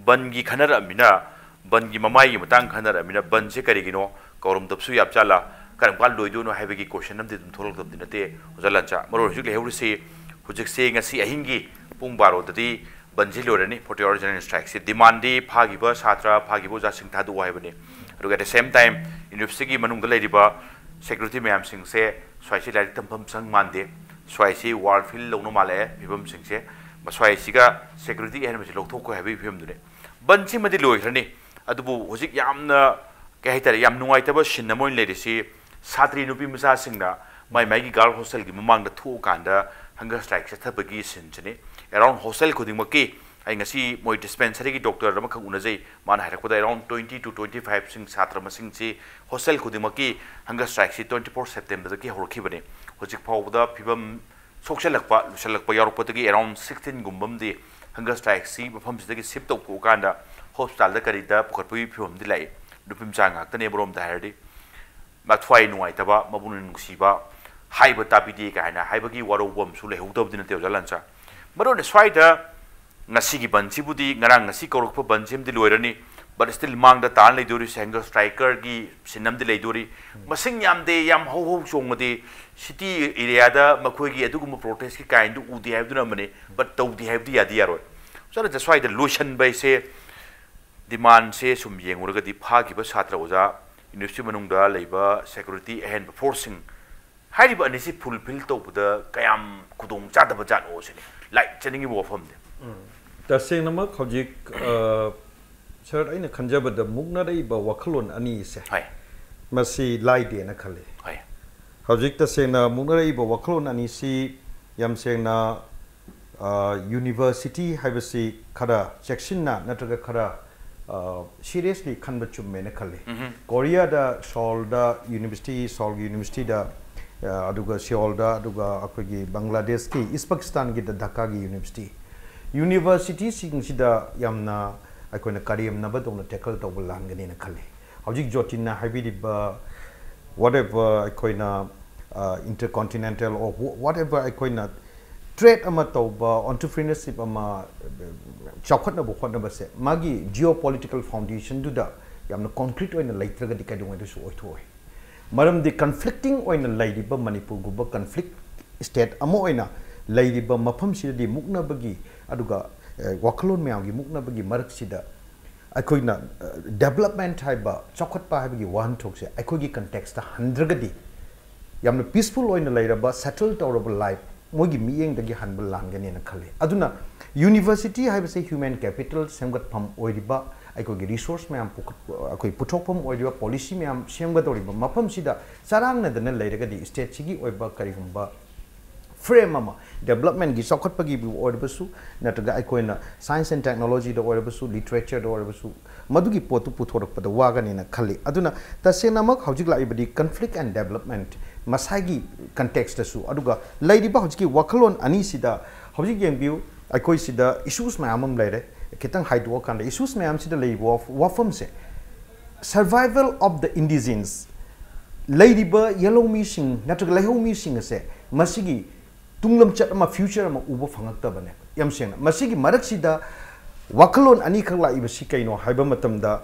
ꯕꯟꯒꯤ ꯈꯟꯅꯔꯛꯑꯃꯤꯅ, ꯕꯟꯒꯤ ꯃꯃꯥꯏꯒꯤ ꯃꯇꯥꯡ ꯈꯟꯅꯔꯛꯑꯃꯤꯅ, ꯕꯟꯁꯦ ꯀꯔꯤꯒꯤꯅꯣ, ꯀꯧꯔꯝꯗꯕꯁꯨ ꯌꯥꯕ ꯖꯥꯠꯂꯥ, ꯀꯔꯝ ꯀꯥꯟ ꯂꯣꯏꯗꯣꯏꯅꯣ ꯍꯥꯏꯕꯒꯤ ꯀꯣꯏꯁꯟ ꯑꯃꯗꯤ ꯑꯗꯨꯝ ꯊꯣꯛꯂꯛꯇꯕꯗꯤ ꯅꯠꯇꯦ꯫ ꯑꯣꯖꯥ ꯂꯟꯆꯥ, ꯃꯔꯨ ꯍꯧꯖꯤꯛ ꯂꯩꯍꯧꯔꯤꯁꯤ, ꯍꯧꯖꯤꯛꯁꯦ ꯉꯁꯤ ꯑꯍꯤꯡꯒꯤ ꯄꯨꯡ ꯕꯥꯔꯣꯗꯗꯤ ꯕꯟꯁꯤ ꯂꯣꯏꯔꯅꯤ, forty hour general strike ꯁꯤ꯫ ꯗꯤꯃꯥꯟꯗꯤ ꯐꯥꯈꯤꯕ ꯁꯥꯇ꯭ꯔ, ꯐꯥꯈꯤꯕ ꯑꯣꯖꯥꯁꯤꯡ ꯊꯥꯗꯣꯛꯑꯣ ꯍꯥꯏꯕꯅꯤ꯫ ꯑꯗꯨꯒ at the same time university ꯒꯤ ꯃꯅꯨꯡꯗ ꯂꯩꯔꯤꯕ security ꯃꯌꯥꯝꯁꯤꯡꯁꯦ, ꯁ꯭ꯋꯥꯏꯁꯤ ꯂꯥꯏꯔꯤꯛ ꯇꯝꯐꯝ ꯁꯪ ꯃꯥꯟꯗꯦ, ꯁ꯭ꯋꯥꯏꯁꯤ war field ꯂꯧꯅ ꯃꯥꯜꯂꯛꯑꯦ ꯐꯤꯕꯝꯁꯤꯡꯁꯦ꯫ ꯃꯁ꯭ꯋꯥꯏꯁꯤꯒ security ꯑꯍꯦꯟꯕꯁꯤ ꯂꯧꯊꯣꯛꯈꯣ ꯍꯥꯏꯕꯒꯤ ꯐꯤꯕꯝꯗꯨꯅꯤ꯫ ꯕꯟꯁꯤꯃꯗꯤ ꯂꯣꯏꯈ꯭ꯔꯅꯤ, ꯑꯗꯨꯕꯨ ꯍꯧꯖꯤꯛ ꯌꯥꯝꯅ, ꯀꯩ ꯍꯥꯏꯇꯥꯔꯦ, ꯌꯥꯝ ꯅꯨꯡꯉꯥꯏꯇꯕ ꯁꯤꯟ ꯑꯃ ꯑꯣꯏꯅ ꯂꯩꯔꯤꯁꯤ, ꯁꯥꯇ꯭ꯔꯤ ꯅꯨꯄꯤ ꯃꯆꯥꯁꯤꯡꯅ ꯃꯥꯏ ꯃꯥꯏꯒꯤ girl hostel ꯒꯤ ꯃꯃꯥꯡꯗ ꯊꯣꯛꯑꯀꯥꯟꯗ hunger strike ꯆꯠꯊꯕꯒꯤ ꯁꯤꯟꯁꯤꯅꯤ꯫ Around hostel ꯈꯨꯗꯤꯡꯃꯛꯀꯤ, ꯑꯩ ꯉꯁꯤ ꯃꯣꯏ dispensary ꯒꯤ doctor ꯑꯃꯈꯛ ꯎꯅꯖꯩ, ꯃꯥꯅ ꯍꯥꯏꯔꯛꯄꯗ around twenty to twenty five ꯁꯤꯡ ꯁꯥꯇ꯭ꯔ ꯃꯁꯤꯡꯁꯤ hostel ꯈꯨꯗꯤꯡꯃꯛꯀꯤ hunger strike ꯁꯤ twenty four September ꯗꯒꯤ ꯍꯧꯔꯛꯈꯤꯕꯅꯤ꯫ ꯍꯧꯖꯤꯛ ꯐꯥꯎꯕꯗ ꯐꯤꯕꯝ ꯁꯣꯛꯆꯜꯂꯛꯄ, ꯂꯨꯁꯜꯂꯛꯄ ꯌꯥꯎꯔꯛꯄꯗꯒꯤ around sixteen ꯒꯨꯝꯕ ꯑꯃꯗꯤ hunger strike ꯁꯤ ꯃꯐꯝꯁꯤꯗꯒꯤ shift ꯇꯧꯊꯣꯛꯑꯀꯥꯟꯗ hospital ꯗ ꯀꯔꯤꯗ ꯄꯨꯈꯠꯄꯒꯤ ꯐꯤꯕꯝꯗꯤ ꯂꯥꯛꯏ꯫ ꯅꯨꯄꯤ ꯃꯆꯥ ꯉꯥꯛꯇꯅꯦ ꯑꯃꯔꯣꯝꯗ ꯍꯥꯏꯔꯗꯤ꯫ ꯃꯊ꯭ꯋꯥꯏ ꯅꯨꯡꯉꯥꯏꯇꯕ, ꯃꯄꯨꯛꯅꯤꯡ ꯅꯨꯡꯁꯤꯕ, ꯍꯥꯏꯕ ꯇꯥꯕꯤꯗꯦ ꯀꯥꯏꯅ ꯍꯥꯏꯕꯒꯤ ꯋꯥꯔꯧꯕ ꯑꯃꯁꯨ ꯂꯩꯍꯧꯗꯕꯗꯤ ꯅꯠꯇꯦ, ꯑꯣꯖꯥ ꯂꯟꯆꯥ꯫ ꯃꯔꯨꯑꯣꯏꯅ ꯁ꯭ꯋꯥꯏꯗ ꯉꯁꯤꯒꯤ ꯕꯟꯁꯤꯕꯨꯗꯤ, ꯉꯔꯥꯡ ꯉꯁꯤ ꯀꯧꯔꯛꯄ ꯕꯟꯁꯤꯃꯗꯤ ꯂꯣꯏꯔꯅꯤ, but still ꯃꯥꯡꯗ ꯇꯥꯔ ꯂꯩꯗꯣꯔꯤꯁꯦ hunger strike ꯀꯤ ꯁꯤꯟ ꯑꯃꯗꯤ ꯂꯩꯗꯣꯔꯤ꯫ ꯃꯁꯤꯡ ꯌꯥꯝꯗꯦ, ꯌꯥꯝ ꯍꯧ ꯍꯧ ꯆꯣꯡꯉꯗꯤ city area ꯗ ꯃꯈꯣꯏꯒꯤ ꯑꯗꯨꯒꯨꯝꯕ protest ꯀꯤ kind ꯗꯨ ꯎꯗꯦ ꯍꯥꯏꯕꯗꯨꯅ ꯑꯃꯅꯤ, but ꯇꯧꯗꯦ ꯍꯥꯏꯕꯗꯤ ꯌꯥꯗꯤ ꯌꯥꯔꯣꯏ꯫ ꯑꯣꯖꯥ ꯂꯟꯆꯥ, ꯁ꯭ꯋꯥꯏꯗ ꯂꯣꯏꯁꯟꯕ ꯍꯥꯏꯁꯦ, demand ꯁꯦ ꯁꯨꯝ ꯌꯦꯡꯉꯨꯔꯒꯗꯤ ꯐꯥꯈꯤꯕ ꯁꯥꯇ꯭ꯔ ꯑꯣꯖꯥ, university ꯃꯅꯨꯡꯗ ꯂꯩꯕ security ꯑꯍꯦꯟꯕ force ꯁꯤꯡ, ꯍꯥꯏꯔꯤꯕ ꯑꯅꯤꯁꯤ fulfill ꯇꯧꯕꯗ ꯀꯌꯥꯝ ꯈꯨꯗꯣꯡ ꯆꯥꯗꯕ ꯖꯥꯠꯅꯣ ꯁꯤꯅꯤ ꯂꯥꯏꯠ ꯆꯠꯅꯤꯡꯉꯤꯕ ꯋꯥꯐꯝꯗꯤ꯫ ꯇꯁꯦꯡꯅꯃꯛ ꯍꯧꯖꯤꯛ, ꯁꯥꯔ, ꯑꯩꯅ ꯈꯟꯖꯕꯗ ꯃꯨꯛꯅꯔꯛꯏꯕ ꯋꯥꯈꯜꯂꯣꯟ ꯑꯅꯤꯁꯦ, ꯍꯣꯏ꯫ ꯃꯁꯤ ꯂꯥꯏꯗꯦꯅ ꯈꯜꯂꯤ꯫ ꯍꯣꯏ꯫ ꯍꯧꯖꯤꯛ ꯇꯁꯦꯡꯅ ꯃꯨꯛꯅꯔꯛꯏꯕ ꯋꯥꯈꯜꯂꯣꯟ ꯑꯅꯤꯁꯤ ꯌꯥꯝ ꯁꯦꯡꯅ, university ꯍꯥꯏꯕꯁꯤ ꯈꯔ ꯆꯦꯛꯁꯤꯟꯅ ꯅꯠꯇ꯭ꯔꯒ ꯈꯔ seriously ꯈꯟꯕ ꯆꯨꯝꯃꯦꯅ ꯈꯜꯂꯤ꯫ ꯀꯣꯔꯤꯌꯥꯗ, ꯁꯣꯜꯗ university, ꯁꯣꯜꯒꯤ university ꯗ ꯑ, ꯑꯗꯨꯒ ꯁꯤꯑꯣꯜꯗ, ꯑꯗꯨꯒ ꯑꯩꯈꯣꯏꯒꯤ ꯕꯪꯒ꯭ꯂꯥꯗꯦꯁꯀꯤ ꯏꯁ ꯄꯥꯀꯤꯁꯇꯥꯟꯒꯤꯗ ꯙꯥꯀꯥꯒꯤ ꯌꯨꯅꯤꯚꯔꯁꯤꯇꯤ꯫ ꯌꯨꯅꯤꯚꯔꯁꯤꯇꯤꯁꯤꯡꯁꯤꯗ ꯌꯥꯝꯅ ꯑꯩꯈꯣꯏꯅ ꯀꯔꯦꯝꯅꯕꯗꯧꯅ ꯇꯦꯀꯜ ꯇꯧꯕ ꯂꯥꯟꯒꯅꯦꯅ ꯈꯜꯂꯤ꯫ ꯍꯧꯖꯤꯛ ꯖꯣꯇꯤꯟꯅ ꯍꯥꯏꯕꯤꯔꯤꯕ whatever ꯑꯩꯈꯣꯏꯅ, ꯑ, intercontinental or wh-, whatever ꯑꯩꯈꯣꯏꯅ trade ꯑꯃ ꯇꯧꯕ, entrepreneurship ꯑꯃ, ꯑ, ꯆꯥꯎꯈꯠꯅꯕ ꯍꯣꯠꯅꯕꯁꯦ ꯃꯥꯒꯤ geopolitical foundationꯗꯨꯗ ꯌꯥꯝꯅ concrete ꯑꯣꯏꯅ ꯂꯩꯇ꯭ꯔꯒꯗꯤ ꯀꯩꯗꯧꯉꯩꯗꯁꯨ ꯑꯣꯏꯊꯣꯛꯑꯣꯏ꯫ ꯃꯔꯝꯗꯤ conflicting ꯑꯣꯏꯅ ꯂꯩꯔꯤꯕ ꯃꯅꯤꯄꯨꯔꯒꯨꯝꯕ conflict state ꯑꯃ ꯑꯣꯏꯅ ꯂꯩꯔꯤꯕ ꯃꯐꯝꯁꯤꯗꯗꯤ ꯃꯨꯛꯅꯕꯒꯤ, ꯑꯗꯨꯒ, ꯑ, ꯋꯥꯈꯜꯂꯣꯟ ꯃꯌꯥꯝꯒꯤ ꯃꯨꯛꯅꯕꯒꯤ ꯃꯔꯛꯁꯤꯗ ꯑꯩꯈꯣꯏꯅ, ꯑ, development ꯍꯥꯏꯕ, ꯆꯥꯎꯈꯠꯄ ꯍꯥꯏꯕꯒꯤ ꯋꯥꯍꯟꯊꯣꯛꯁꯦ ꯑꯩꯈꯣꯏꯒꯤ contextꯇ ꯍꯟꯗ꯭ꯔꯒꯗꯤ ꯌꯥꯝꯅ peaceful ꯑꯣꯏꯅ ꯂꯩꯔꯕ, settle ꯇꯧꯔꯕ life ꯃꯣꯏꯒꯤ ꯃꯤꯠꯌꯦꯡꯗꯒꯤ ꯍꯟꯕ ꯂꯥꯟꯒꯅꯦꯅ ꯈꯜꯂꯤ꯫ ꯑꯗꯨꯅ university ꯍꯥꯏꯕꯁꯦ human capital ꯁꯦꯝꯒꯠꯐꯝ ꯑꯣꯏꯔꯤꯕ, ꯑꯩꯈꯣꯏꯒꯤ resource ꯃꯌꯥꯝ ꯄꯨꯈꯠ-, ꯑꯩꯈꯣꯏ ꯄꯨꯊꯣꯛꯐꯝ ꯑꯣꯏꯔꯤꯕ, policy ꯃꯌꯥꯝ ꯁꯦꯝꯒꯗꯧꯔꯤꯕ ꯃꯐꯝꯁꯤꯗ ꯆꯔꯥꯡꯅꯗꯅ ꯂꯩꯔꯒꯗꯤ stateꯁꯤꯒꯤ ꯑꯣꯏꯕ ꯀꯔꯤꯒꯨꯝꯕ frame ꯑꯃ, developmentꯀꯤ ꯆꯥꯎꯈꯠꯄꯒꯤꯕꯨ ꯑꯣꯏꯔꯕꯁꯨ, ꯅꯠꯇ꯭ꯔꯒ ꯑꯩꯈꯣꯏꯅ science and technologyꯗ ꯑꯣꯏꯔꯕꯁꯨ, literatureꯗ ꯑꯣꯏꯔꯕꯁꯨ, ꯃꯗꯨꯒꯤ ꯄꯣꯠꯇꯨ ꯄꯨꯊꯣꯔꯛꯄꯗ ꯋꯥꯒꯅꯦꯅ ꯈꯜꯂꯤ꯫ ꯑꯗꯨꯅ ꯇꯁꯦꯡꯅꯃꯛ ꯍꯧꯖꯤꯛ ꯂꯥꯛꯏꯕꯗꯤ conflict and development ꯃꯁꯥꯒꯤ contextꯇꯁꯨ, ꯑꯗꯨꯒ ꯂꯩꯔꯤꯕ ꯍꯧꯖꯤꯛꯀꯤ ꯋꯥꯈꯜꯂꯣꯟ ꯑꯅꯤꯁꯤꯗ ꯍꯧꯖꯤꯛ ꯌꯦꯡꯕꯤꯌꯨ, ꯑꯩꯈꯣꯏ ꯁꯤꯗ issues ꯃꯌꯥꯝ ꯑꯃ ꯂꯩꯔꯦ꯫ ꯈꯤꯇꯪ ꯍꯥꯏꯗꯣꯛꯑꯀꯥꯟꯗ issues ꯃꯌꯥꯝꯁꯤꯗ ꯂꯩꯔꯤꯕ ꯋꯥꯐ-, ꯋꯥꯐꯝꯁꯦ, survival of the indigenous, ꯂꯩꯔꯤꯕ ꯌꯦꯜꯍꯧꯃꯤꯁꯤꯡ ꯅꯠꯇ꯭ꯔꯒ ꯂꯩꯍꯧꯃꯤꯁꯤꯡ ꯑꯁꯦ ꯃꯁꯤꯒꯤ ꯇꯨꯡꯂꯝꯆꯠ ꯑꯃ, future ꯑꯃ ꯎꯕ ꯐꯪꯉꯛꯇꯕꯅꯦ꯫ ꯌꯥꯝ ꯁꯦꯡꯅ, ꯃꯁꯤꯒꯤ ꯃꯔꯛꯁꯤꯗ ꯋꯥꯈꯜꯂꯣꯟ ꯑꯅꯤꯈꯛ ꯂꯥꯛꯏꯕꯁꯤ ꯀꯩꯅꯣ ꯍꯥꯏꯕ ꯃꯇꯝꯗ,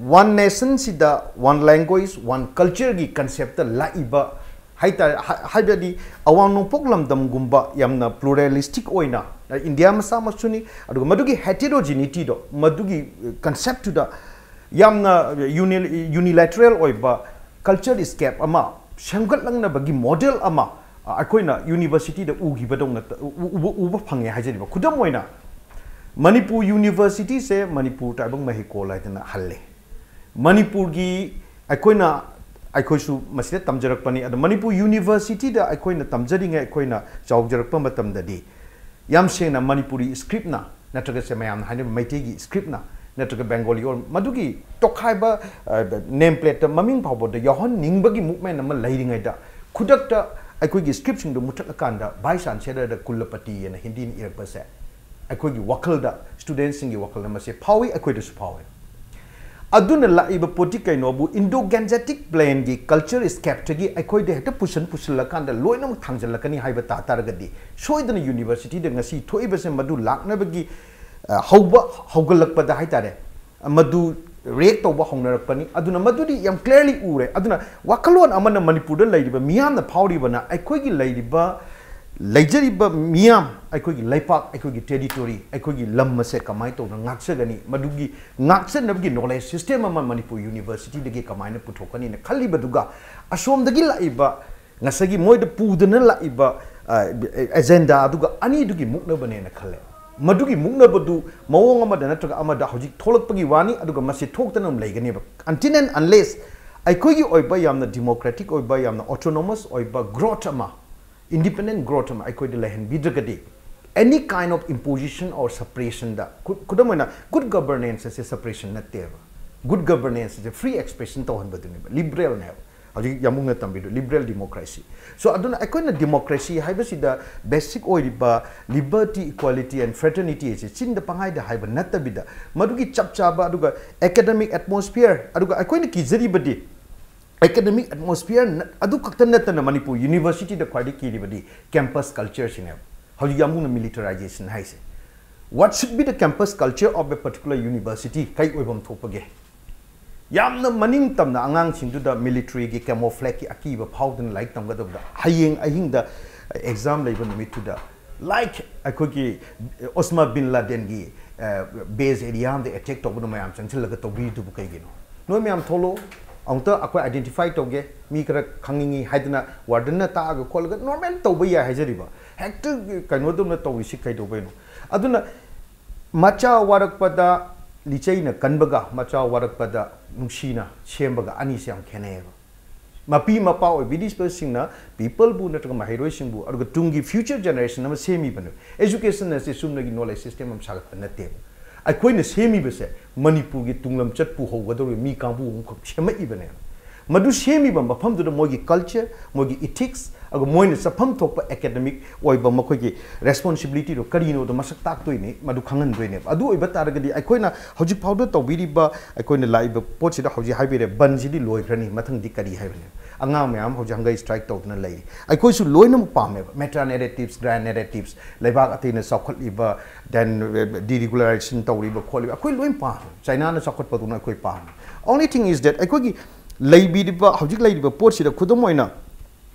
one nationꯁꯤꯗ one language, one cultureꯒꯤ conceptꯇ ꯂꯥꯛꯏꯕ ꯍꯥꯏꯇꯥꯔꯦ꯫ ꯍꯥ-, ꯍꯥꯏꯕꯗꯤ ꯑꯋꯥꯡ ꯅꯣꯡꯄꯣꯛ ꯂꯝꯗꯝꯒꯨꯝꯕ ꯌꯥꯝꯅ pluralistic ꯑꯣꯏꯅ, ꯏꯟꯗꯤꯌꯥ ꯃꯆꯥꯃꯛꯁꯨꯅꯤ, ꯑꯗꯨꯒ ꯃꯗꯨꯒꯤ heterogeneityꯗꯣ, ꯃꯗꯨꯒꯤ conceptꯇꯨꯗ ꯌꯥꯝꯅ uni-, unilateral ꯑꯣꯏꯕ culture escape ꯑꯃ ꯁꯦꯝꯒꯠꯂꯛꯅꯕꯒꯤ model ꯑꯃ, ꯑ, ꯑꯩꯈꯣꯏꯅ universityꯗ ꯎꯈꯤꯕꯗꯧꯅ ꯎ-, ꯎꯕ, ꯎꯕ ꯐꯪꯉꯦ ꯍꯥꯏꯖꯔꯤꯕ꯫ ꯈꯨꯗꯝ ꯑꯣꯏꯅ, ꯃꯅꯤꯄꯨꯔ universityꯁꯦ ꯃꯅꯤꯄꯨꯔ ꯇꯥꯏꯕꯪ ꯃꯍꯩꯀꯣꯜ ꯍꯥꯏꯗꯅ ꯍꯜꯂꯦ꯫ ꯃꯅꯤꯄꯨꯔꯒꯤ ꯑꯩꯈꯣꯏꯅ, ꯑꯩꯈꯣꯏꯁꯨ ꯃꯁꯤꯗ ꯇꯝꯖꯔꯛꯄꯅꯤ꯫ ꯑꯗꯣ ꯃꯅꯤꯄꯨꯔ universityꯗ ꯑꯩꯈꯣꯏꯅ ꯇꯝꯖꯔꯤꯉꯩ, ꯑꯩꯈꯣꯏꯅ ꯆꯥꯎꯖꯔꯛꯄ ꯃꯇꯝꯗꯗꯤ ꯌꯥꯝ ꯁꯦꯡꯅ ꯃꯅꯤꯄꯨꯔꯤ scriptꯅ, ꯅꯠꯇ꯭ꯔꯒ ꯁꯦ ꯃꯌꯥꯝꯅ ꯍꯥꯏꯅꯕ ꯃꯩꯇꯩꯒꯤ scriptꯅ, ꯅꯠꯇ꯭ꯔꯒ Bengali or ꯃꯗꯨꯒꯤ ꯇꯣꯈꯥꯏꯕ, ꯑ, name plateꯇ ꯃꯃꯤꯡ ꯐꯥꯎꯕꯗ ꯌꯥꯎꯍꯟꯅꯤꯡꯕꯒꯤ movement ꯑꯃ ꯂꯩꯔꯤꯉꯩꯗ, ꯈꯨꯗꯛꯇ ꯑꯩꯈꯣꯏꯒꯤ scriptꯁꯤꯡꯗꯣ ꯃꯨꯊꯠꯂꯀꯥꯟꯗ Vice Chancellorꯗ ꯀꯨꯂꯄꯇꯤ ꯑꯅ ꯍꯤꯟꯗꯤꯅ ꯏꯔꯛꯄꯁꯦ ꯑꯩꯈꯣꯏꯒꯤ ꯋꯥꯈꯜꯗ, studentꯁꯤꯡꯒꯤ ꯋꯥꯈꯜꯗ ꯃꯁꯦ ꯐꯥꯎꯏ, ꯑꯩꯈꯣꯏꯗꯁꯨ ꯐꯥꯎꯏ꯫ ꯑꯗꯨꯅ ꯂꯥꯛꯏꯕ ꯄꯣꯠꯇꯤ ꯀꯩꯅꯣꯕꯨ, Indo-Gangetic Plainꯒꯤ culture scapeꯇꯒꯤ ꯑꯩꯈꯣꯏꯗ ꯍꯦꯛꯇ ꯄꯨꯁꯟ ꯄꯨꯁꯤꯜꯂꯀꯥꯟꯗ ꯂꯣꯏꯅꯃꯛ ꯊꯥꯡꯖꯜꯂꯛꯀꯅꯤ ꯍꯥꯏꯕ ꯇꯥ ꯇꯥꯔꯒꯗꯤ, ꯁꯣꯏꯗꯅ universityꯗ ꯉꯁꯤ ꯊꯣꯛꯏꯕꯁꯦ ꯃꯗꯨ ꯂꯥꯛꯅꯕꯒꯤ, ꯑ, ꯍꯧꯕ ꯍꯧꯒꯠꯂꯛꯄꯗ ꯍꯥꯏꯇꯥꯔꯦ, ꯃꯗꯨ react ꯇꯧꯕ ꯍꯧꯅꯔꯛꯄꯅꯤ꯫ ꯑꯗꯨꯅ ꯃꯗꯨꯗꯤ ꯌꯥꯝ clearly ꯎꯔꯦ꯫ ꯑꯗꯨꯅ ꯋꯥꯈꯜꯂꯣꯟ ꯑꯃꯅ ꯃꯅꯤꯄꯨꯔꯗ ꯂꯩꯔꯤꯕ ꯃꯤꯌꯥꯝꯅ ꯐꯥꯎꯔꯤꯕꯅ ꯑꯩꯈꯣꯏꯒꯤ ꯂꯩꯔꯤꯕ, ꯂꯩꯖꯔꯤꯕ ꯃꯤꯌꯥꯝ, ꯑꯩꯈꯣꯏꯒꯤ ꯂꯩꯄꯥꯛ, ꯑꯩꯈꯣꯏꯒꯤ territory, ꯑꯩꯈꯣꯏꯒꯤ ꯂꯝ ꯑꯁꯦ ꯀꯃꯥꯏꯅ ꯇꯧꯗꯅ ꯉꯥꯛꯆꯒꯅꯤ, ꯃꯗꯨꯒꯤ ꯉꯥꯛꯆꯅꯕꯒꯤ knowledge system ꯑꯃ ꯃꯅꯤꯄꯨꯔ universityꯗꯒꯤ ꯀꯃꯥꯏꯅ ꯄꯨꯊꯣꯛꯀꯅꯤꯅ ꯈꯜꯂꯤꯕꯗꯨꯒ, ꯑꯁꯣꯝꯗꯒꯤ ꯂꯥꯛꯏꯕ ꯉꯁꯥꯏꯒꯤ ꯃꯣꯏꯗ ꯄꯨꯗꯨꯅ ꯂꯥꯛꯏꯕ, ꯑ, agenda ꯑꯗꯨꯒ ꯑꯅꯤꯗꯨꯒꯤ ꯃꯨꯛꯅꯕꯅꯦꯅ ꯈꯜꯂꯦ꯫ ꯃꯗꯨꯒꯤ ꯃꯨꯛꯅꯕꯗꯨ ꯃꯑꯣꯡ ꯑꯃꯗ ꯅꯠꯇ꯭ꯔꯒ ꯑꯃꯗ ꯍꯧꯖꯤꯛ ꯊꯣꯛꯂꯛꯄꯒꯤ ꯋꯥꯅꯤ, ꯑꯗꯨꯒ ꯃꯁꯤ ꯊꯣꯛꯇꯅ ꯑꯗꯨꯝ ꯂꯩꯒꯅꯦꯕ, until and unless ꯑꯩꯈꯣꯏꯒꯤ ꯑꯣꯏꯕ ꯌꯥꯝꯅ democratic ꯑꯣꯏꯕ, ꯌꯥꯝꯅ autonomous ꯑꯣꯏꯕ growth ꯑꯃ, independent growth ꯑꯃ ꯑꯩꯈꯣꯏꯗ ꯂꯩꯍꯟꯕꯤꯗ꯭ꯔꯒꯗꯤ, any kind of imposition or suppressionꯗ, ꯈꯨ-, ꯈꯨꯗꯝ ꯑꯣꯏꯅ, good governance ꯑꯁꯦ suppression ꯅꯠꯇꯦꯕ꯫ Good governance ꯑꯁꯦ free expression ꯇꯧꯍꯟꯕꯗꯨꯅꯦꯕ, liberalꯅꯦꯕ꯫ ꯍꯧꯖꯤꯛ ꯌꯥꯝꯕꯨꯡꯅ ꯇꯝꯕꯤꯗꯨ liberal democracy꯫ So, ꯑꯗꯨꯅ ꯑꯩꯈꯣꯏꯅ democracy ꯍꯥꯏꯕꯁꯤꯗ basic ꯑꯣꯏꯔꯤꯕ liberty, equality and fraternity ꯑꯁꯤ ꯆꯤꯟꯗ ꯄꯪꯍꯥꯏꯗ ꯍꯥꯏꯕ ꯅꯠꯇꯕꯤꯗ, ꯃꯗꯨꯒꯤ ꯆꯞ ꯆꯥꯕ, ꯑꯗꯨꯒ academic atmosphere, ꯑꯗꯨꯒ ꯑꯩꯈꯣꯏꯅ ꯀꯤꯖꯔꯤꯕꯗꯤ academic atmosphere ꯅ-, ꯑꯗꯨ ꯈꯛꯇ ꯅꯠꯇꯅ ꯃꯅꯤꯄꯨꯔ universityꯗ ꯈ꯭ꯋꯥꯏꯗꯒꯤ ꯀꯤꯔꯤꯕꯗꯤ campus cultureꯁꯤꯅꯦꯕ꯫ ꯍꯧꯖꯤꯛ ꯌꯥꯝꯕꯨꯡꯅ militarization ꯍꯥꯏꯁꯦ꯫ What should be the campus culture of a particular university? ꯀꯩ ꯑꯣꯏꯐꯝ ꯊꯣꯛꯄꯒꯦ? ꯌꯥꯝꯅ ꯃꯅꯤꯡ ꯇꯝꯅ ꯑꯉꯥꯡꯁꯤꯡꯗꯨꯗ militaryꯒꯤ camouflageꯀꯤ ꯑꯀꯤꯕ ꯐꯥꯎꯗꯅ ꯂꯥꯏꯔꯤꯛ ꯇꯝꯒꯗꯕꯗ, ꯍꯌꯦꯡ ꯑꯍꯤꯡꯗ exam ꯂꯩꯕ ꯅꯨꯃꯤꯠꯇꯨꯗ, like ꯑꯩꯈꯣꯏꯒꯤ Osama bin Ladenꯒꯤ, ꯑ, base area ꯑꯃꯗ attack ꯇꯧꯕꯗ ꯃꯌꯥꯝ ꯆꯪꯁꯤꯜꯂꯒ ꯇꯧꯕꯤꯔꯤꯗꯨꯕꯨ ꯀꯩꯒꯤꯅꯣ? ꯅꯣꯏ ꯃꯌꯥꯝ ꯊꯣꯛꯂꯛꯑꯣ, ꯑꯃꯨꯛꯇ ꯑꯩꯈꯣꯏ identify ꯇꯧꯒꯦ, ꯃꯤ ꯈꯔ ꯈꯪꯅꯤꯡꯉꯤ ꯍꯥꯏꯗꯅ wardenꯅ ꯇꯥꯛꯑꯒ ꯈꯣꯠꯂꯒ normal ꯇꯧꯕ ꯌꯥꯏ ꯍꯥꯏꯖꯔꯤꯕ, ꯍꯦꯛꯇ ꯀꯩꯅꯣꯗꯧꯅ ꯇꯧꯔꯤꯁꯤ ꯀꯩꯗꯧꯕꯩꯅꯣ? ꯑꯗꯨꯅ ꯃꯆꯥ ꯋꯥꯔꯛꯄꯗ ꯂꯤꯆꯩꯅ ꯀꯟꯕꯒ ꯃꯆꯥ ꯋꯥꯔꯛꯄꯗ ꯅꯨꯡꯁꯤꯅ ꯁꯦꯝꯕꯒ ꯑꯅꯤꯁꯦ ꯌꯥꯝ ꯈꯦꯠꯅꯩꯌꯦꯕ꯫ ꯃꯄꯤ ꯃꯄꯥ ꯑꯣꯏꯕꯤꯔꯤꯕꯁꯤꯡꯅ peopleꯕꯨ ꯅꯠꯇ꯭ꯔꯒ ꯃꯍꯩꯔꯣꯏꯁꯤꯡꯕꯨ, ꯑꯗꯨꯒ ꯇꯨꯡꯒꯤ future generation ꯑꯃ ꯁꯦꯝꯃꯤꯕꯅꯦ꯫ Education ꯑꯁꯤ ꯆꯨꯝꯅꯒꯤ knowledge system ꯑꯃ ꯁꯥꯒꯠꯄ ꯅꯠꯇꯦꯕ꯫ ꯑꯩꯈꯣꯏꯅ ꯁꯦꯝꯃꯤꯕꯁꯦ ꯃꯅꯤꯄꯨꯔꯒꯤ ꯇꯨꯡꯂꯝꯆꯠ ꯄꯨꯍꯧꯒꯗꯧꯔꯤꯕ ꯃꯤ ꯀꯥꯡꯕꯨ ꯑꯃꯈꯛ ꯁꯦꯝꯃꯛꯏꯕꯅꯦꯕ꯫ ꯃꯗꯨ ꯁꯦꯝꯃꯤꯕ ꯃꯐꯝꯗꯨꯗ ꯃꯣꯏꯒꯤ culture, ꯃꯣꯏꯒꯤ ethics, ꯑꯗꯨꯒ ꯃꯣꯏꯅ ꯆꯠꯐꯝ ꯊꯣꯛꯄ academic ꯑꯣꯏꯕ ꯃꯈꯣꯏꯒꯤ responsibilityꯗꯣ ꯀꯔꯤꯅꯣꯗꯣ ꯃꯁꯛ ꯇꯥꯛꯇꯣꯏꯅꯤ, ꯃꯗꯨ ꯈꯪꯍꯟꯗꯣꯏꯅꯦꯕ꯫ ꯑꯗꯨ ꯑꯣꯏꯕ ꯇꯥꯔꯒꯗꯤ ꯑꯩꯈꯣꯏꯅ ꯍꯧꯖꯤꯛ ꯐꯥꯎꯗ ꯇꯧꯕꯤꯔꯤꯕ, ꯑꯩꯈꯣꯏꯅ ꯂꯥꯛꯏꯕ ꯄꯣꯠꯁꯤꯗ ꯍꯧꯖꯤꯛ ꯍꯥꯏꯕꯤꯔꯦ, ꯕꯟꯁꯤꯗꯤ ꯂꯣꯏꯈ꯭ꯔꯅꯤ, ꯃꯊꯪꯗꯤ ꯀꯔꯤ ꯍꯥꯏꯕꯅꯦ? ꯑꯉꯥꯡ ꯃꯌꯥꯝ ꯍꯧꯖꯤꯛ hunger strike ꯇꯧꯗꯨꯅ ꯂꯩꯔꯤ꯫ ꯑꯩꯈꯣꯏꯁꯨ ꯂꯣꯏꯅꯃꯛ ꯄꯥꯝꯃꯦꯕ, meta narratives, grand narratives, ꯂꯩꯕꯥꯛ ꯑꯇꯩꯅ ꯆꯥꯎꯈꯠꯂꯤꯕ, then deregulation ꯇꯧꯔꯤꯕ ꯈꯣꯠꯂꯤꯕ, ꯑꯩꯈꯣꯏ ꯂꯣꯏ ꯄꯥꯝꯃꯦ꯫ ꯆꯥꯏꯅꯥꯅ ꯆꯥꯎꯈꯠꯄꯗꯧꯅ ꯑꯩꯈꯣꯏ ꯄꯥꯝꯃꯦ꯫ Only thing is that ꯑꯩꯈꯣꯏꯒꯤ ꯂꯩꯕꯤꯔꯤꯕ, ꯍꯧꯖꯤꯛ ꯂꯩꯔꯤꯕ ꯄꯣꯠꯁꯤꯗ ꯈꯨꯗꯝ ꯑꯣꯏꯅ,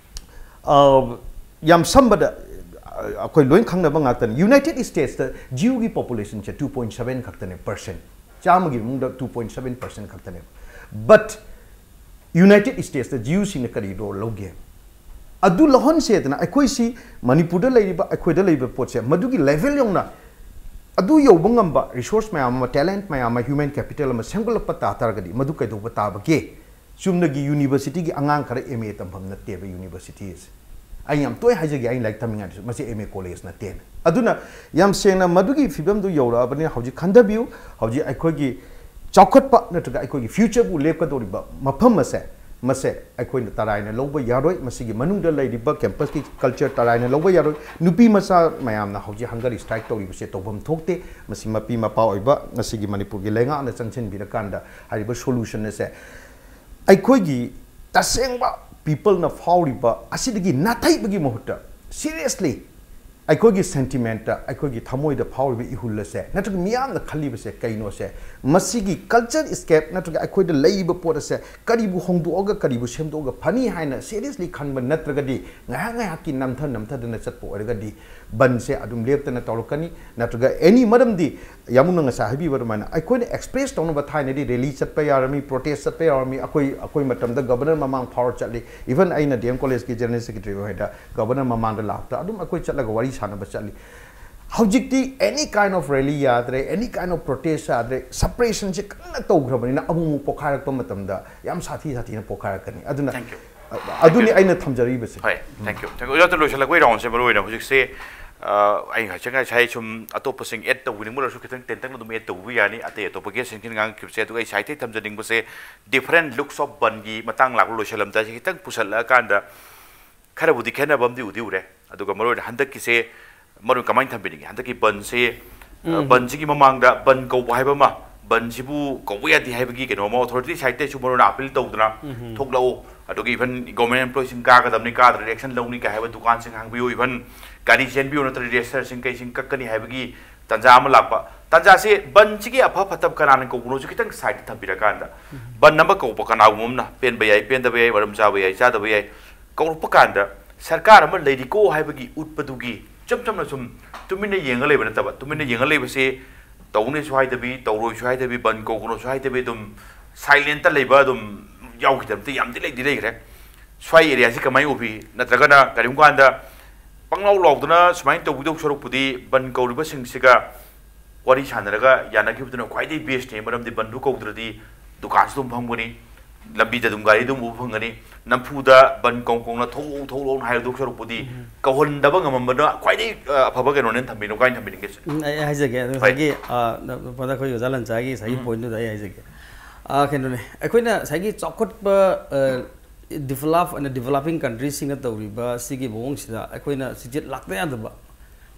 ꯑ, ꯌꯥꯝ ꯁꯝꯕꯗ, ꯑ, ꯑꯩꯈꯣꯏ ꯂꯣꯏ ꯈꯪꯅꯕ ꯉꯥꯛꯇꯅꯤ, United Statesꯇ Jewꯒꯤ populationꯁꯦ two point seven ꯈꯛꯇꯅꯦ, percent꯫ ꯆꯥꯝꯃꯒꯤ ꯃꯅꯨꯡꯗ two point seven percent ꯈꯛꯇꯅꯦꯕ꯫ But United Statesꯇ Jewꯁꯤꯡꯅ ꯀꯔꯤ role ꯂꯧꯒꯦ? ꯑꯗꯨ ꯂꯧꯍꯟꯁꯦꯗꯅ ꯑꯩꯈꯣꯏꯁꯤ ꯃꯅꯤꯄꯨꯔꯗ ꯂꯩꯔꯤꯕ, ꯑꯩꯈꯣꯏꯗ ꯂꯩꯔꯤꯕ ꯄꯣꯠꯁꯦ ꯃꯗꯨꯒꯤ level ꯌꯧꯅ, ꯑꯗꯨ ꯌꯧꯕ ꯉꯝꯕ resource ꯃꯌꯥꯝ ꯑꯃ, talent ꯃꯌꯥꯝ ꯑꯃ, human capital ꯑꯃ ꯁꯦꯝꯒꯠꯂꯛꯄ ꯇꯥ ꯇꯥꯔꯒꯗꯤ ꯃꯗꯨ ꯀꯩꯗꯧꯕ ꯇꯥꯕꯒꯦ? ꯆꯨꯝꯅꯒꯤ universityꯒꯤ ꯑꯉꯥꯡ ꯈꯔ M A ꯇꯝꯐꯝ ꯅꯠꯇꯦꯕ university ꯑꯁꯦ꯫ ꯑꯩ ꯌꯥꯝ ꯇꯣꯏ ꯍꯥꯏꯖꯒꯦ, ꯑꯩꯅ ꯂꯥꯏꯔꯤꯛ ꯇꯝꯃꯤꯉꯩꯗꯁꯨ, ꯃꯁꯤ M A collegeꯅ ꯇꯦꯟꯅ꯫ ꯑꯗꯨꯅ ꯌꯥꯝ ꯁꯦꯡꯅ ꯃꯗꯨꯒꯤ ꯐꯤꯕꯝꯗꯨ ꯌꯧꯔꯛꯑꯕꯅꯤꯅ ꯍꯧꯖꯤꯛ ꯈꯟꯊꯕꯤꯌꯨ꯫ ꯍꯧꯖꯤꯛ ꯑꯩꯈꯣꯏꯒꯤ ꯆꯥꯎꯈꯠꯄ ꯅꯠꯇ꯭ꯔꯒ ꯑꯩꯈꯣꯏꯒꯤ futureꯕꯨ ꯂꯦꯞꯀꯗꯧꯔꯤꯕ ꯃꯐꯝ ꯑꯁꯦ, ꯃꯁꯦ ꯑꯩꯈꯣꯏꯅ ꯇꯔꯥꯏꯅ ꯂꯧꯕ ꯌꯥꯔꯣꯏ꯫ ꯃꯁꯤꯒꯤ ꯃꯅꯨꯡꯗ ꯂꯩꯔꯤꯕ campusꯀꯤ culture ꯇꯔꯥꯏꯅ ꯂꯧꯕ ꯌꯥꯔꯣꯏ꯫ ꯅꯨꯄꯤ ꯃꯆꯥ ꯃꯌꯥꯝꯅ ꯍꯧꯖꯤꯛ hunger strike ꯇꯧꯔꯤꯕꯁꯦ ꯇꯧꯐꯝ ꯊꯣꯛꯇꯦ꯫ ꯃꯁꯤ ꯃꯄꯤ ꯃꯄꯥ ꯑꯣꯏꯕ ꯉꯁꯤꯒꯤ ꯃꯅꯤꯄꯨꯔꯒꯤ ꯂꯩꯉꯥꯛꯅ ꯆꯪꯁꯤꯟꯕꯤꯔꯀꯥꯟꯗ ꯍꯥꯏꯔꯤꯕ solution ꯑꯁꯦ ꯑꯩꯈꯣꯏꯒꯤ ꯇꯁꯦꯡꯕ peopleꯅ ꯐꯥꯎꯔꯤꯕ ꯑꯁꯤꯗꯒꯤ ꯅꯥꯊꯩꯕꯒꯤ ꯃꯍꯨꯠꯇ seriously ꯑꯩꯈꯣꯏꯒꯤ sentimentꯇ, ꯑꯩꯈꯣꯏꯒꯤ ꯊꯃꯣꯏꯗ ꯐꯥꯎꯔꯤꯕ ꯏꯍꯨꯜ ꯑꯁꯦ ꯅꯠꯇ꯭ꯔꯒ ꯃꯤꯌꯥꯝꯅ ꯈꯜꯂꯤꯕꯁꯦ ꯀꯩꯅꯣꯁꯦ, ꯃꯁꯤꯒꯤ culture escape ꯅꯠꯇ꯭ꯔꯒ ꯑꯩꯈꯣꯏꯗ ꯂꯩꯔꯤꯕ ꯄꯣꯠ ꯑꯁꯦ ꯀꯔꯤꯕꯨ ꯍꯣꯡꯗꯣꯛꯑꯒ ꯀꯔꯤꯕꯨ ꯁꯦꯝꯗꯣꯛꯑꯒ ꯐꯅꯤ ꯍꯥꯏꯅ seriously ꯈꯟꯕ ꯅꯠꯇ꯭ꯔꯒꯗꯤ ꯉꯥꯏꯍꯥꯛ ꯉꯥꯏꯍꯥꯛꯀꯤ ꯅꯝꯊ ꯅꯝꯊꯗꯅ ꯆꯠꯄ ꯑꯣꯏꯔꯒꯗꯤ ꯕꯟꯁꯦ ꯑꯗꯨꯝ ꯂꯦꯞꯇꯅ ꯇꯧꯔꯛꯀꯅꯤ꯫ ꯅꯠꯇ꯭ꯔꯒ any, ꯃꯔꯝꯗꯤ ꯌꯥꯝꯕꯨꯡꯅ ꯉꯁꯥꯏ ꯍꯥꯏꯕꯤꯕ ꯑꯗꯨꯃꯥꯏꯅ ꯑꯩꯈꯣꯏꯅ express ꯇꯧꯅꯕ ꯊꯥꯏꯅꯗꯤ rally ꯆꯠꯄ ꯌꯥꯔꯝꯃꯤ, protest ꯆꯠꯄ ꯌꯥꯔꯝꯃꯤ꯫ ꯑꯩꯈꯣꯏ, ꯑꯩꯈꯣꯏ ꯃꯇꯝꯗ governor ꯃꯃꯥꯡ ꯐꯥꯎꯔ ꯆꯠꯂꯤ꯫ Even ꯑꯩꯅ D M collegeꯀꯤ general secretary ꯑꯣꯏꯔꯤꯉꯩꯗ governor ꯃꯃꯥꯡꯗ ꯂꯥꯛꯇ ꯑꯗꯨꯝ ꯑꯩꯈꯣꯏ ꯆꯠꯂꯒ ꯋꯥꯔꯤ ꯁꯥꯟꯅꯕ ꯆꯠꯂꯤ꯫ ꯍꯧꯖꯤꯛꯇꯤ any kind of rally ꯌꯥꯗ꯭ꯔꯦ, any kind of protest ꯌꯥꯗ꯭ꯔꯦ꯫ Suppressionꯁꯦ ꯀꯟꯅ ꯇꯧꯈ꯭ꯔꯕꯅꯤꯅ ꯑꯃꯨꯛ ꯑꯃꯨꯛ ꯄꯣꯈꯥꯏꯔꯛꯄ ꯃꯇꯝꯗ ꯌꯥꯝ ꯁꯥꯊꯤ ꯁꯥꯊꯤꯅ ꯄꯣꯈꯥꯏꯔꯛꯀꯅꯤ꯫ ꯑꯗꯨꯅ, Thank you. ꯑ-, ꯑꯗꯨꯅꯤ ꯑꯩꯅ ꯊꯝꯖꯔꯤꯕꯁꯦ꯫ ꯍꯣꯏ, thank you, thank you꯫ ꯑꯣꯖꯥ, ꯂꯣꯏꯁꯤꯜꯂꯛꯄꯒꯤ roundꯁꯦ ꯃꯔꯨ ꯑꯣꯏꯅ ꯍꯧꯖꯤꯛꯁꯦ ꯑꯩ ꯉꯁꯥꯏ ꯉꯁꯥꯏ ꯁꯨꯝ ꯑꯇꯣꯞꯄꯁꯤꯡ ꯑꯦꯗ ꯇꯧꯕꯤꯅꯤꯡꯕ ꯂꯩꯔꯁꯨ ꯈꯤꯇꯪ ꯇꯦꯟꯇꯛꯅ ꯑꯗꯨꯝ ꯑꯦꯗ ꯇꯧꯕꯤꯕ ꯌꯥꯅꯤ, ꯑꯇꯩ ꯑꯇꯣꯞꯄ ꯒꯦꯁꯁꯤꯡꯁꯤꯅ ꯉꯥꯡꯈꯤꯕꯁꯦ꯫ ꯑꯗꯨꯒ ꯑꯩ ꯁꯥꯏꯠꯇꯒꯤ ꯊꯝꯖꯅꯤꯡꯕꯁꯦ, ꯗꯤꯐꯔꯦꯟ ꯂꯨꯛꯁ ꯑꯣꯐ ꯕꯟꯒꯤ ꯃꯇꯥꯡ ꯂꯥꯛꯄ ꯂꯣꯏꯁꯤꯜꯂꯝꯗꯥꯏꯁꯦ ꯈꯤꯇꯪ ꯄꯨꯁꯜꯂꯛꯑꯀꯥꯟꯗ ꯈꯔꯕꯨꯗꯤ ꯈꯦꯠꯅꯕ ꯑꯃꯗꯤ ꯎꯗꯤ ꯎꯔꯦ꯫ ꯑꯗꯨꯒ ꯃꯔꯨꯑꯣꯏꯅ ꯍꯟꯗꯛꯀꯤꯁꯦ, ꯃꯔꯨ ꯀꯃꯥꯏꯅ ꯊꯝꯕꯤꯅꯤꯡꯉꯤ? ꯍꯟꯗꯛꯀꯤ ꯕꯟꯁꯦ, ꯎꯝ꯫ ꯕꯟꯁꯤꯒꯤ ꯃꯃꯥꯡꯗ ꯕꯟ ꯀꯧꯕ ꯍꯥꯏꯕ ꯑꯃ, ꯕꯟꯁꯤꯕꯨ ꯀꯧꯕ ꯌꯥꯗꯦ ꯍꯥꯏꯕꯒꯤ ꯀꯩꯅꯣ ꯑꯃ ꯑꯣꯊꯣꯔꯤꯇꯤ ꯁꯥꯏꯠꯇꯩꯁꯨ ꯃꯔꯨꯑꯣꯏꯅ ꯑꯄꯤꯜ ꯇꯧꯗꯅ ꯎꯝ꯫ ꯊꯣꯛꯂꯛꯎ꯫ ꯑꯗꯨꯒ ꯏꯚꯟ ꯒꯣꯔꯃꯦꯟ ꯑꯦꯝꯄ꯭ꯂꯣꯏꯁꯤꯡ ꯀꯥꯒꯗꯕꯅꯤ, ꯀꯥꯗ꯭ꯔꯗꯤ ꯑꯦꯛꯁꯟ ꯂꯧꯅꯤ ꯀꯥꯏ ꯍꯥꯏꯕ ꯗꯨꯀꯥꯟꯁꯤꯡ ꯍꯥꯡꯕꯤꯌꯨ, ꯏꯚꯟ ꯒꯥꯔꯤ ꯆꯦꯟꯕꯤꯌꯨ ꯅꯠꯇ꯭ꯔꯗꯤ ꯔꯦꯖꯤꯁꯇꯔꯁꯤꯡ ꯀꯩꯁꯤꯡ ꯀꯛꯀꯅꯤ ꯍꯥꯏꯕꯒꯤ ꯇꯥꯟꯖꯥ ꯑꯃ ꯂꯥꯛꯄ꯫ ꯇꯥꯟꯖꯥꯁꯦ ꯕꯟꯁꯤꯒꯤ ꯑꯐ ꯐꯠꯇꯕ ꯀꯅꯥꯅ ꯀꯧꯕꯅꯣꯁꯨ ꯈꯤꯇꯪ ꯁꯥꯏꯠꯇ ꯊꯝꯕꯤꯔꯀꯥꯟꯗ, ꯕꯟ ꯑꯃ ꯀꯧꯕ ꯀꯅꯥꯒꯨꯝꯕ ꯑꯃꯅ ꯄꯦꯟꯕ ꯌꯥꯏ, ꯄꯦꯟꯗꯕ ꯌꯥꯏ, ꯃꯔꯝ ꯆꯥꯕ ꯌꯥꯏ, ꯆꯥꯗꯕ ꯌꯥꯏ, ꯀꯧꯔꯛꯄ ꯀꯥꯟꯗ ꯁꯔꯀꯥꯔ ꯑꯃ ꯂꯩꯔꯤꯀꯣ ꯍꯥꯏꯕꯒꯤ ꯎꯠꯄꯗꯨꯒꯤ ꯏꯆꯝ ꯆꯝꯅ ꯁꯨꯝ ꯇꯨꯃꯤꯟꯅ ꯌꯦꯡꯉ ꯂꯩꯕ ꯅꯠꯇꯕ, ꯇꯨꯃꯤꯟꯅ ꯌꯦꯡꯉ ꯂꯩꯕꯁꯦ ꯇꯧꯅꯤꯁꯨ ꯍꯥꯏꯗꯕꯤ, ꯇꯧꯔꯣꯏꯁꯨ ꯍꯥꯏꯗꯕꯤ, ꯕꯟ ꯀꯧꯒꯅꯣꯁꯨ ꯍꯥꯏꯗꯕꯤ, ꯑꯗꯨꯝ ꯁꯥꯏꯂꯦꯟꯇ ꯂꯩꯕ ꯑꯗꯨꯝ ꯌꯥꯎꯈꯤꯗꯕꯗꯤ ꯌꯥꯝꯗꯤ ꯂꯩꯗꯤ ꯂꯩꯈ꯭ꯔꯦ꯫ ꯁ꯭ꯋꯥꯏ ꯑꯦꯔꯤꯌꯥꯁꯤ ꯀꯃꯥꯏꯅ ꯎꯕꯤ? ꯅꯠꯇ꯭ꯔꯒꯅ ꯀꯔꯤꯒꯨꯝꯕ ꯀꯥꯟꯗ ꯄꯪꯂꯥꯎ ꯂꯥꯎꯗꯅ ꯁꯨꯃꯥꯏꯅ ꯇꯧꯕꯤꯗꯧ ꯁꯔꯨꯛꯄꯨꯗꯤ ꯕꯟ ꯀꯧꯔꯤꯕꯁꯤꯡꯁꯤꯒ ꯋꯥꯔꯤ ꯁꯥꯟꯅꯔꯒ ꯌꯥꯅꯈꯤꯕꯗꯨꯅ ꯈ꯭ꯋꯥꯏꯗꯒꯤ ꯕꯦꯁꯅꯦ꯫ ꯃꯔꯝꯗꯤ ꯕꯟꯗꯨ ꯀꯧꯗ꯭ꯔꯗꯤ ꯗꯨꯀꯥꯟꯁꯨ ꯑꯗꯨꯝ ꯐꯝꯒꯅꯤ, ꯂꯝꯕꯤꯗ ꯑꯗꯨꯝ ꯒꯥꯔꯤ ꯑꯗꯨꯝ ꯎꯕ ꯐꯪꯒꯅꯤ꯫ ꯅꯝꯐꯨꯗ ꯕꯟ ꯀꯧ ꯀꯧꯅ "ꯊꯣꯛꯂꯛꯎ, ꯊꯣꯛꯂꯛꯎꯅ" ꯍꯥꯏꯗꯧ ꯁꯔꯨꯛꯄꯨꯗꯤ ꯎꯝ꯫ ꯀꯧꯍꯟꯗꯕ ꯉꯝꯃꯝꯕꯅ ꯈ꯭ꯋꯥꯏꯗꯒꯤ, ꯑ, ꯑꯐꯕ ꯀꯩꯅꯣꯅꯦꯅ ꯊꯝꯕꯤꯅꯤꯡ-, ꯀꯥꯏꯅ ꯊꯝꯕꯤꯅꯤꯡꯒꯦ ꯁꯤꯅꯤ꯫ ꯎꯝ, ꯑꯩ, ꯑꯩ ꯍꯥꯏꯖꯒꯦ꯫ ꯑꯗꯨ ꯍꯣꯏ꯫ ꯉꯁꯥꯏꯒꯤ, ꯑ, ꯅ-, ꯅ-, ꯕ꯭ꯔꯗꯔ ꯑꯩꯈꯣꯏ ꯑꯣꯖꯥ ꯂꯟꯆꯥꯒꯤ ꯉꯁꯥꯏꯒꯤ ꯎꯝ꯫ ꯄꯣꯏꯟꯠꯇꯨꯗ ꯑꯩ ꯍꯥꯏꯖꯒꯦ꯫ ꯑ, ꯀꯩꯅꯣꯅꯦ, ꯑꯩꯈꯣꯏꯅ ꯉꯁꯥꯏꯒꯤ ꯆꯥꯎꯈꯠꯄ, ꯑ, ꯗꯤꯕꯂꯞ ꯑꯦꯟ ꯗꯤꯕꯂꯞꯄꯤꯡ ꯀꯟꯇ꯭ꯔꯤꯁꯤꯡꯅ ꯇꯧꯔꯤꯕ ꯁꯤꯒꯤ ꯃꯑꯣꯡꯁꯤꯗ ꯑꯩꯈꯣꯏꯅ ꯁꯤꯁꯦ ꯂꯥꯛꯇ ꯌꯥꯗꯕ,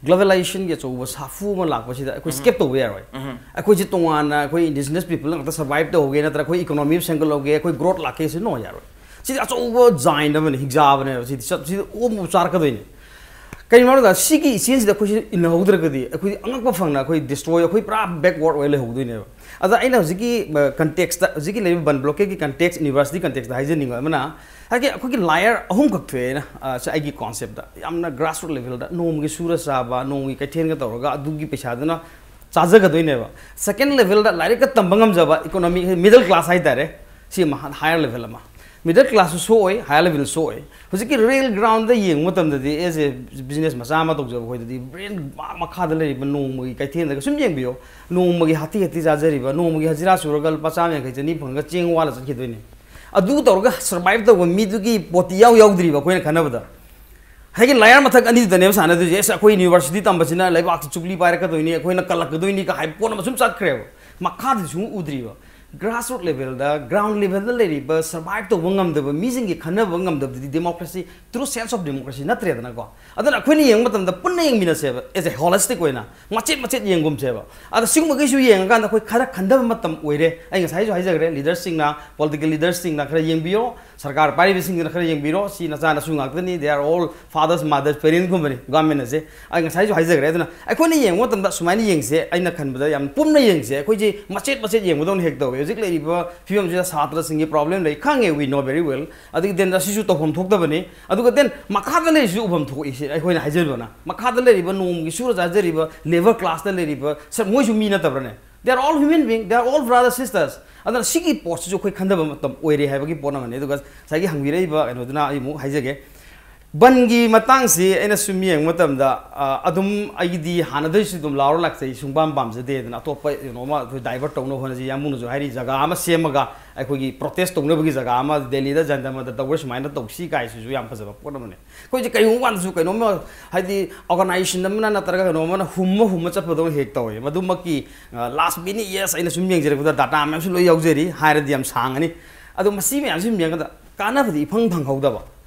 ꯒ꯭ꯂꯣꯕꯦꯂꯥꯏꯖꯦꯁꯟꯒꯤ ꯑꯆꯧꯕ ꯁꯥꯐꯨ ꯑꯃ ꯂꯥꯛꯄꯁꯤꯗ ꯑꯩꯈꯣꯏ ꯎꯝ꯫ ꯁ꯭ꯀꯦꯞ ꯇꯧꯕ ꯌꯥꯔꯣꯏ꯫ ꯎꯝ꯫ ꯑꯩꯈꯣꯏꯁꯦ ꯇꯣꯉꯥꯟꯅ ꯑꯩꯈꯣꯏ ꯏꯟꯗꯤꯖꯤꯅꯁ ꯄꯤꯄꯜ ꯉꯥꯛꯇ ꯁꯔꯚꯥꯏꯚ ꯇꯧꯍꯧꯒꯦ, ꯅꯠꯇ꯭ꯔꯒ ꯑꯩꯈꯣꯏ ꯏꯀꯣꯅꯣꯃꯤ ꯑꯃ ꯁꯦꯝꯒꯠꯍꯧꯒꯦ, ꯑꯩꯈꯣꯏ ꯒ꯭ꯔꯣꯠ ꯂꯥꯛꯀꯦ ꯁꯤ ꯅꯣ ꯌꯥꯔꯣꯏ꯫ ꯁꯤꯗꯤ ꯑꯆꯧꯕ ꯖꯥꯏꯟ ꯑꯃꯅꯤ, ꯍꯤꯡꯖꯥꯕꯅꯦꯕ꯫ ꯁꯤꯗꯤ ꯆꯞ-, ꯁꯤꯗꯤ ꯑꯣꯝ ꯆꯥꯔꯛꯀꯗꯣꯏꯅꯤ꯫ ꯀꯩꯒꯤꯅꯣ ꯍꯥꯏꯕꯗ ꯁꯤꯒꯤ ꯏꯆꯦꯟꯁꯤꯗ ꯑꯩꯈꯣꯏꯁꯤ ꯏꯟꯅꯍꯧꯗ꯭ꯔꯒꯗꯤ ꯑꯩꯈꯣꯏꯗꯤ ꯑꯉꯛꯄ ꯐꯪꯅ ꯑꯩꯈꯣꯏ ꯗꯤꯁꯇ꯭ꯔꯣꯏ, ꯑꯩꯈꯣꯏ ꯄꯨꯔꯥ ꯕꯦꯛꯋꯥꯔꯗ ꯑꯣꯏ ꯂꯩꯍꯧꯗꯣꯏꯅꯦꯕ꯫ ꯑꯗ ꯑꯩꯅ ꯍꯧꯖꯤꯛꯀꯤ, ꯑ, ꯀꯟꯇꯦꯛꯁꯇ, ꯍꯧꯖꯤꯛꯀꯤ ꯂꯩꯔꯤꯕ ꯕꯟ ꯕ꯭ꯂꯣꯀꯦꯠꯀꯤ ꯀꯟꯇꯦꯛꯁ, ꯌꯨꯅꯤꯚꯔꯁꯤꯇꯤ ꯀꯟꯇꯦꯛꯁꯇ ꯍꯥꯏꯖꯅꯤꯡꯕ ꯑꯃꯅ, ꯍꯥꯏꯗꯤ ꯑꯩꯈꯣꯏꯒꯤ ꯂꯥꯌꯔ ꯑꯍꯨꯝꯈꯛ ꯊꯣꯛꯑꯦꯅ, ꯑ, ꯁꯤ ꯑꯩꯒꯤ ꯀꯣꯟꯁꯦꯞꯇ꯫ ꯌꯥꯝꯅ ꯒ꯭ꯔꯥꯁꯔꯨꯠ ꯂꯦꯚꯦꯜꯗ ꯅꯣꯡꯃꯒꯤ ꯁꯨꯔ ꯆꯥꯕ, ꯅꯣꯡꯃꯒꯤ ꯀꯩꯊꯦꯜꯒ ꯇꯧꯔꯒ ꯑꯗꯨꯒꯤ ꯄꯩꯁꯥꯗꯨꯅ ꯆꯥꯖꯒꯗꯣꯏꯅꯦꯕ꯫ ꯁꯦꯀꯦꯟ ꯂꯦꯚꯦꯜꯗ ꯂꯥꯏꯔꯤꯛꯀ ꯇꯝꯕ ꯉꯝꯖꯕ ꯏꯀꯣꯅꯣꯃꯤ, ꯃꯤꯗꯜ ꯀ꯭ꯂꯥꯁ ꯍꯥꯏꯇꯥꯔꯦ, ꯁꯤ ꯑꯃ ꯍꯥꯏꯌꯔ ꯂꯦꯚꯦꯜ ꯑꯃ꯫ ꯃꯤꯗꯜ ꯀ꯭ꯂꯥꯁꯁꯨ ꯁꯣꯛꯑꯣꯏ, ꯍꯥꯏꯌꯔ ꯂꯦꯚꯦꯜꯁꯨ ꯁꯣꯛꯑꯣꯏ꯫ ꯍꯧꯖꯤꯛꯀꯤ ꯔꯤꯌꯦꯜ ꯒ꯭ꯔꯥꯎꯟꯗ ꯌꯦꯡꯕ ꯃꯇꯝꯗꯗꯤ, ꯑꯦꯁ ꯑꯦ ꯕꯤꯖꯤꯅꯦꯁ ꯃꯆꯥ ꯑꯃ ꯇꯧꯖꯕ ꯑꯩꯈꯣꯏꯗꯗꯤ, ꯕ꯭ꯔꯦꯟ ꯃꯈꯥꯗ ꯂꯩꯔꯤꯕ ꯅꯣꯡꯃꯒꯤ ꯀꯩꯊꯦꯜꯗꯒ ꯁꯨꯝ ꯌꯦꯡꯕꯤꯌꯣ, ꯅꯣꯡꯃꯒꯤ ꯍꯥꯇꯤ ꯍꯥꯇꯤ ꯆꯥꯖꯔꯤꯕ, ꯅꯣꯡꯃꯒꯤ ꯍꯖꯤꯔꯥ ꯁꯨꯔꯒ ꯂꯨꯄꯥ ꯆꯥꯝꯃ ꯌꯥꯡꯈꯩ ꯆꯅꯤ ꯐꯪꯉꯒ ꯆꯦꯡ ꯋꯥꯜꯂ ꯆꯠꯈꯤꯗꯣꯏꯅꯤ꯫ ꯑꯗꯨ ꯇꯧꯔꯒ ꯁꯔꯚꯥꯏꯚ ꯇꯧꯕ ꯃꯤꯗꯨꯒꯤ ꯄꯣꯠꯇꯤ ꯏꯌꯥꯎ ꯌꯥꯎꯗ꯭ꯔꯤꯕ ꯑꯩꯈꯣꯏꯅ ꯈꯟꯅꯕꯗ꯫ ꯉꯁꯥꯏꯒꯤ ꯂꯥꯌꯔ ꯃꯊꯛ ꯑꯅꯤꯗꯨꯗꯅꯦꯕ ꯁꯥꯟꯅꯗꯣꯏꯁꯦ꯫ ꯑꯁ, ꯑꯩꯈꯣꯏ ꯌꯨꯅꯤꯚꯔꯁꯤꯇꯤ ꯇꯝꯕꯁꯤꯅ ꯂꯩꯕꯥꯛꯁꯤ ꯖꯨꯕ꯭ꯂꯤ ꯄꯥꯏꯔꯛꯀꯗꯣꯏꯅꯤ, ꯑꯩꯈꯣꯏꯅ ꯀꯜꯂꯛꯀꯗꯣꯏꯅꯤ ꯀ ꯍꯥꯏꯕ ꯄꯣꯠ ꯑꯃ ꯁꯨꯝ ꯆꯠꯈ꯭ꯔꯦꯕ꯫ ꯃꯈꯥꯗꯤ ꯁꯨꯝ ꯎꯗ꯭ꯔꯤꯕ꯫ ꯒ꯭ꯔꯥꯁꯔꯨꯠ ꯂꯦꯚꯦꯜꯗ, ꯒ꯭ꯔꯥꯎꯟ ꯂꯦꯚꯦꯜꯗ ꯂꯩꯔꯤꯕ ꯁꯔꯚꯥꯏꯚ ꯇꯧꯕ ꯉꯝꯗꯕ ꯃꯤꯁꯤꯡꯒꯤ ꯈꯟꯅꯕ ꯉꯝꯗꯕꯗꯨꯗꯤ democracy, true sense of democracy ꯅꯠꯇ꯭ꯔꯦꯗꯅꯀꯣ꯫ ꯑꯗꯨꯅ ꯑꯩꯈꯣꯏꯅ ꯌꯦꯡꯕ ꯃꯇꯝꯗ ꯄꯨꯟꯅ ꯌꯦꯡꯃꯤꯟꯅꯁꯦꯕ, ꯑꯦꯁ ꯑꯦ ꯍꯣꯂꯤꯁꯇꯤꯛ ꯑꯣꯏꯅ ꯃꯆꯦꯠ ꯃꯆꯦꯠ ꯌꯦꯡꯒꯨꯝꯁꯦꯕ꯫ ꯑꯗ ꯁꯤꯒꯨꯝꯕꯈꯩꯁꯨ ꯌꯦꯡꯉꯀꯥꯟꯗ ꯑꯩꯈꯣꯏ ꯈꯔ ꯈꯟꯊꯕ ꯃꯇꯝ ꯑꯣꯏꯔꯦ꯫ ꯑꯩ ꯉꯁꯥꯏꯁꯨ ꯍꯥꯏꯖꯈ꯭ꯔꯦ, ꯂꯤꯗꯔꯁꯤꯡꯅ, ꯄꯣꯂꯤꯇꯤꯀꯦꯜ ꯂꯤꯗꯔꯁꯤꯡꯅ ꯈꯔ ꯌꯦꯡꯕꯤꯌꯣ, ꯁꯔꯀꯥꯔ ꯄꯥꯏꯔꯤꯕꯁꯤꯡꯁꯤꯅ ꯈꯔ ꯌꯦꯡꯕꯤꯔꯣ, ꯁꯤ ꯅꯆꯥ ꯅꯁꯨ ꯉꯥꯛꯇꯅꯤ, they are all fathers, mothers, parents ꯀꯨꯝꯕꯅꯤ ꯒꯣꯔꯃꯦꯟ ꯑꯁꯦ꯫ ꯑꯩ ꯉꯁꯥꯏꯁꯨ ꯍꯥꯏꯖꯈ꯭ꯔꯦ꯫ ꯑꯗꯨꯅ ꯑꯩꯈꯣꯏꯅ ꯌꯦꯡꯕ ꯃꯇꯝꯗ ꯁꯨꯃꯥꯏꯅ ꯌꯦꯡꯁꯦ, ꯑꯩꯅ ꯈꯟꯕꯗ ꯌꯥꯝ ꯄꯨꯝꯅ ꯌꯦꯡꯁꯦ꯫ ꯑꯩꯈꯣꯏꯁꯦ ꯃꯆꯦꯠ ꯃꯆꯦꯠ ꯌꯦꯡꯕꯗꯧꯅ ꯍꯦꯛ ꯇꯧꯋꯦ꯫ ꯍꯧꯖꯤꯛ ꯂꯩꯔꯤꯕ ꯐꯤꯕꯝꯁꯤꯗ ꯁꯥꯇ꯭ꯔꯁꯤꯡꯒꯤ ꯄ꯭ꯔꯣꯕ꯭ꯂꯦꯝ ꯂꯩ, ꯈꯪꯉꯦ, we know very well꯫ ꯑꯗꯒꯤ then ꯑꯁꯤꯁꯨ ꯇꯧꯐꯝ ꯊꯣꯛꯇꯕꯅꯤ꯫ ꯑꯗꯨꯒ then ꯃꯈꯥꯗ ꯂꯩꯔꯤꯁꯤꯁꯨ ꯎꯐꯝ ꯊꯣꯛꯏ, ꯁꯤ ꯑꯩꯈꯣꯏꯅ ꯍꯥꯏꯖꯕꯅ꯫ ꯃꯈꯥꯗ ꯂꯩꯔꯤꯕ ꯅꯣꯡꯃꯒꯤ ꯁꯨꯔ ꯆꯥꯖꯔꯤꯕ ꯂꯦꯕꯔ ꯀ꯭ꯂꯥꯁꯇ ꯂꯩꯔꯤꯕ ꯁ-, ꯃꯣꯏꯁꯨ ꯃꯤ ꯅꯠꯇꯕ꯭ꯔꯅꯦ? They are all human being, they are all brother sisters꯫ ꯑꯗꯨꯅ ꯁꯤꯒꯤ ꯄꯣꯠꯁꯤꯁꯨ ꯑꯩꯈꯣꯏ ꯈꯟꯊꯕ ꯃꯇꯝ ꯑꯣꯏꯔꯦ ꯍꯥꯏꯕꯒꯤ ꯄꯣꯠ ꯑꯃꯅꯤ꯫ ꯑꯗꯨꯒ ꯉꯁꯥꯏꯒꯤ ꯍꯪꯕꯤꯔꯛꯏꯕ ꯀꯩꯅꯣꯗꯨꯅ ꯑꯩ ꯑꯃꯨꯛ ꯍꯥꯏꯖꯒꯦ꯫ ꯕꯟꯒꯤ ꯃꯇꯥꯡꯁꯤ ꯑꯩꯅ ꯁꯨꯝ ꯌꯦꯡꯕ ꯃꯇꯝꯗ, ꯑ, ꯑꯗꯨꯝ ꯑꯩꯒꯤꯗꯤ ꯍꯥꯟꯅꯗꯩꯁꯨ ꯑꯗꯨꯝ ꯂꯥꯎꯔ ꯂꯥꯛꯆꯩ, ꯁꯨꯡꯄꯥꯝ ꯄꯥꯝꯖꯗꯦ꯫ ꯑꯗꯨꯅ ꯑꯇꯣꯞꯄ ꯀꯩꯅꯣꯝꯃ ꯑꯩꯈꯣꯏ ꯗꯥꯏꯚꯔꯠ ꯇꯧꯅꯕ ꯍꯣꯠꯅꯁꯤ꯫ ꯌꯥꯝꯕꯨꯡꯅꯁꯨ ꯍꯥꯏꯔꯤ, ꯖꯒꯥ ꯑꯃ ꯁꯦꯝꯃꯒ ꯑꯩꯈꯣꯏꯒꯤ ꯄ꯭ꯔꯣꯇꯦꯁ ꯇꯧꯅꯕꯒꯤ ꯖꯒꯥ ꯑꯃ ꯗꯦꯜꯂꯤꯗ ꯖꯟꯇꯔ ꯃꯟꯇꯔ ꯇꯧꯕ ꯁꯨꯃꯥꯏꯅ ꯇꯧꯁꯤ ꯀꯥꯏꯁꯤꯁꯨ ꯌꯥꯝ ꯐꯖꯕ ꯄꯣꯠ ꯑꯃꯅꯤ꯫ ꯑꯩꯈꯣꯏꯁꯦ ꯀꯩꯒꯨꯝꯕ ꯀꯥꯟꯗꯁꯨ ꯀꯩꯅꯣꯝꯃ, ꯍꯥꯏꯗꯤ ꯑꯣꯔꯒꯅꯥꯏꯖꯦꯁꯟ ꯑꯃꯅ ꯅꯠꯇ꯭ꯔꯒ ꯀꯩꯅꯣꯝꯃꯅ ꯍꯨꯝꯃ ꯍꯨꯝꯃ ꯆꯠꯄꯗꯧꯅ ꯍꯦꯛ ꯇꯧꯋꯦ꯫ ꯃꯗꯨꯃꯛꯀꯤ, ꯑ, ꯂꯥꯁ ꯃꯤꯅꯤꯠ, ꯌꯦꯁ, ꯑꯩꯅ ꯁꯨꯝ ꯌꯦꯡꯖꯔꯛꯄꯗ ꯗꯥꯇꯥ ꯃꯌꯥꯝꯁꯨ ꯂꯣꯏ ꯌꯥꯎꯖꯔꯤ, ꯍꯥꯏꯔꯗꯤ ꯌꯥꯝ ꯁꯥꯡꯉꯅꯤ꯫ ꯑꯗꯣ ꯃꯁꯤ ꯃꯌꯥꯝꯁꯤ ꯁꯨꯝ ꯌꯦꯡꯉꯒꯗ ꯀꯥꯟꯅꯕꯗꯤ ꯏꯐꯪ ꯐꯪꯍꯧꯗꯕ,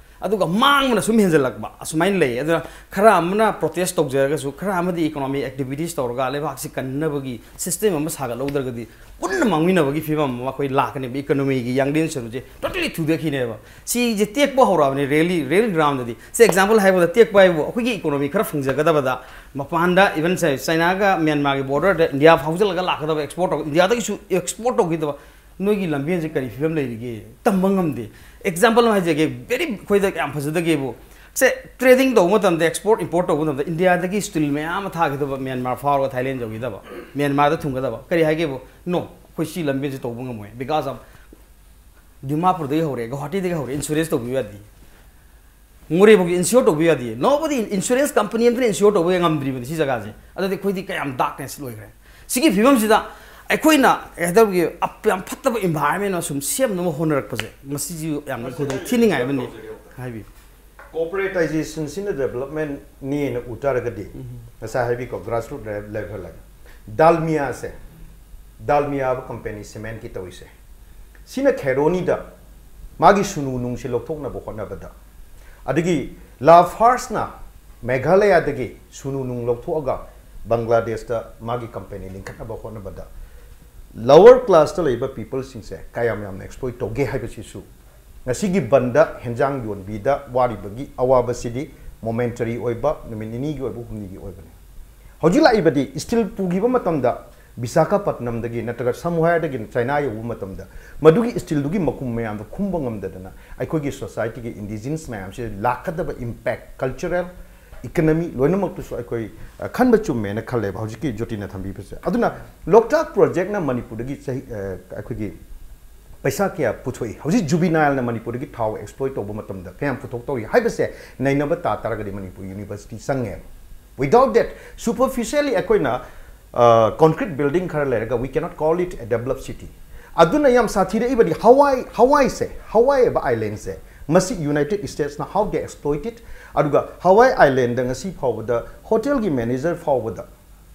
ꯑꯗꯨꯒ ꯃꯥꯡꯕꯅ ꯁꯨꯝ ꯍꯦꯟꯖꯜꯂꯛꯄ ꯑꯁꯨꯃꯥꯏꯅ ꯂꯩ꯫ ꯑꯗꯨꯅ ꯈꯔ ꯑꯃꯅ ꯄ꯭ꯔꯣꯇꯦꯁ ꯇꯧꯖꯔꯒꯁꯨ, ꯈꯔ ꯑꯃꯗꯤ ꯏꯀꯣꯅꯣꯃꯤꯛ ꯑꯦꯛꯇꯤꯚꯤꯇꯤꯁ ꯇꯧꯔꯒ ꯂꯩꯕꯥꯛꯁꯤ ꯀꯟꯅꯕꯒꯤ ꯁꯤꯁꯇꯦꯝ ꯑꯃ ꯁꯥꯒꯠꯍꯧꯗ꯭ꯔꯒꯗꯤ ꯄꯨꯟꯅ ꯃꯥꯡꯃꯤꯟꯅꯕꯒꯤ ꯐꯤꯕꯝ ꯑꯃ ꯑꯩꯈꯣꯏ ꯂꯥꯛꯀꯅꯦꯕ꯫ ꯏꯀꯣꯅꯣꯃꯤꯒꯤ ꯌꯥꯡꯂꯦꯟ ꯁꯔꯨꯁꯦ ꯇꯣꯇꯦꯂꯤ ꯊꯨꯗꯦꯛꯈꯤꯅꯦꯕ꯫ ꯁꯤꯁꯦ ꯇꯦꯛꯄ ꯍꯧꯔꯛꯑꯕꯅꯤ ꯔꯤꯌꯦꯂꯤ, ꯔꯤꯌꯦꯜ ꯒ꯭ꯔꯥꯎꯟꯗꯗꯤ꯫ ꯁꯤ ꯑꯦꯛꯖꯥꯝꯄꯜ ꯍꯥꯏꯕꯗ ꯇꯦꯛꯄ ꯍꯥꯏꯕꯨ ꯑꯩꯈꯣꯏꯒꯤ ꯏꯀꯣꯅꯣꯃꯤ ꯈꯔ ꯐꯪꯖꯒꯗꯕꯗ ꯃꯄꯥꯟꯗ, ꯏꯚꯟ ꯁꯦ ꯆꯥꯏꯅꯥꯒ ꯃ꯭ꯌꯥꯟꯃꯥꯔꯒꯤ ꯕꯣꯔꯗꯔꯗ ꯏꯟꯗꯤꯌꯥ ꯐꯥꯎꯖꯜꯂꯒ ꯂꯥꯛꯀꯗꯕ ꯑꯦꯛꯁꯄꯣꯔꯠ ꯇꯧ-, ꯏꯟꯗꯤꯌꯥꯗꯒꯤꯁꯨ ꯑꯦꯛꯁꯄꯣꯔꯠ ꯇꯧꯈꯤꯗꯕ ꯅꯣꯏꯒꯤ ꯂꯝꯕꯦꯟꯁꯦ ꯀꯔꯤ ꯐꯤꯕꯝ ꯂꯩꯔꯤꯒꯦ? ꯇꯝꯕ ꯉꯝꯗꯦ꯫ ꯑꯦꯛꯖꯥꯝꯄꯜ ꯑꯃ ꯍꯥꯏꯖꯒꯦ, ꯚꯦꯔꯤ ꯑꯩꯈꯣꯏꯗ ꯌꯥꯝ ꯐꯖꯗꯒꯦꯕꯨ, ꯁꯦ ꯇ꯭ꯔꯦꯗꯤꯡ ꯇꯧꯕ ꯃꯇꯝꯗ, ꯑꯦꯛꯁꯄꯣꯔꯠ ꯏꯝꯄꯣꯔꯠ ꯇꯧꯕ ꯃꯇꯝꯗ ꯏꯟꯗꯤꯌꯥꯗꯒꯤ ꯁ꯭ꯇꯤꯜ ꯃꯌꯥꯝ ꯑꯃ ꯊꯥꯈꯤꯗꯕ ꯃ꯭ꯌꯥꯟꯃꯥꯔ ꯐꯥꯎꯔꯒ ꯊꯥꯏꯂꯦꯟ ꯌꯧꯈꯤꯗꯕ, ꯃ꯭ꯌꯥꯟꯃꯥꯔꯗ ꯊꯨꯡꯒꯗꯕ꯫ ꯀꯔꯤ ꯍꯥꯏꯒꯦꯕꯨ? ꯅꯣ, ꯑꯩꯈꯣꯏ ꯁꯤ ꯂꯝꯕꯦꯟꯁꯦ ꯇꯧꯕ ꯉꯝꯃꯣꯏ꯫ Because of ꯗꯤꯃꯥꯄꯨꯔꯗꯒꯤ ꯍꯧꯔꯦ, ꯒꯧꯍꯥꯇꯤꯗꯒꯤ ꯍꯧꯔꯦ, ꯏꯟꯁꯨꯔꯦꯟꯁ ꯇꯧꯕꯤꯌꯨ ꯌꯥꯗꯦ꯫ ꯃꯣꯔꯦꯐꯥꯎꯒꯤ ꯏꯟꯁꯤꯌꯣꯔ ꯇꯧꯕꯤꯌꯨ ꯌꯥꯗꯦ꯫ Nobody, ꯏꯟꯁꯨꯔꯦꯟꯁ ꯀꯝꯄꯅꯤ ꯑꯝꯇꯅ ꯏꯟꯁꯤꯌꯣꯔ ꯇꯧꯕ ꯉꯝꯗ꯭ꯔꯤꯕꯅꯤ ꯁꯤ ꯖꯒꯥꯁꯦ꯫ ꯑꯗꯨꯗꯤ ꯑꯩꯈꯣꯏꯗꯤ ꯀꯌꯥꯝ ꯗꯥꯔꯛꯅꯦꯁ ꯑꯣꯏꯈ꯭ꯔꯦ꯫ ꯁꯤꯒꯤ ꯐꯤꯕꯝꯁꯤꯗ ꯑꯩꯈꯣꯏꯅ ꯀꯩ ꯍꯥꯏꯇꯥꯔꯒꯦ, ꯑꯞ-, ꯌꯥꯝ ꯐꯠꯇꯕ ꯏꯟꯚꯥꯏꯔꯣꯟꯃꯦꯟ ꯑꯃ ꯁꯨꯝ ꯁꯦꯝꯅꯕ ꯍꯣꯠꯅꯔꯛꯄꯁꯦ, ꯃꯁꯤꯁꯨ ꯌꯥꯝꯅ ꯈꯨꯗꯣꯡ ꯊꯤꯅꯤꯡꯉꯥꯏ ꯑꯃꯅꯤ꯫ ꯍꯥꯏꯕꯤꯌꯨ꯫ Corporatization ꯁꯤꯅ development ꯅꯦꯅ ꯎ ꯇꯥꯔꯒꯗꯤ, ꯉꯁꯥꯏ ꯍꯥꯏꯕꯤꯀꯣ, grassroot level ꯍꯥꯏꯅ, ꯗꯥꯜꯃꯤꯌꯥꯁꯦ, ꯗꯥꯜꯃꯤꯌꯥ ꯍꯥꯏꯕ company cementꯀꯤ ꯇꯧꯔꯤꯁꯦ, ꯁꯤꯅ ꯈꯦꯔꯣꯅꯤꯗ ꯃꯥꯒꯤ ꯁꯨꯅꯨ ꯅꯨꯡꯁꯤ ꯂꯧꯊꯣꯛꯅꯕ ꯍꯣꯠꯅꯕꯗ, ꯑꯗꯒꯤ ꯂꯥꯐꯥꯔꯁꯅ ꯃꯦꯘꯥꯂꯌꯥꯗꯒꯤ ꯁꯨꯅꯨ ꯅꯨꯡ ꯂꯧꯊꯣꯛꯑꯒ ꯕꯪꯒ꯭ꯂꯥꯗꯦꯁꯇ ꯃꯥꯒꯤ company ꯂꯤꯡꯈꯠꯅꯕ ꯍꯣꯠꯅꯕꯗ lower classꯇ ꯂꯩꯕ peopleꯁꯤꯡꯁꯦ ꯀꯌꯥꯝ ꯌꯥꯝꯅ exploit ꯇꯧꯒꯦ ꯍꯥꯏꯕꯁꯤꯁꯨ ꯉꯁꯤꯒꯤ ꯕꯟꯗ ꯍꯦꯟꯖꯥꯡ ꯌꯣꯟꯕꯤꯗ ꯋꯥꯔꯤꯕꯒꯤ ꯑꯋꯥꯕꯁꯤꯗꯤ momentary ꯑꯣꯏꯕ, ꯅꯨꯃꯤꯠ ꯅꯤꯅꯤꯒꯤ ꯑꯣꯏꯕ, ꯍꯨꯝꯅꯤꯒꯤ ꯑꯣꯏꯕꯅꯤ꯫ ꯍꯧꯖꯤꯛ ꯂꯥꯛꯏꯕꯗꯤ steel ꯄꯨꯈꯤꯕ ꯃꯇꯝꯗ ꯕꯤꯁꯥꯈꯥꯄꯠꯅꯝꯗꯒꯤ ꯅꯠꯇ꯭ꯔꯒ ꯁꯝꯍꯥꯏꯗꯒꯤ ꯆꯥꯏꯅꯥ ꯌꯧꯕ ꯃꯇꯝꯗ ꯃꯗꯨꯒꯤ steelꯗꯨꯒꯤ ꯃꯈꯨꯝ ꯃꯌꯥꯝꯗꯣ ꯈꯨꯝꯕ ꯉꯝꯗꯗꯅ ꯑꯩꯈꯣꯏꯒꯤ societyꯒꯤ indigenous ꯃꯌꯥꯝꯁꯤ ꯂꯥꯛꯀꯗꯕ impact, cultural, economy ꯂꯣꯏꯅꯃꯛꯇꯨꯁꯨ ꯑꯩꯈꯣꯏ, ꯑ, ꯈꯟꯕ ꯆꯨꯝꯃꯦꯅ ꯈꯜꯂꯦꯕ ꯍꯧꯖꯤꯛꯀꯤ ꯖꯣꯇꯤꯅ ꯊꯝꯕꯤꯕꯁꯦ꯫ ꯑꯗꯨꯅ ꯂꯣꯛꯇꯥꯛ projectꯅ ꯃꯅꯤꯄꯨꯔꯗꯒꯤ ꯆꯍꯤ, ꯑ, ꯑꯩꯈꯣꯏꯒꯤ ꯄꯩꯁꯥ ꯀꯌꯥ ꯄꯨꯊꯣꯛꯏ, ꯍꯧꯖꯤꯛ juvenileꯅ ꯃꯅꯤꯄꯨꯔꯗꯒꯤ ꯊꯥꯎ exploit ꯇꯧꯕ ꯃꯇꯝꯗ ꯀꯌꯥꯝ ꯄꯨꯊꯣꯛꯇꯧꯔꯤ ꯍꯥꯏꯕꯁꯦ ꯅꯩꯅꯕ ꯇꯥ ꯇꯥꯔꯒꯗꯤ ꯃꯅꯤꯄꯨꯔ university ꯆꯪꯉꯦꯕ꯫ Without that, superficially ꯑꯩꯈꯣꯏꯅ, ꯑ, concrete building ꯈꯔ ꯂꯩꯔꯒ we cannot call it a developed city꯫ ꯑꯗꯨꯅ ꯌꯥꯝ ꯁꯥꯊꯤꯔꯛꯏꯕꯗꯤ ꯍꯋꯥꯏ, ꯍꯋꯥꯏꯁꯦ, ꯍꯋꯥꯏ ꯍꯥꯏꯕ islandꯁꯦ ꯃꯁꯤ United Statesꯅ how they exploit it, ꯑꯗꯨꯒ ꯍꯋꯥꯏ islandꯗ ꯉꯁꯤ ꯐꯥꯎꯕꯗ hotelꯒꯤ manager ꯐꯥꯎꯕꯗ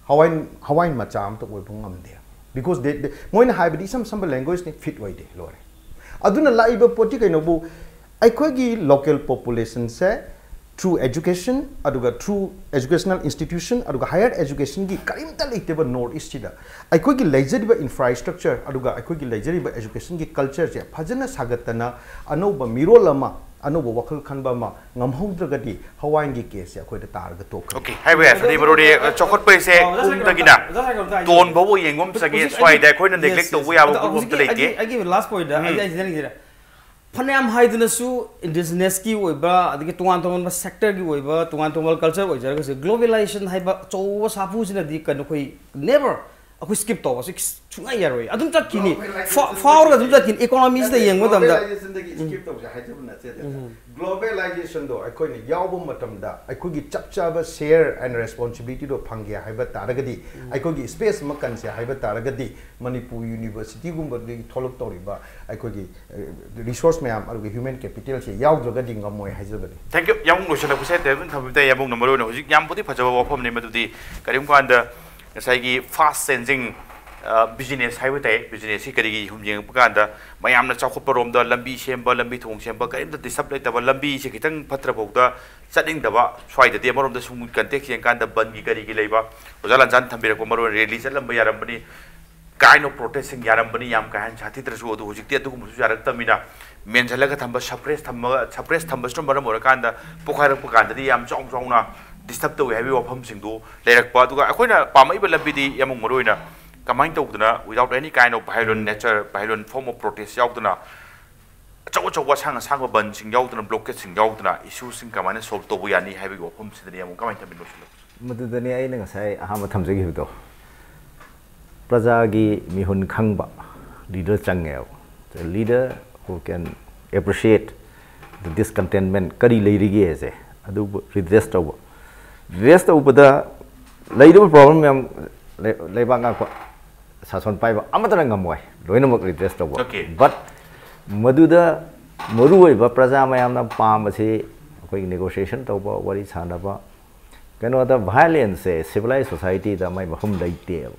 ꯍꯋꯥꯏ, ꯍꯋꯥꯏ ꯃꯆꯥ ꯑꯝꯇ ꯑꯣꯏꯕ ꯉꯝꯗꯦ꯫ Because they, they, ꯃꯣꯏꯅ ꯍꯥꯏꯕꯗꯤ ꯏꯁꯝ ꯁꯝꯕ languageꯅꯤ, fit ꯑꯣꯏꯗꯦ, ꯂꯣꯏꯔꯦ꯫ ꯑꯗꯨꯅ ꯂꯥꯛꯏꯕ ꯄꯣꯠꯇꯤ ꯀꯩꯅꯣꯕꯨ, ꯑꯩꯈꯣꯏꯒꯤ local populationꯁꯦ through education, ꯑꯗꯨꯒ through educational institution, ꯑꯗꯨꯒ higher educationꯒꯤ ꯀꯔꯤꯝꯇ ꯂꯩꯇꯦꯕ North Eastꯁꯤꯗ꯫ ꯑꯩꯈꯣꯏꯒꯤ ꯂꯩꯖꯔꯤꯕ infrastructure, ꯑꯗꯨꯒ ꯑꯩꯈꯣꯏꯒꯤ ꯂꯩꯖꯔꯤꯕ educationꯒꯤ cultureꯁꯦ ꯐꯖꯅ ꯁꯥꯒꯠꯇꯅ ꯑꯅꯧꯕ ꯃꯤꯔꯣꯜ ꯑꯃ, ꯑꯅꯧꯕ ꯋꯥꯈꯜ ꯈꯟꯕ ꯑꯃ ꯉꯝꯍꯧꯗ꯭ꯔꯒꯗꯤ ꯍꯋꯥꯏꯒꯤ caseꯁꯦ ꯑꯩꯈꯣꯏꯗ ꯇꯥꯔꯒ ꯇꯣꯛꯈ꯭ꯔꯦ꯫ Okay, ꯍꯥꯏꯕ ꯌꯥꯏ, ꯐꯗꯤ ꯃꯔꯨꯗꯤ, ꯑ, ꯆꯥꯎꯈꯠꯄ ꯍꯥꯏꯁꯦ ꯑꯣ, just ꯍꯥꯏꯒꯦ ꯈꯣꯡꯗꯒꯤꯅ ꯇꯧꯕꯅꯤꯗ, just ꯍꯥꯏꯒꯦ ꯇꯧꯕꯅꯤꯗ, ꯇꯣꯟ ꯐꯥꯎꯕ ꯌꯦꯡꯕ ꯑꯃ ꯆꯪꯉꯤ꯫ ꯍꯧꯖꯤꯛ ꯁ꯭ꯋꯥꯏꯗ ꯑꯩꯒꯤ, ꯑꯩꯈꯣꯏꯅ yes, neglect yes, ꯇꯧꯕ ꯌꯥꯕ ꯑꯗꯣ ꯒ꯭ꯔꯨꯞ ꯑꯝꯇ ꯍꯧꯖꯤꯛꯀꯤ ꯂꯩꯇꯦ꯫ ꯑꯩꯒꯤ, ꯑꯩꯒꯤ last pointꯗ ꯑꯩ, ꯎꯝ꯫ ꯑꯩ ꯁꯤꯗ ꯍꯥꯏꯅꯤꯡꯉꯤꯁꯤꯅ, ꯐꯅꯌꯥꯝ ꯍꯥꯏꯗꯨꯅꯁꯨ indigenouski ꯑꯣꯏꯕ, ꯑꯗꯒꯤ ꯇꯣꯉꯥꯟ ꯇꯣꯉꯥꯟꯕ sectorꯒꯤ ꯑꯣꯏꯕ, ꯇꯣꯉꯥꯟ ꯇꯣꯉꯥꯟꯕ culture ꯑꯣꯏꯖꯔꯒꯁꯨ, globalization ꯍꯥꯏꯕ ꯑꯆꯧꯕ ꯁꯥꯐꯨꯁꯤꯅꯗꯤ ꯀꯩꯅꯣ, ꯑꯩꯈꯣꯏ never ꯑꯩꯈꯣꯏ skip ꯇꯧꯕꯁꯨ ꯁꯨꯡꯌꯥ ꯌꯥꯔꯣꯏ꯫ ꯑꯗꯨꯝ ꯆꯠꯈꯤꯅꯤ꯫ ꯐꯥꯎꯔꯒ ꯑꯗꯨꯝ ꯆꯠꯈꯤꯅꯤ꯫ Economy ꯁꯤꯗ ꯌꯦꯡꯕ ꯃꯇꯝꯗ꯫ Globalizationꯗꯒꯤ skip ꯇꯧꯁꯦ ꯍꯥꯏꯖꯕ ꯅꯠꯆꯗꯦ꯫ Globalizationꯗꯣ ꯑꯩꯈꯣꯏꯅ ꯌꯥꯎꯕ ꯃꯇꯝꯗ ꯑꯩꯈꯣꯏꯒꯤ ꯆꯞ ꯆꯥꯕ share and responsibilityꯗꯣ ꯐꯪꯒꯦ ꯍꯥꯏꯕ ꯇꯥꯔꯒꯗꯤ, ꯑꯩꯈꯣꯏꯒꯤ space ꯑꯃ ꯀꯟꯁꯦ ꯍꯥꯏꯕ ꯇꯥꯔꯒꯗꯤ, ꯃꯅꯤꯄꯨꯔ Universityꯒꯨꯝꯕꯗꯒꯤ ꯊꯣꯛꯂꯛꯇꯧꯔꯤꯕ ꯑꯩꯈꯣꯏꯒꯤ resource ꯃꯌꯥꯝ, ꯑꯗꯨꯒ human capitalꯁꯦ ꯌꯥꯎꯗ꯭ꯔꯒꯗꯤ ꯉꯝꯃꯣꯏ ꯍꯥꯏꯖꯕꯅꯤ꯫ Thank you꯫ ꯌꯥꯝ ꯂꯣꯏꯁꯤꯜꯂꯛꯄꯁꯦ ꯇꯦꯕꯟ ꯊꯝꯕꯤꯕꯗ ꯌꯥꯝꯕꯨꯡꯅ ꯃꯔꯨꯑꯣꯏꯅ ꯍꯧꯖꯤꯛ ꯌꯥꯝꯕꯨꯗꯤ ꯐꯖꯕ ꯋꯥꯐꯝꯅꯤ ꯃꯗꯨꯗꯤ꯫ ꯀꯔꯤꯒꯨꯝꯕ ꯀꯥꯟꯗ ꯉꯁꯥꯏꯒꯤ fast changing business ꯍꯥꯏꯕ ꯇꯥꯏ, businessꯁꯤ ꯀꯔꯤꯒꯤ ꯁꯨꯝ ꯌꯦꯡꯉꯛꯄ ꯀꯥꯟꯗ ꯃꯌꯥꯝꯅ ꯆꯥꯎꯈꯠꯄꯔꯣꯝꯗ ꯂꯝꯕꯤ ꯁꯦꯝꯕ, ꯂꯝꯕꯤ ꯊꯣꯡ ꯁꯦꯝꯕ, ꯀꯔꯤꯝꯇ disturb ꯂꯩꯇꯕ, ꯂꯝꯕꯤꯁꯦ ꯈꯤꯇꯪ ꯐꯠꯇ꯭ꯔ ꯐꯥꯎꯗ ꯆꯠꯅꯤꯡꯗꯕ꯫ ꯁ꯭ꯋꯥꯏꯗꯗꯤ ꯑꯃꯔꯣꯝꯗ ꯁꯨꯝ context ꯌꯦꯡꯀꯥꯟꯗ ꯕꯟꯒꯤ ꯀꯔꯤꯒꯤ ꯂꯩꯕ, ꯑꯣꯖꯥ ꯂꯥꯟꯖꯥꯟ ꯊꯝꯕꯤꯔꯛꯄ ꯃꯔꯨ ꯑꯣꯏꯅ rally ꯆꯠꯂꯝꯕ ꯌꯥꯔꯝꯕꯅꯤ, kind of protestꯁꯤꯡ ꯌꯥꯔꯝꯕꯅꯤ, ꯌꯥꯝ ꯀꯥ ꯍꯦꯟꯅ ꯁꯥꯊꯤꯗ꯭ꯔꯁꯨ꯫ ꯑꯗꯨ ꯍꯧꯖꯤꯛꯇꯤ ꯑꯗꯨꯒꯨꯝꯕꯁꯨ ꯌꯥꯔꯛꯇꯕꯅꯤꯅ ꯃꯦꯟꯁꯤꯜꯂꯒ ꯊꯝꯕ, suppress ꯊꯝꯕ, suppress ꯊꯝꯕꯁꯤꯅ ꯃꯔꯝ ꯑꯣꯏꯔꯀꯥꯟꯗ ꯄꯣꯈꯥꯏꯔꯛꯄ ꯀꯥꯟꯗꯗꯤ ꯌꯥꯝ ꯆꯥꯎ ꯆꯥꯎꯅ disturb ꯇꯧꯏ ꯍꯥꯏꯕꯒꯤ ꯋꯥꯐꯝꯁꯤꯡꯗꯨ ꯂꯩꯔꯛꯄ꯫ ꯑꯗꯨꯒ ꯑꯩꯈꯣꯏꯅ ꯄꯥꯝꯃꯛꯏꯕ ꯂꯝꯕꯤꯗꯤ ꯌꯥꯝ ꯃꯔꯨ ꯑꯣꯏꯅ ꯀꯃꯥꯏꯅ ꯇꯧꯗꯅ without any kind of violent nature, violent form of protest ꯌꯥꯎꯗꯅ, ꯑꯆꯧ ꯑꯆꯧꯕ ꯑꯁꯥꯡ ꯑꯁꯥꯡꯕ ꯕꯟꯁꯤꯡ ꯌꯥꯎꯗꯅ, blockadeꯁꯤꯡ ꯌꯥꯎꯗꯅ issueꯁꯤꯡ ꯀꯃꯥꯏꯅ solve ꯇꯧꯕ ꯌꯥꯅꯤ ꯍꯥꯏꯕꯒꯤ ꯋꯥꯐꯝꯁꯤꯗꯅꯤ꯫ ꯑꯃꯨꯛ ꯀꯃꯥꯏꯅ ꯊꯝꯕꯤꯅꯣ ꯁꯤꯜꯂꯛꯄꯁꯦ? ꯃꯗꯨꯗꯅꯤ ꯑꯩꯅ ꯉꯁꯥꯏ ꯑꯍꯥꯟꯕ ꯊꯝꯖꯈꯤꯕꯗꯣ, ꯄ꯭ꯔꯖꯥꯒꯤ ꯃꯤꯍꯨꯟ ꯈꯪꯕ leader ꯆꯪꯉꯦꯕ꯫ The leader who can appreciate the discontentment, ꯀꯔꯤ ꯂꯩꯔꯤꯒꯦꯁꯦ ꯑꯗꯨꯕꯨ redress ꯇꯧꯕ꯫ Redress ꯇꯧꯕꯗ ꯂꯩꯔꯤꯕ problem ꯃꯌꯥꯝ ꯂꯩ- ꯂꯩꯕꯥꯛ ꯉꯥꯛꯄ ꯁꯥꯁꯣꯟ ꯄꯥꯏꯕ ꯑꯃꯠꯇꯅ ꯉꯝꯃꯣꯏ ꯂꯣꯏꯅꯃꯛ redress ꯇꯧꯕ꯫ Okay. But ꯃꯗꯨꯗ ꯃꯔꯨꯑꯣꯏꯕ ꯄ꯭ꯔꯖꯥ ꯃꯌꯥꯝꯅ ꯄꯥꯝꯕꯁꯤ ꯑꯩꯈꯣꯏꯒꯤ negotiation ꯇꯧꯕ, ꯋꯥꯔꯤ ꯁꯥꯟꯅꯕ꯫ ꯀꯩꯅꯣꯗ violenceꯁꯦ civilized societyꯗ ꯃꯥꯏ ꯃꯐꯝ ꯂꯩꯇꯦꯕ꯫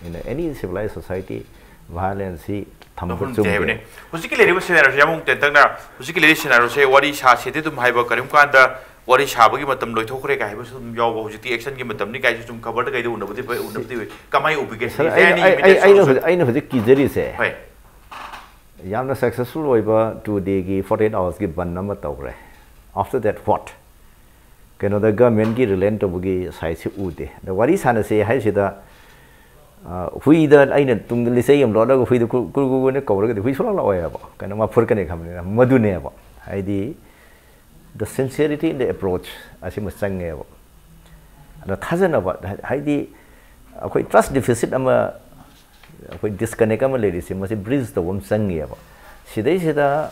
In any civilized society violenceꯁꯤ ꯊꯝꯕ ꯃꯐꯝ ꯂꯩꯇꯦ ꯍꯥꯏꯕꯅꯦ꯫ ꯆꯨꯝꯗꯦ꯫ ꯍꯧꯖꯤꯛꯀꯤ ꯂꯩꯔꯤꯕ scenarioꯁꯦ, ꯌꯥꯝ ꯇꯦꯟꯇꯛꯅ ꯍꯧꯖꯤꯛꯀꯤ ꯂꯩꯔꯤꯕ scenarioꯁꯦ ꯋꯥꯔꯤ ꯁꯥꯁꯦꯗꯤ ꯑꯗꯨꯝ ꯍꯥꯏꯕ, ꯀꯔꯤꯒꯨꯝ ꯀꯥꯟꯗ ꯋꯥꯔꯤ ꯁꯥꯕꯒꯤ ꯃꯇꯝ ꯂꯣꯏꯊꯣꯛꯈ꯭ꯔꯦ ꯀꯥꯏ ꯍꯥꯏꯕꯁꯨ ꯑꯗꯨꯝ ꯌꯥꯎꯕ꯫ ꯍꯧꯖꯤꯛꯇꯤ actionꯒꯤ ꯃꯇꯝꯅꯤ ꯀꯥꯏꯁꯨ ꯁꯨꯝ ꯈꯕꯔꯗ ꯀꯩꯗ ꯎꯅꯕꯗꯤ ꯐꯩ, ꯎꯅꯕꯗꯤ ꯑꯣꯏ꯫ ꯀꯃꯥꯏꯅ ꯎꯕꯤꯒꯦ? Sir, Is there any ꯑꯩ- immediate ꯑꯩ- ꯑꯩꯅ solution? ꯍꯧꯖꯤꯛ ꯑꯩꯅ ꯍꯧꯖꯤꯛ ꯀꯤꯖꯔꯤꯁꯦ ꯍꯣꯏ꯫ ꯌꯥꯝꯅ successful ꯑꯣꯏꯕ two dayꯒꯤ forty eight hoursꯀꯤ ꯕꯟ ꯑꯃ ꯇꯧꯈ꯭ꯔꯦ꯫ After that what? ꯀꯩꯅꯣꯗ governmentꯀꯤ relent ꯇꯧꯕꯒꯤ sideꯁꯤ ꯎꯗꯦ꯫ ꯑꯗ ꯋꯥꯔꯤ ꯁꯥꯟꯅꯁꯦ ꯍꯥꯏꯁꯤꯗ, ꯑ, ꯍꯨꯏꯗ ꯑꯩꯅ ꯇꯨꯡꯗ ꯂꯤꯆꯩ ꯑꯃ ꯂꯣꯠꯂꯒ ꯍꯨꯏꯗ ꯀꯨ- ꯀꯨ- ꯀꯨ- ꯀꯨꯅ ꯀꯧꯔꯒꯗꯤ ꯍꯨꯏ ꯁꯨꯡꯂꯥꯛ ꯂꯥꯛꯑꯣꯏ ꯍꯥꯏꯕ꯫ ꯀꯩꯅꯣ, ꯃꯥ ꯐꯨꯔꯛꯀꯅꯤ ꯈꯟꯕꯅꯤꯅ꯫ ꯃꯗꯨꯅꯦꯕ ꯍꯥꯏꯗꯤ the sincerity in the approach ꯑꯁꯤꯃ ꯆꯪꯉꯦꯕ꯫ ꯑꯗ ꯊꯥꯖꯅꯕ ꯍꯥꯏꯗꯤ ꯑꯩꯈꯣꯏ ꯇ꯭ꯔꯁ ꯗꯤꯐꯤꯁꯤꯠ ꯑꯃ, ꯑꯩꯈꯣꯏ ꯗꯤꯁꯀꯅꯦꯛ ꯑꯃ ꯂꯩꯔꯤꯁꯦ, ꯃꯁꯤ ꯕ꯭ꯔꯤꯖ ꯇꯧꯕ ꯑꯃ ꯆꯪꯉꯤꯑꯕ꯫ ꯁꯤꯗꯩꯁꯤꯗ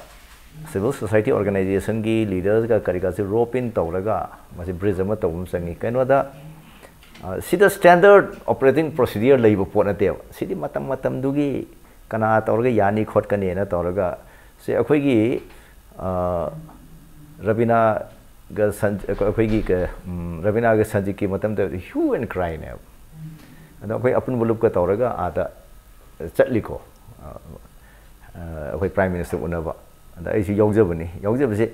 ꯁꯤꯚꯤꯜ ꯁꯣꯁꯥꯏꯇꯤ ꯑꯣꯔꯒꯅꯥꯏꯖꯦꯁꯟꯒꯤ ꯂꯤꯗꯔꯁꯒ ꯀꯔꯤ ꯀꯥꯁꯦ ꯔꯣꯞ ꯏꯟ ꯇꯧꯔꯒ ꯃꯁꯤ ꯕ꯭ꯔꯤꯖ ꯑꯃ ꯇꯧꯕ ꯑꯃ ꯆꯪꯉꯤ꯫ ꯀꯩꯅꯣꯗ, ꯑ, ꯁꯤꯗ ꯁ꯭ꯇꯦꯟꯗꯔꯠ ꯑꯣꯄꯔꯦꯇꯤꯡ ꯄ꯭ꯔꯣꯁꯤꯗꯤꯌꯔ ꯂꯩꯕ ꯄꯣꯠ ꯅꯠꯇꯦꯕ꯫ ꯁꯤꯗꯤ ꯃꯇꯝ ꯃꯇꯝꯗꯨꯒꯤ ꯀꯅꯥ ꯇꯧꯔꯒ ꯌꯥꯅꯤ ꯈꯣꯠꯀꯅꯤꯅ ꯇꯧꯔꯒ, ꯁꯤ ꯑꯩꯈꯣꯏꯒꯤ, ꯑ, ꯔꯕꯤꯅꯥꯒ ꯁꯟ-, ꯑꯩꯈꯣꯏꯒꯤ ꯀ-, ꯎꯝ, ꯔꯕꯤꯅꯥꯒ ꯁꯟꯖꯤꯠꯀꯤ ꯃꯇꯝꯗ ꯍ꯭ꯌꯨ ꯑꯦꯟ ꯀ꯭ꯔꯥꯏꯅꯦꯕ꯫ ꯑꯗꯣ ꯑꯩꯈꯣꯏ ꯑꯄꯨꯟꯕ ꯂꯨꯞꯀ ꯇꯧꯔꯒ ꯑꯥꯗ ꯆꯠꯂꯤꯀꯣ, ꯑ, ꯑ, ꯑꯩꯈꯣꯏ ꯄ꯭ꯔꯥꯏꯝ ꯃꯤꯅꯤꯁꯇꯔ ꯎꯅꯕ꯫ ꯑꯗ ꯑꯩꯁꯨ ꯌꯥꯎꯖꯕꯅꯤ꯫ ꯌꯥꯎꯖꯕꯁꯦ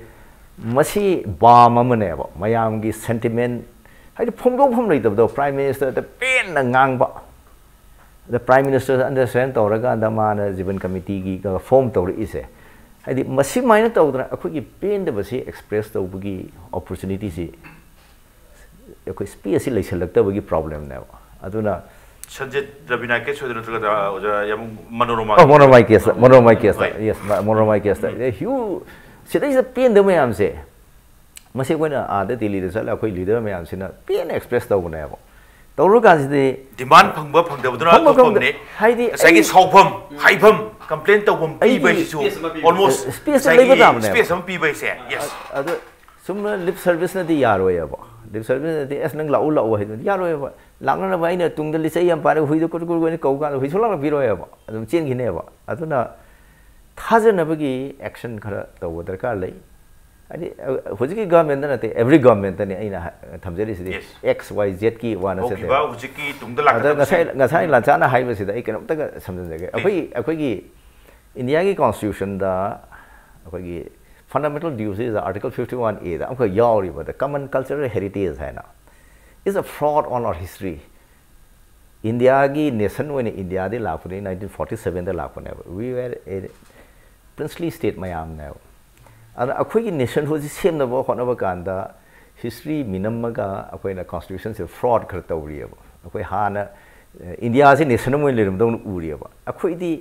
ꯃꯁꯤ ꯕꯥꯝ ꯑꯃꯅꯦꯕ, ꯃꯌꯥꯝꯒꯤ ꯁꯦꯟꯇꯤꯃꯦꯟ, ꯍꯥꯏꯗꯤ ꯐꯣꯡꯗꯣꯛꯐꯝ ꯂꯩꯇꯕꯗꯣ, ꯄ꯭ꯔꯥꯏꯝ ꯃꯤꯅꯤꯁꯇꯔꯗ ꯄꯦꯟꯅ ꯉꯥꯡꯕ꯫ ꯑꯗ ꯄ꯭ꯔꯥꯏꯝ ꯃꯤꯅꯤꯁꯇꯔ ꯑꯟꯗꯔꯁ꯭ꯇꯦꯟ ꯇꯧꯔꯀꯥꯟꯗ ꯃꯥꯅ ꯖꯤꯕꯟ ꯀꯃꯤꯇꯤꯒꯤꯒ ꯐꯣꯝ ꯇꯧꯔꯛꯏꯁꯦ, ꯍꯥꯏꯗꯤ ꯃꯁꯤꯃꯥꯏꯅ ꯇꯧꯗꯅ ꯑꯩꯈꯣꯏꯒꯤ ꯄꯦꯟꯗꯕꯁꯤ ꯑꯦꯛꯁꯄ꯭ꯔꯦꯁ ꯇꯧꯕꯒꯤ ꯑꯣꯄꯣꯔꯆꯨꯅꯤꯇꯤꯁꯤ ꯑꯩꯈꯣꯏ ꯁ꯭ꯄꯦꯁꯁꯤ ꯂꯩꯁꯜꯂꯛꯇꯕꯒꯤ ꯄ꯭ꯔꯣꯕ꯭ꯂꯦꯝꯅꯦꯕ꯫ ꯑꯗꯨꯅ ꯁꯟꯖꯤꯠ ꯔꯕꯤꯅꯥ ꯀꯦꯁ ꯑꯣꯏꯗꯣꯏ ꯅꯠꯇ꯭ꯔꯒ ꯑꯣꯖꯥ ꯌꯥꯝ ꯃꯅꯣꯔꯃꯥ? ꯑꯣ, ꯃꯅꯣꯔꯃꯥ ꯀꯦꯁꯇ, ꯃꯅꯣꯔꯃꯥ ꯀꯦꯁꯇ, ꯍꯣꯏ꯫ ꯌꯦꯁ, ꯃ-, ꯃꯅꯣꯔꯃꯥ ꯀꯦꯁꯇ꯫ ꯎꯝ꯫ ꯑꯦ, ꯍ꯭ꯌꯨ-, ꯁꯤꯗꯩꯁꯤꯗ ꯄꯦꯟꯗꯕ ꯃꯌꯥꯝꯁꯦ, ꯃꯁꯤ ꯑꯩꯈꯣꯏꯅ ꯑꯥꯗ ꯗꯤꯜꯂꯤꯗ ꯆꯠꯂꯒ ꯑꯩꯈꯣꯏ ꯂꯤꯗꯔ ꯃꯌꯥꯝꯁꯤꯅ ꯄꯦꯟꯅ ꯑꯦꯛꯁꯄ꯭ꯔꯦꯁ ꯇꯧꯕꯅꯦꯕ꯫ ꯇꯧꯔꯀꯥꯟꯁꯤꯗꯗꯤ ꯗꯤꯃꯥꯟ ꯐꯪꯕ ꯐꯪꯗꯕꯗꯨꯅ ꯐꯪꯕ ꯑꯇꯣꯞꯄ ꯐꯪꯗ-, ꯑꯃꯅꯤ꯫ ꯍꯥꯏꯗꯤ ꯉꯁꯥꯏꯒꯤ ꯑꯩ ꯁꯥꯎꯐꯝ, ꯍꯥꯏꯐꯝ, ꯀꯝꯄ꯭ꯂꯦꯟ ꯇꯧꯐꯝ ꯄꯤꯕ ꯑꯩꯒꯤ ꯍꯥꯏꯁꯤꯁꯨ ꯁ꯭ꯄꯦꯁ ꯑꯃ ꯄꯤꯕ꯫ ꯑꯣꯜꯃꯣꯁ ꯁ꯭ꯄꯦꯁ ꯑꯃ ꯉꯁꯥꯏꯒꯤ ꯂꯩꯕ ꯇꯥꯕꯅꯦꯕ꯫ ꯁ꯭ꯄꯦꯁ ꯑꯃ ꯄꯤꯕ ꯍꯥꯏꯁꯦ, ꯌꯦꯁ꯫ ꯑꯗꯨ ꯁꯨꯝꯅ ꯂꯤꯞ ꯁꯔꯚꯤꯁꯅꯗꯤ ꯌꯥꯔꯣꯏꯑꯕ꯫ ꯂꯤꯞ ꯁꯔꯚꯤꯁꯅꯗꯤ "ꯑꯁ, ꯅꯪ ꯂꯥꯛꯎ, ꯂꯥꯛꯎ" ꯍꯥꯏꯗꯨꯅ ꯌꯥꯔꯣꯏꯑꯕ꯫ ꯂꯥꯛꯅꯅꯕ ꯑꯩꯅ ꯇꯨꯡꯗ ꯂꯤꯆꯩ ꯌꯥꯝ ꯄꯥꯏꯔꯒ ꯍꯨꯏꯗꯣ ꯀꯨꯔꯨ ꯀꯨꯔꯨ ꯑꯣꯏꯅ ꯀꯧ ꯀꯥꯟꯗ ꯍꯨꯏ ꯁꯨꯡꯂꯥꯛ ꯂꯥꯛꯄꯤꯔꯣꯏꯑꯕ꯫ ꯑꯗꯨꯝ ꯆꯦꯟꯈꯤꯅꯦꯕ꯫ ꯑꯗꯨꯅ ꯊꯥꯖꯅꯕꯒꯤ ꯑꯦꯛꯁꯟ ꯈꯔ ꯇꯧꯕ ꯗꯔꯀꯥꯔ ꯂꯩ꯫ ꯍꯥꯏꯗꯤ, ꯑ, ꯍꯧꯖꯤꯛꯀꯤ ꯒꯚꯔꯟꯃꯦꯟꯠꯇ ꯅꯠꯇꯦ, ꯑꯦꯚ꯭ꯔꯤ ꯒꯚꯔꯟꯃꯦꯟꯠꯇꯅꯤ ꯑꯩꯅ ꯍꯥ-, ꯊꯝꯖꯔꯤꯁꯤꯗꯤ꯫ ꯌꯦꯁ꯫ ꯑꯦꯛꯁ, ꯋꯥꯏ, ꯖꯦꯠꯀꯤ ꯋꯥ ꯅꯠꯆꯗꯦꯕ꯫ ꯍꯧꯈꯤꯕ, ꯍꯧꯖꯤꯛꯀꯤ ꯇꯨꯡꯗ ꯑꯗ ꯂꯥꯛꯀꯗꯕꯁꯤꯡ꯫ ꯉꯁꯥꯏ, ꯉꯁꯥꯏ ꯂꯥꯟꯆꯥꯅ ꯍꯥꯏꯕꯁꯤꯗ ꯑꯩ ꯀꯩꯅꯣꯝꯇꯒ ꯁꯝꯖꯤꯟꯖꯒꯦ꯫ ꯄ꯭ꯂꯤꯖ꯫ ꯑꯩꯈꯣꯏ, ꯑꯩꯈꯣꯏꯒꯤ ꯏꯟꯗꯤꯌꯥꯒꯤ ꯀꯣꯟꯁꯇꯤꯇ꯭ꯌꯨꯁꯟꯗ ꯑꯩꯈꯣꯏꯒꯤ fundamental duties article fifty one ꯑꯦꯗ ꯑꯃꯈꯛ ꯌꯥꯎꯔꯤꯕ, the common cultural heritage ꯍꯥꯏꯅ, is a fraud on our history. ꯏꯟꯗꯤꯌꯥꯒꯤ ꯅꯦꯁꯟ ꯑꯣꯏꯅ ꯏꯟꯗꯤꯌꯥꯗꯤ ꯂꯥꯛꯄꯗꯤ ꯅꯥꯏꯟꯇꯤꯟ ꯐꯣꯔꯇꯤ ꯁꯚꯦꯟꯗ ꯂꯥꯛꯄꯅꯦꯕ꯫ We were a princely state ꯃꯌꯥꯝꯅꯦꯕ꯫ ꯑꯗꯨꯅ ꯑꯩꯈꯣꯏꯒꯤ ꯅꯦꯁꯟꯍꯨꯗꯁꯤ ꯁꯦꯝꯅꯕ ꯍꯣꯠꯅꯕ ꯀꯥꯟꯗ ꯍꯤꯁꯇ꯭ꯔꯤ ꯃꯤꯅꯝꯃꯒ ꯑꯩꯈꯣꯏꯅ ꯀꯣꯟꯁꯇꯤꯇ꯭ꯌꯨꯁꯟꯁꯦ ꯐ꯭ꯔꯣꯗ ꯈꯔ ꯇꯧꯔꯤꯑꯕ꯫ ꯑꯩꯈꯣꯏ ꯍꯥꯟꯅ, ꯑ, ꯏꯟꯗꯤꯌꯥꯁꯦ ꯅꯦꯁꯟ ꯑꯃ ꯑꯣꯏꯅ ꯂꯩꯔꯝꯗꯧꯅ ꯎꯔꯤꯑꯕ꯫ ꯑꯩꯈꯣꯏꯗꯤ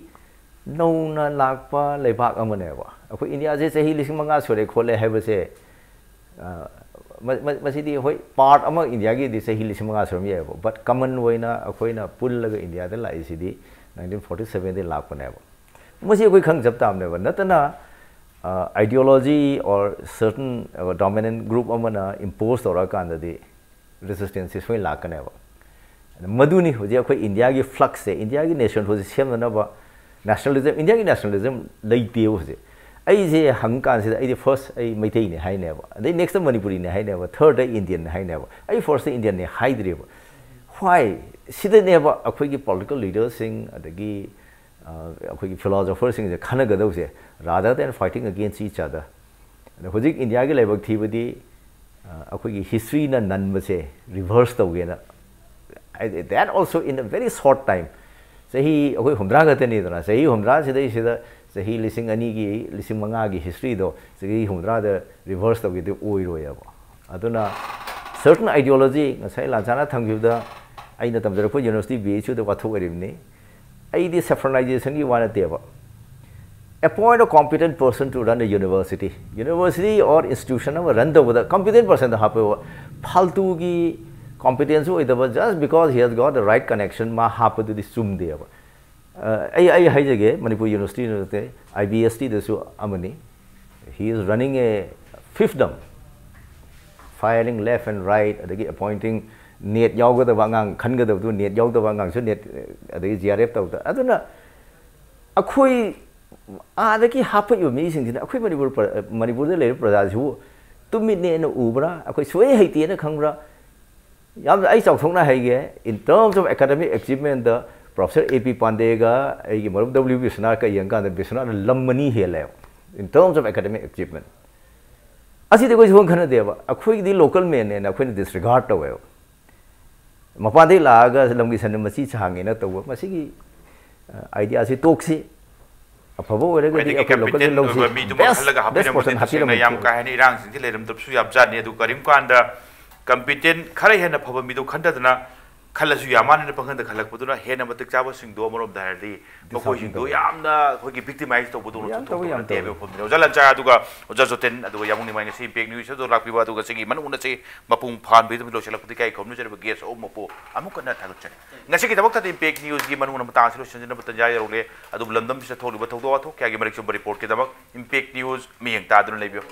ꯅꯧꯅ ꯂꯥꯛꯄ ꯂꯩꯕꯥꯛ ꯑꯃꯅꯦꯕ꯫ ꯑꯩꯈꯣꯏ ꯏꯟꯗꯤꯌꯥꯁꯦ ꯆꯍꯤ ꯂꯤꯁꯤꯡ ꯃꯉꯥ ꯁꯨꯔꯦ ꯈꯣꯠꯂꯦ ꯍꯥꯏꯕꯁꯦ, ꯑ, ꯃ- ꯃ- ꯃꯁꯤꯗꯤ ꯍꯣꯏ, ꯄꯥꯔꯠ ꯑꯃ ꯏꯟꯗꯤꯌꯥꯒꯤꯗꯤ ꯆꯍꯤ ꯂꯤꯁꯤꯡ ꯃꯉꯥ ꯁꯨꯔꯝ ꯌꯥꯏꯑꯕ, ꯕꯠ ꯀꯃꯟ ꯑꯣꯏꯅ ꯑꯩꯈꯣꯏꯅ ꯄꯨꯜꯂꯒ ꯏꯟꯗꯤꯌꯥꯗ ꯂꯥꯛꯏꯁꯤꯗꯤ ꯅꯥꯏꯟꯇꯤꯟ ꯐꯣꯔꯇꯤ ꯁꯕꯦꯟꯗꯒꯤ ꯂꯥꯛꯄꯅꯦꯕ꯫ ꯃꯁꯤ ꯑꯩꯈꯣꯏ ꯈꯪ ꯆꯞ ꯇꯥꯕꯅꯦꯕ꯫ ꯅꯠꯇꯅ ideology or certain dominant group ꯑꯃꯅ ꯏꯝꯄꯣꯁ ꯇꯧꯔꯛꯑꯀꯥꯟꯗꯗꯤ ꯔꯦꯁꯤꯁꯇꯦꯟꯁꯁꯤ ꯁꯣꯏꯅ ꯂꯥꯛꯀꯅꯦꯕ꯫ ꯑꯗ ꯃꯗꯨꯅꯤ ꯍꯧꯖꯤꯛ ꯑꯩꯈꯣꯏ ꯏꯟꯗꯤꯌꯥꯒꯤ ꯐ꯭ꯂꯛꯁꯁꯦ, ꯏꯟꯗꯤꯌꯥꯒꯤ ꯅꯦꯁꯟ ꯍꯧꯖꯤꯛ ꯁꯦꯝꯅꯅꯕ꯫ ꯅꯦꯁꯅꯦꯂꯤꯖꯝ, ꯏꯟꯗꯤꯌꯥꯒꯤ ꯅꯦꯁꯅꯦꯂꯤꯖꯝ ꯂꯩꯇꯦꯕ ꯍꯧꯖꯤꯛ꯫ ꯑꯩꯁꯦ ꯍꯪꯀꯥꯟꯁꯤꯗ ꯑꯩꯗꯤ ꯐꯥꯔꯁ ꯑꯩ ꯃꯩꯇꯩꯅꯦ ꯍꯥꯏꯅꯦꯕ, ꯑꯗꯩ ꯅꯦꯛꯁꯇ ꯃꯅꯤꯄꯨꯔꯤꯅꯦ ꯍꯥꯏꯅꯦꯕ, ꯊꯔꯗ ꯑꯩ ꯏꯟꯗꯤꯌꯟꯅꯦ ꯍꯥꯏꯅꯦꯕ꯫ ꯑꯩ ꯐꯥꯔꯁꯇ ꯏꯟꯗꯤꯌꯟꯅꯦ ꯍꯥꯏꯗ꯭ꯔꯤꯕ꯫ ꯍ꯭ꯋꯥꯏ ꯁꯤꯗꯅꯦꯕ ꯑꯩꯈꯣꯏꯒꯤ ꯄꯣꯂꯤꯇꯤꯀꯦꯜ ꯂꯤꯗꯔꯁꯤꯡ ꯑꯗꯒꯤ ꯑ, ꯑꯩꯈꯣꯏꯒꯤ ꯐꯤꯂꯣꯁꯣꯐꯔꯁꯤꯡꯁꯦ ꯈꯟꯅꯒꯗꯧꯁꯦ, rather than fighting against each other꯫ ꯑꯗ ꯍꯧꯖꯤꯛ ꯏꯟꯗꯤꯌꯥꯒꯤ ꯂꯥꯏꯕꯛ ꯊꯤꯕꯗꯤ, ꯑ, ꯑꯩꯈꯣꯏꯒꯤ ꯍꯤꯁꯇ꯭ꯔꯤꯅ ꯅꯟꯕꯁꯦ ꯔꯤꯚꯔꯁ ꯇꯧꯒꯦꯅ, that also in a very short time꯫ ꯆꯍꯤ ꯑꯩꯈꯣꯏ ꯍꯨꯝꯗ꯭ꯔꯥ ꯈꯛꯇꯅꯤꯗꯅ, ꯆꯍꯤ ꯍꯨꯝꯗ꯭ꯔꯥ ꯁꯤꯗꯩꯁꯤꯗ ꯆꯍꯤ ꯂꯤꯁꯤꯡ ꯑꯅꯤꯒꯤ, ꯂꯤꯁꯤꯡ ꯃꯉꯥꯒꯤ ꯍꯤꯁꯇ꯭ꯔꯤꯗꯣ ꯆꯍꯤ ꯍꯨꯝꯗ꯭ꯔꯥꯗ ꯔꯤꯚꯔꯁ ꯇꯧꯒꯦꯗꯤ ꯑꯣꯏꯔꯣꯏꯕ꯫ ꯑꯗꯨꯅ certain ideology, ꯉꯁꯥꯏ ꯂꯥꯟꯁꯥꯅ ꯊꯝꯈꯤꯕꯗ ꯑꯩꯅ ꯇꯝꯖꯔꯛꯄ ꯌꯨꯅꯤꯚꯔꯁꯤꯇꯤ ꯕꯤ ꯑꯩꯆ ꯌꯨꯗ ꯋꯥꯊꯣꯛ ꯑꯣꯏꯔꯤꯕꯅꯤ꯫ ꯑꯩꯗꯤ ꯁꯦꯐ꯭ꯔꯣꯅꯥꯏꯖꯦꯁꯟꯒꯤ ꯋꯥ ꯅꯠꯇꯦꯕ꯫ Appoint a competent person to run a university꯫ University or institution ꯑꯃ ꯔꯟ ꯇꯧꯕꯗ ꯀꯝꯄꯤꯇꯦꯟ ꯄꯔꯁꯟꯗ ꯍꯥꯞꯄꯦꯕ꯫ ꯐꯥꯜꯇꯨꯒꯤ ꯀꯣꯝꯄꯤꯇꯦꯟꯁꯨ ꯑꯣꯏꯗꯕ, just because he has got the right connection, ꯃꯥ ꯍꯥꯞꯄꯗꯨꯗꯤ ꯆꯨꯝꯗꯦꯕ꯫ ꯑ, ꯑꯩ ꯑꯩ ꯍꯥꯏꯖꯒꯦ, ꯃꯅꯤꯄꯨꯔ ꯌꯨꯅꯤꯚꯔꯁꯤꯇꯤ ꯅꯠꯇꯦ, ꯑꯥꯏ ꯕꯤ ꯑꯦꯁ ꯇꯤꯗꯁꯨ ꯑꯃꯅꯤ꯫ He is running a fiefdom, firing left and right, ꯑꯗꯒꯤ appointing, ꯅꯦꯠ ꯌꯥꯎꯒꯗꯕ ꯑꯉꯥꯡ ꯈꯟꯒꯗꯕꯗꯨ ꯅꯦꯠ ꯌꯥꯎꯗꯕ ꯑꯉꯥꯡꯁꯨ ꯅꯦꯠ, ꯑꯗꯒꯤ ꯖꯤ ꯑꯥꯔ ꯑꯦꯐ ꯇꯧꯗ꯫ ꯑꯗꯨꯅ ꯑꯩꯈꯣꯏ ꯑꯥꯗꯒꯤ ꯍꯥꯞꯄꯛꯏꯕ ꯃꯤꯁꯤꯡꯁꯤꯅ ꯑꯩꯈꯣꯏ ꯃꯅꯤꯄꯨꯔ ꯄ꯭ꯔ-, ꯃꯅꯤꯄꯨꯔꯗ ꯂꯩꯔꯤꯕ ꯄ꯭ꯔꯖꯥꯁꯤꯕꯨ ꯇꯨꯃꯤꯠꯅꯦꯅ ꯎꯕ꯭ꯔꯥ? ꯑꯩꯈꯣꯏ ꯁꯨꯍꯩ ꯍꯩꯇꯦꯅ ꯈꯪꯕ꯭ꯔꯥ? ꯌꯥꯝꯅ ꯑꯩ ꯆꯥꯎꯊꯣꯛꯅ ꯍꯥꯏꯒꯦ, in terms of academic achievementꯗ Professor A P ꯄꯥꯟꯗꯦꯒ ꯑꯩꯒꯤ ꯃꯔꯨꯞ W ꯕꯤꯁ꯭ꯋꯅꯥꯊꯀ ꯌꯦꯡꯀꯥꯟꯗ ꯕꯤꯁ꯭ꯋꯅꯥꯊꯅ ꯂꯝ ꯑꯅꯤ ꯍꯦꯜꯂꯦꯕ, in terms of academic achievement꯫ ꯑꯁꯤꯗꯤ ꯑꯩꯈꯣꯏ ꯁꯨꯡꯈꯟ ꯈꯟꯅꯗꯦꯕ꯫ ꯑꯩꯈꯣꯏꯒꯤꯗꯤ ꯂꯣꯀꯦꯜ ꯃꯦꯟꯅꯦꯅ ꯑꯩꯈꯣꯏꯅ ꯗꯤꯁꯔꯤꯒꯥꯔꯗ ꯇꯧꯋꯦꯕ꯫ ꯃꯄꯥꯟꯗꯒꯤ ꯂꯥꯛꯑꯒ ꯂꯝꯒꯤ ꯁꯟ ꯃꯆꯤ ꯁꯥꯡꯉꯦꯅ ꯇꯧꯕ, ꯃꯁꯤꯒꯤ, ꯑ, ꯑꯥꯏꯗꯤꯌꯥꯁꯤ ꯇꯣꯛꯁꯤ꯫ ꯑꯐꯕ ꯑꯣꯏꯔꯒꯗꯤ ꯈ꯭ꯋꯥꯏꯗꯒꯤ ꯑꯩꯈꯣꯏ ꯂꯣꯀꯦꯜꯗ ꯀꯝꯄꯤꯇꯦꯟ ꯂꯧꯁꯤ꯫ ꯑꯣꯏꯕ ꯃꯤꯗꯨꯃꯛ ꯕꯦꯁ, ꯈꯜꯂꯒ ꯕꯦꯁ ꯍꯥꯞꯄꯤꯔꯝꯕꯗꯤ ꯄꯔꯁꯟ ꯇꯁꯦꯡꯅ ꯌꯥꯝ ꯍꯥꯞꯄꯤꯔꯝꯃꯗꯤ ꯀꯥ ꯍꯦꯟꯅ ꯏꯔꯥꯡꯁꯤꯡꯁꯤ ꯂꯩꯔꯝꯗꯕꯁꯨ ꯌꯥꯝ ꯆꯥꯅꯤ꯫ ꯑꯗꯨ ꯀꯔꯤꯒꯨꯝꯕ ꯀꯥꯟꯗ ꯀꯝꯄꯤꯇꯦꯟ ꯈꯔ ꯍꯦꯟꯅ ꯐꯕ ꯃꯤꯗꯨ ꯈꯟꯊꯗꯅ ꯈꯜꯂꯁꯨ ꯌꯥꯝ ꯃꯥꯟꯅꯅ ꯄꯥꯡꯒꯜꯗ ꯈꯜꯂꯛꯄꯗꯨꯅ ꯍꯦꯟꯅ ꯃꯇꯤꯛ ꯆꯥꯕꯁꯤꯡꯗꯣ ꯑꯃꯔꯣꯝꯗ ꯍꯥꯏꯔꯗꯤ ꯃꯈꯣꯏꯁꯤꯡꯗꯣ ꯇꯧꯋꯤ꯫ ꯌꯥꯝꯅ ꯑꯩꯈꯣꯏꯒꯤ ꯕꯤꯛꯇꯤꯃꯥꯏꯁ ꯇꯧꯕꯗꯧꯅꯁꯨ ꯌꯥꯝ ꯇꯧꯋꯤ, ꯌꯥꯝ ꯊꯣꯛꯇꯣꯛꯄ ꯅꯠꯇꯦ ꯇꯧꯋꯤ꯫ ꯍꯥꯏꯕ ꯃꯐꯝꯗꯨꯅꯤ꯫ ꯑꯣꯖꯥ ꯂꯟꯆꯥ ꯑꯗꯨꯒ ꯑꯣꯖꯥ ꯖꯣꯇꯦꯟ ꯑꯗꯨꯒ ꯌꯥꯝ ꯅꯨꯡꯉꯥꯏ ꯉꯁꯤ ꯏꯝꯄꯦꯛ ꯅ꯭ꯌꯨꯁ ꯑꯗꯨ ꯂꯥꯛꯄꯤꯕ ꯑꯗꯨꯒ ꯁꯤꯒꯤ ꯃꯅꯨꯡꯗ ꯁꯤ ꯃꯄꯨꯡ ꯐꯥꯍꯟꯕꯤꯗꯨꯅ ꯂꯣꯏꯁꯤꯜꯂꯛꯄꯗꯤ ꯏꯀꯥꯏ ꯈꯨꯝꯅꯖꯔꯤꯕ ꯒꯦꯁ ꯑꯍꯨꯝꯃꯛꯄꯨ ꯑꯃꯨꯛ ꯍꯟꯅ ꯊꯥꯒꯠꯆꯔꯤ꯫ ꯉꯁꯤꯒꯤꯗꯃꯛꯇꯗꯤ ꯏꯝꯄꯦꯛ ꯅ꯭ꯌꯨꯁꯀꯤ ꯃꯅꯨꯡ ꯃꯇꯥꯡ ꯑꯁꯤ ꯂꯣꯏꯁꯤꯟꯖꯅꯕ ꯇꯟꯖꯥ ꯌꯧꯔꯛꯂꯦ꯫ ꯑꯗꯨꯕꯨ ꯂꯝꯗꯝꯁꯤꯗ ꯊꯣꯛꯂꯤꯕ ꯊꯧꯗꯣꯛ ꯋꯥꯊꯣꯛ ꯀꯌꯥꯒꯤ ꯃꯔꯤꯛ ꯆꯨꯝꯕ ꯔꯤꯄꯣꯔꯠꯀꯤꯗꯃꯛ ꯏꯝꯄꯦꯛ ꯅ꯭ꯌꯨꯁ ꯃꯤꯠꯌꯦꯡ ꯇꯥꯗꯨꯅ ꯂꯩꯕꯤꯌꯨ꯫